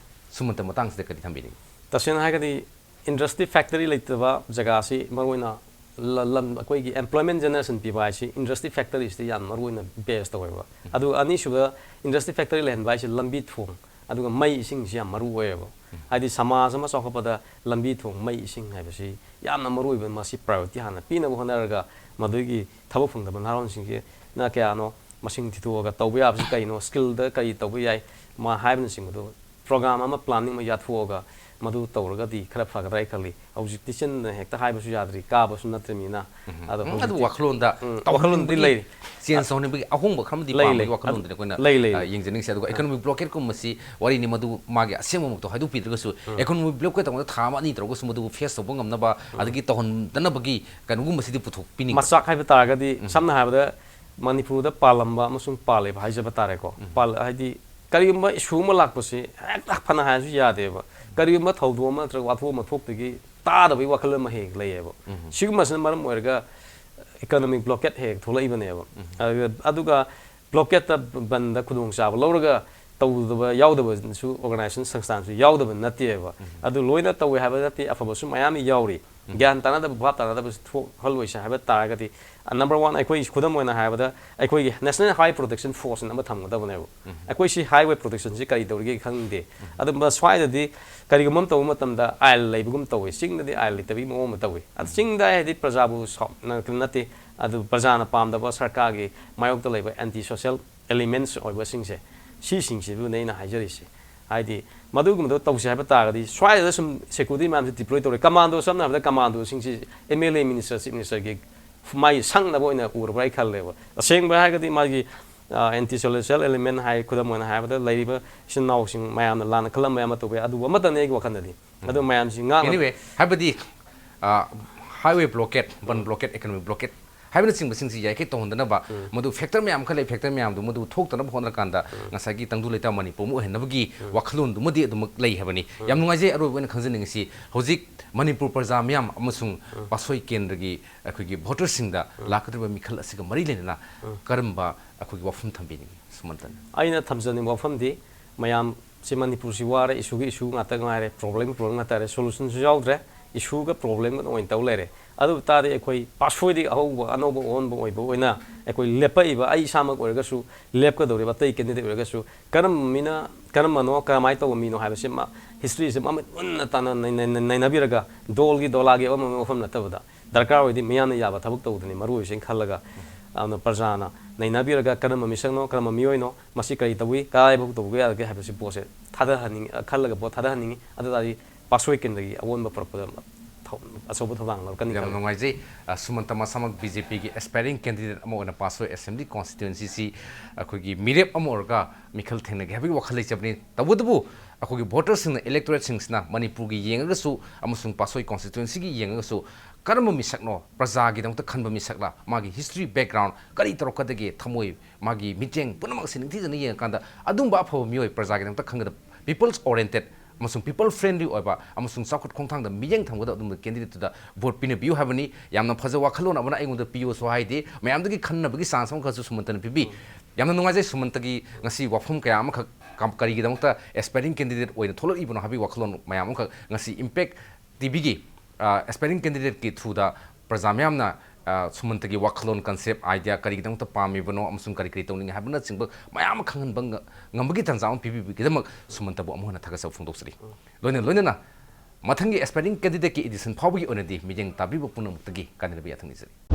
ꯁꯨꯝꯕꯇ ꯃꯇꯥꯡꯁꯤꯗ ꯀꯔꯤ ꯊꯝꯕꯤꯅꯤꯡꯉꯤ? ꯇꯁꯦꯡꯅ ꯍꯥꯏꯔꯒꯗꯤ industry factory ꯂꯩꯇꯕ ꯖꯒꯥꯁꯤ ꯃꯔꯨꯑꯣꯏꯅ ꯂ-, ꯂꯝ, ꯑꯩꯈꯣꯏꯒꯤ employment generation ꯄꯤꯕ ꯍꯥꯏꯁꯤ industry factoryꯁꯤꯗ ꯌꯥꯝ ꯃꯔꯨꯑꯣꯏꯅ base ꯇꯧꯋꯦꯕ꯫ ꯑꯗꯨꯒ ꯑꯅꯤꯁꯨꯕ industry factory ꯂꯩꯍꯟꯕ ꯍꯥꯏꯁꯤ ꯂꯝꯕꯤ ꯊꯣꯡ, ꯑꯗꯨꯒ ꯃꯩ ꯏꯁꯤꯡꯁꯤ ꯌꯥꯝ ꯃꯔꯨ ꯑꯣꯏꯌꯦꯕ꯫ ꯍꯥꯏꯗꯤ ꯁꯃꯥꯖ ꯑꯃ ꯆꯥꯎꯈꯠꯄꯗ ꯂꯝꯕꯤ ꯊꯣꯡ, ꯃꯩ ꯏꯁꯤꯡ ꯍꯥꯏꯕꯁꯤ ꯌꯥꯝꯅ ꯃꯔꯨ ꯑꯣꯏꯕ, ꯃꯁꯤ priority ꯍꯥꯟꯅ ꯄꯤꯅꯕ ꯍꯣꯠꯅꯔꯒ ꯃꯗꯨꯒꯤ ꯊꯕꯛ ꯐꯪꯗꯕ ꯅꯍꯥꯔꯣꯜꯁꯤꯡꯁꯤꯅ ꯀꯌꯥꯅꯣ ꯃꯁꯤꯡ ꯊꯤꯗꯣꯛꯑꯒ ꯇꯧꯕ ꯌꯥꯕꯁꯤ ꯀꯩꯅꯣ, skillꯗ ꯀꯔꯤ ꯇꯧꯕ ꯌꯥꯏ, ꯃꯥ ꯍꯥꯏꯕꯅꯆꯤꯡꯕꯗꯣ program ꯑꯃ, planning ꯑꯃ ꯌꯥꯊꯣꯛꯑꯒ ꯃꯗꯨ ꯇꯧꯔꯒꯗꯤ ꯈꯔ ꯐꯒꯗ꯭ꯔꯥ ꯍꯥꯏ ꯈꯜꯂꯤ꯫ ꯍꯧꯖꯤꯛꯇꯤ ꯆꯤꯟꯅ ꯍꯦꯛꯇ ꯍꯥꯏꯕꯁꯨ ꯌꯥꯗ꯭ꯔꯤ, ꯀꯥꯕꯁꯨ ꯅꯠꯇ꯭ꯔꯤꯃꯤꯅ꯫ ꯎꯝ, ꯑꯗꯣ ꯎꯝ, ꯑꯗꯨ ꯍꯧꯖꯤꯛꯇꯤ, ꯋꯥꯈꯜꯂꯣꯟꯗ ꯎꯝ, ꯇꯧꯍꯟꯅꯤꯡꯕꯒꯤ, ꯋꯥꯈꯜꯂꯣꯟꯗꯤ ꯂꯩꯔꯤ꯫ Change ꯇꯧꯍꯟꯅꯤꯡꯕꯒꯤ ꯑꯍꯣꯡꯕ ꯈꯔ ꯑꯃꯗꯤ ꯂꯩ, ꯄꯥꯝꯕꯒꯤ ꯂꯩ꯫ ꯋꯥꯈꯜꯂꯣꯟꯗꯨꯅꯤ ꯑꯩꯈꯣꯏꯅ, ꯂꯩ, ꯂꯩ꯫ ꯑ, ꯌꯦꯡꯖꯅꯤꯡꯁꯦ꯫ ꯑꯗꯨꯒ ꯑ꯫ Economic blockade-ꯀꯨꯝꯕꯁꯤ ꯋꯥꯔꯤꯅꯤ, ꯃꯗꯨ ꯃꯥꯒꯤ ꯑꯁꯦꯡꯕꯃꯛꯇꯣ ꯍꯥꯏꯗꯣꯛꯄꯤꯗ꯭ꯔꯒꯁꯨ, ꯎꯝ꯫ Economic blockade ꯇꯧꯕꯗ ꯊꯥ ꯑꯃ ꯑꯅꯤ ꯇꯧꯔꯒꯁꯨ ꯃꯗꯨꯕꯨ face ꯇꯧꯕ ꯉꯝꯅꯕ, ꯎꯝ꯫ ꯑꯗꯒꯤ ꯇꯧꯍꯟꯗꯅꯕꯒꯤ ꯀꯩꯅꯣꯒꯨꯝꯕꯁꯤꯗꯤ ꯄꯨꯊꯣꯛꯄꯤꯅꯤꯡꯕ꯫ ꯃꯆꯥꯛ ꯍꯥꯏꯕ ꯇꯥꯔꯒꯗꯤ, ꯎꯝ꯫ ꯁꯝꯅ ꯍꯥꯏꯔꯕꯗ, ꯃꯅꯤꯄꯨꯔꯗ ꯄꯥꯜꯂꯝꯕ ꯑꯃꯁꯨꯡ ꯄꯥꯜꯂꯤꯕ ꯍꯥꯏꯖꯕ ꯇꯥꯔꯦꯀꯣ꯫ ꯎꯝ꯫ ꯄꯥꯜ-, ꯍꯥꯏꯗꯤ, ꯀꯔꯤꯒꯨꯝꯕ issue ꯑꯃ ꯂꯥꯛꯄꯁꯦ ꯍꯦꯛꯇ ꯐꯅ ꯍꯥꯏꯔꯁꯨ ꯌꯥꯗꯦꯕ꯫ ꯀꯔꯤꯒꯨꯝꯕ ꯊꯧꯗꯣꯛ ꯑꯃ ꯅꯠꯇ꯭ꯔꯒ ꯋꯥꯊꯣꯛ ꯑꯃ ꯊꯣꯛꯇꯒꯤ ꯇꯥꯗꯕꯒꯤ ꯋꯥꯈꯜ ꯑꯃ ꯍꯦꯛ ꯂꯩꯌꯦꯕ꯫ ꯎꯝ꯫ ꯁꯤꯒꯨꯝꯕꯁꯤꯅ ꯃꯔꯝ ꯑꯣꯏꯔꯒ economic blockade ꯍꯦꯛ ꯊꯣꯛꯂꯛꯏꯕꯅꯦꯕ꯫ ꯎꯝ꯫ ꯑꯗꯨꯒ, ꯑꯗꯨꯒ blockade-ꯇ ꯕꯟꯗ ꯈꯨꯗꯣꯡꯆꯥꯕ ꯂꯧꯔꯒ ꯇꯧꯗꯕ ꯌꯥꯎꯗꯕꯁꯨ, organization ꯁꯪꯁꯊꯥꯟꯁꯨ ꯌꯥꯎꯗꯕ ꯅꯠꯇꯦꯕ꯫ ꯎꯝ꯫ ꯑꯗꯨ ꯂꯣꯏꯅ ꯇꯧꯋꯦ ꯍꯥꯏꯕ ꯅꯠꯇꯦ, ꯑꯐꯕꯁꯨ ꯃꯌꯥꯝ ꯌꯥꯎꯔꯤ꯫ ꯎꯝ꯫ ꯒ꯭ꯌꯥꯟ ꯇꯥꯅꯗꯕ, ꯚꯥꯞ ꯇꯥꯅꯗꯕꯁꯨ ꯊꯣꯛꯍꯜꯂꯣꯏꯁꯦ ꯍꯥꯏꯕ ꯇꯥꯔꯒꯗꯤ, ꯑ, number one, ꯑꯩꯈꯣꯏ ꯈꯨꯗꯝ ꯑꯣꯏꯅ ꯍꯥꯏꯔꯕꯗ, ꯑꯩꯈꯣꯏꯒꯤ National Highway Protection Force ꯑꯃ ꯊꯝꯒꯗꯕꯅꯦꯕ꯫ ꯎꯝ꯫ ꯑꯩꯈꯣꯏ ꯁꯤ highway protection-ꯁꯤ ꯀꯔꯤ ꯇꯧꯔꯤꯒꯦ ꯈꯪꯗꯦ꯫ ꯎꯝ꯫ ꯑꯗꯨꯝꯕ ꯁ꯭ꯋꯥꯏꯗꯗꯤ ꯀꯔꯤꯒꯨꯝꯕ ꯑꯃ ꯇꯧꯕ ꯃꯇꯝꯗ ꯑꯥꯏꯟ ꯂꯩꯕꯒꯨꯝ ꯇꯧꯋꯤ, ꯆꯤꯡꯗꯗꯤ ꯑꯥꯏꯟ ꯂꯩꯇꯕꯒꯤ ꯃꯑꯣꯡ ꯑꯃ ꯇꯧꯋꯤ꯫ ꯑꯗꯨ ꯎꯝ꯫ ꯆꯤꯡꯗ ꯍꯥꯏꯗꯤ ꯄ꯭ꯔꯖꯥꯕꯨ ꯁꯥꯎ-, ꯅ-, ꯅꯠꯇꯦ, ꯑꯗꯨ ꯄ꯭ꯔꯖꯥꯅ ꯄꯥꯝꯗꯕ ꯁꯔꯀꯥꯔꯒꯤ ꯃꯥꯌꯣꯛꯇ ꯂꯩꯕ anti social elements ꯑꯣꯏꯕꯁꯤꯡꯁꯦ, ꯁꯤꯁꯤꯡꯁꯤꯕꯨꯅꯦ ꯑꯩꯅ ꯍꯥꯏꯖꯔꯤꯁꯦ꯫ ꯍꯥꯏꯗꯤ, ꯃꯗꯨꯒꯨꯝꯕꯗꯣ ꯇꯧꯁꯦ ꯍꯥꯏꯕ ꯇꯥꯔꯒꯗꯤ, ꯁ꯭ꯋꯥꯏꯗ ꯁꯨꯝ security ꯃꯌꯥꯝꯁꯦ deploy ꯇꯧꯔꯦ꯫ Commando, ꯁꯝꯅ ꯍꯥꯏꯔꯕꯗ, commando-ꯁꯤꯡꯁꯤ M L A, minister, chief minister-ꯒꯤ ꯃꯥꯏ ꯁꯪꯅꯕ ꯑꯣꯏꯅ ꯎꯔꯕ꯭ꯔꯥ ꯑꯩ ꯈꯜꯂꯦꯕ꯫ ꯑꯁꯦꯡꯕ ꯍꯥꯏꯔꯒꯗꯤ ꯃꯥꯒꯤ, ꯑ, anti social element ꯍꯥꯏ, ꯈꯨꯗꯝ ꯑꯣꯏꯅ ꯍꯥꯏꯔꯕꯗ, ꯂꯩꯔꯤꯕ ꯏꯆꯤꯟ ꯏꯅꯥꯎꯁꯤꯡ ꯃꯌꯥꯝꯅ ꯂꯥꯟꯅ ꯈꯜꯂꯝꯕ ꯌꯥꯏ, ꯑꯃ ꯇꯧꯕ ꯌꯥꯏ, ꯑꯗꯨꯕꯨ ꯑꯃꯠꯇꯅꯦ ꯑꯩꯒꯤ ꯋꯥꯈꯜꯗꯗꯤ꯫ ꯎꯝ꯫ ꯑꯗꯨ ꯃꯌꯥꯝꯁꯤ ꯉꯥꯛꯅ Anyway, ꯍꯥꯏꯕꯗꯤ, ꯑ, highway blockade, ꯕꯟ ꯎꯝ꯫ Blockade, economic blockade ꯍꯥꯏꯕꯅꯆꯤꯡꯕꯁꯤꯡꯁꯤ ꯌꯥꯏꯈꯩ ꯇꯧꯍꯟꯗꯅꯕ, ꯎꯝ꯫ ꯃꯗꯨ factor ꯃꯌꯥꯝ ꯈꯔ ꯂꯩ, factor ꯃꯌꯥꯝꯗꯨ ꯃꯗꯨ ꯊꯣꯛꯇꯅꯕ ꯍꯣꯠꯅꯔꯀꯥꯟꯗ ꯎꯝ꯫ ꯉꯁꯥꯏꯒꯤ ꯇꯪꯗꯨ ꯂꯩꯇꯥ ꯃꯅꯤꯄꯨꯔ ꯑꯃ ꯑꯣꯏꯍꯟꯅꯕꯒꯤ ꯎꯝ꯫ ꯋꯥꯈꯜꯂꯣꯟꯗꯨꯃꯗꯤ ꯑꯗꯨꯃꯛ ꯂꯩ ꯍꯥꯏꯕꯅꯤ꯫ ꯎꯝ꯫ ꯌꯥꯝ ꯅꯨꯡꯉꯥꯏꯖꯩ꯫ ꯑꯔꯣꯏꯕ ꯑꯣꯏꯅ ꯈꯪꯖꯅꯤꯡꯉꯤꯁꯤ, ꯍꯧꯖꯤꯛ ꯃꯅꯤꯄꯨꯔ ꯄ꯭ꯔꯖꯥ ꯃꯤꯌꯥꯝ ꯑꯃꯁꯨꯡ ꯎꯝ꯫ ꯄꯥꯠꯁꯣꯏ ꯀꯦꯟꯗ꯭ꯔꯒꯤ ꯑꯩꯈꯣꯏꯒꯤ voter-ꯁꯤꯡꯗ ꯎꯝ꯫ ꯂꯥꯛꯀꯗꯧꯔꯤꯕ ꯃꯤꯈꯜ ꯑꯁꯤꯒ ꯃꯔꯤ ꯂꯩꯅꯅ ꯎꯝ꯫ ꯀꯔꯝꯕ ꯑꯩꯈꯣꯏꯒꯤ ꯋꯥꯐꯝ ꯊꯝꯕꯤꯅꯤꯡꯉꯤ, ꯁꯨꯃꯟꯇꯟ? ꯑꯩꯅ ꯊꯝꯖꯅꯤꯡꯕ ꯋꯥꯐꯝꯗꯤ, ꯃꯌꯥꯝꯁꯤ ꯃꯅꯤꯄꯨꯔꯁꯤ ꯋꯥꯔꯦ, issue-ꯒꯤ issue ꯉꯥꯛꯇ ꯉꯥꯏꯔꯦ, problem-ꯒꯤ problem ꯉꯥꯛꯇ ꯉꯥꯏꯔꯦ, solution-ꯁꯨ ꯌꯥꯎꯗ꯭ꯔꯦ, issue-ꯒ problem-ꯒ ꯑꯣꯏꯅ ꯇꯧ ꯂꯩꯔꯦ꯫ ꯑꯗꯨ ꯇꯥꯔꯗꯤ ꯑꯩꯈꯣꯏ ꯄꯥꯠꯁꯣꯏꯗꯒꯤ ꯑꯍꯧꯕ ꯑꯅꯧꯕ ꯑꯣꯟꯕ ꯑꯣꯏꯕ ꯑꯣꯏꯅ ꯑꯩꯈꯣꯏ ꯂꯦꯞꯄꯛꯏꯕ, ꯑꯩ ꯏꯁꯥꯃꯛ ꯑꯣꯏꯔꯒꯁꯨ, ꯂꯦꯞꯀꯗꯧꯔꯤꯕ ꯑꯇꯩ candidate ꯑꯣꯏꯔꯒꯁꯨ, ꯀꯔꯝꯕ ꯃꯤꯅ ꯀꯔꯝꯕꯅꯣ, ꯀꯔꯝꯍꯥꯏꯅ ꯇꯧꯕ ꯃꯤꯅꯣ ꯍꯥꯏꯕꯁꯤ ꯃ-, historyꯁꯤ ꯃꯃꯨꯠ ꯃꯨꯟꯅ ꯇꯥꯅ ꯅꯩ-, ꯅꯩ-, ꯅꯩ-, ꯅꯩꯅꯕꯤꯔꯒ ꯗꯣꯜꯒꯤ ꯗꯣꯂꯥꯒꯤ ꯑꯃ ꯑꯃ ꯋꯥꯐꯝ ꯅꯠꯇꯕꯗ ꯗꯔꯀꯥꯔ ꯑꯣꯏꯗꯤ ꯃꯤꯌꯥꯝꯅ ꯌꯥꯕ ꯊꯕꯛ ꯇꯧꯕꯗꯨꯅꯤ ꯃꯔꯨ ꯑꯣꯏꯕꯁꯤꯅ ꯈꯜꯂꯒ, ꯑꯗꯨꯅ ꯄ꯭ꯔꯖꯥꯅ ꯅꯩꯅꯕꯤꯔꯒ ꯀꯔꯝꯕ ꯃꯤꯁꯛꯅꯣ, ꯀꯔꯝꯕ ꯃꯤꯑꯣꯏꯅꯣ, ꯃꯁꯤ ꯀꯔꯤ ꯇꯧꯏ, ꯀꯗꯥꯏꯐꯥꯎ ꯇꯧꯕ ꯌꯥꯒꯦ ꯍꯥꯏꯕꯁꯤ ꯄꯣꯠꯁꯦ ꯊꯥꯗꯍꯟꯅꯤꯡ-, ꯈꯜꯂꯒ ꯄꯣꯠ ꯊꯥꯗꯍꯟꯅꯤꯡꯉꯤ꯫ ꯑꯗꯨ ꯇꯥꯔꯗꯤ ꯄꯥꯠꯁꯣꯏ ꯀꯦꯟꯗ꯭ꯔꯒꯤ ꯑꯑꯣꯟꯕ ꯄꯨꯔꯛꯄꯗ ꯊꯧ-, ꯑꯆꯧꯕ ꯊꯧꯗꯥꯡ ꯂꯧꯔꯛꯀꯅꯤ ꯌꯥꯝꯅ ꯈꯜꯂꯤ꯫ ꯅꯨꯡꯉꯥꯏꯖꯩ꯫ ꯑ, ꯁꯨꯃꯟꯇ ꯃꯁꯥꯃꯛ BJPꯒꯤ aspiring candidate ꯑꯃ ꯑꯣꯏꯅ ꯄꯥꯠꯁꯣꯏ assembly constituencyꯁꯤ ꯑꯩꯈꯣꯏꯒꯤ ꯃꯤꯔꯦꯞ ꯑꯃ ꯑꯣꯏꯔꯒ ꯃꯤꯈꯜ ꯊꯦꯡꯅꯒꯦ ꯍꯥꯏꯕꯒꯤ ꯋꯥꯈꯜ ꯂꯩꯖꯕꯅꯤ꯫ ꯇꯧꯕꯇꯕꯨ ꯑꯩꯈꯣꯏꯒꯤ voterꯁꯤꯡꯅ, electorateꯁꯤꯡꯁꯤꯅ ꯃꯅꯤꯄꯨꯔꯒꯤ ꯌꯦꯡꯉꯒꯁꯨ ꯑꯃꯁꯨꯡ ꯄꯥꯠꯁꯣꯏ constituencyꯒꯤ ꯌꯦꯡꯉꯒꯁꯨ ꯀꯔꯝꯕ ꯃꯤꯁꯛꯅꯣ, ꯄ꯭ꯔꯖꯥꯒꯤꯗꯃꯛꯇ ꯈꯟꯕ ꯃꯤꯁꯛꯂ, ꯃꯥꯒꯤ history background ꯀꯔꯤ ꯇꯧꯔꯛꯀꯗꯒꯦ, ꯊꯃꯣꯏ, ꯃꯥꯒꯤ ꯃꯤꯠꯌꯦꯡ ꯄꯨꯝꯅꯃꯛ ꯑꯁꯤ ꯅꯤꯡꯊꯤꯖꯅ ꯌꯦꯡꯉꯀꯥꯟꯗ ꯑꯗꯨꯝꯕ ꯑꯐꯕ ꯃꯤꯑꯣꯏ, ꯄ꯭ꯔꯖꯥꯒꯤꯗꯃꯛꯇ ꯈꯟꯒꯗꯕ, people's oriented ꯑꯃꯁꯨꯡ people friendly ꯑꯣꯏꯕ ꯑꯃꯁꯨꯡ ꯆꯥꯎꯈꯠ ꯈꯣꯡꯊꯥꯡꯗ ꯃꯤꯠꯌꯦꯡ ꯊꯝꯒꯗꯕ ꯑꯗꯨꯝꯕ candidateꯇꯨꯗ vote ꯄꯤꯅꯕꯤꯌꯨ ꯍꯥꯏꯕꯅꯤ꯫ ꯌꯥꯝꯅ ꯐꯖꯕ ꯋꯥꯈꯜꯂꯣꯟ ꯑꯃꯅ ꯑꯩꯉꯣꯟꯗ ꯄꯤꯌꯨꯁꯨ ꯍꯥꯏꯗꯦ, ꯃꯌꯥꯝꯗꯒꯤ ꯈꯟꯅꯕꯒꯤ chance ꯑꯃꯈꯛꯁꯨ ꯁꯨꯃꯟꯇꯅ ꯄꯤꯕꯤ꯫ ꯌꯥꯝꯅ ꯅꯨꯡꯉꯥꯏꯖꯩ ꯁꯨꯃꯟꯇꯒꯤ ꯉꯁꯤ ꯋꯥꯐꯝ ꯀꯌꯥ ꯑꯃꯈꯛ ꯀꯝ-, ꯀꯔꯤꯒꯤꯗꯃꯛꯇ aspiring candidate ꯑꯣꯏꯅ ꯊꯣꯛꯂꯛꯏꯕꯅꯣ ꯍꯥꯏꯕꯒꯤ ꯋꯥꯈꯜꯂꯣꯟ ꯃꯌꯥꯝ ꯑꯃꯈꯛ ꯉꯁꯤ Impact TVꯒꯤ, ꯑ, aspiring candidateꯀꯤ throughꯗ ꯄ꯭ꯔꯖꯥ ꯃꯌꯥꯝꯅ, ꯑ, ꯁꯨꯃꯟꯇꯒꯤ ꯋꯥꯈꯜꯂꯣꯟ, concept, idea ꯀꯔꯤꯒꯤꯗꯃꯛꯇ ꯄꯥꯝꯃꯤꯕꯅꯣ ꯑꯃꯁꯨꯡ ꯀꯔꯤ ꯀꯔꯤ ꯇꯧꯅꯤꯡꯉꯤ ꯍꯥꯏꯕꯅꯆꯤꯡꯕ ꯃꯌꯥꯝ ꯑꯃ ꯈꯪꯍꯟꯕ ꯉ-, ꯉꯝꯕꯒꯤ ꯇꯥꯟꯖꯥ ꯑꯃ ꯄꯤꯕꯤꯕꯒꯤꯗꯃꯛ ꯁꯨꯃꯟꯇꯕꯨ ꯑꯃꯨꯛ ꯍꯟꯅ ꯊꯥꯒꯠꯆꯕ ꯐꯣꯡꯗꯣꯛꯆꯔꯤ꯫ ꯂꯣꯏꯅ ꯂꯣꯏꯅꯅ ꯃꯊꯪꯒꯤ aspiring candidateꯀꯤ edition ꯐꯥꯎꯕꯒꯤ ꯑꯣꯏꯅꯗꯤ ꯃꯤꯠꯌꯦꯡ ꯇꯥꯕꯤꯕ ꯄꯨꯝꯅꯃꯛꯇꯒꯤ ꯀꯥꯏꯅꯅꯕ ꯌꯥꯊꯪ ꯅꯤꯖꯔꯤ꯫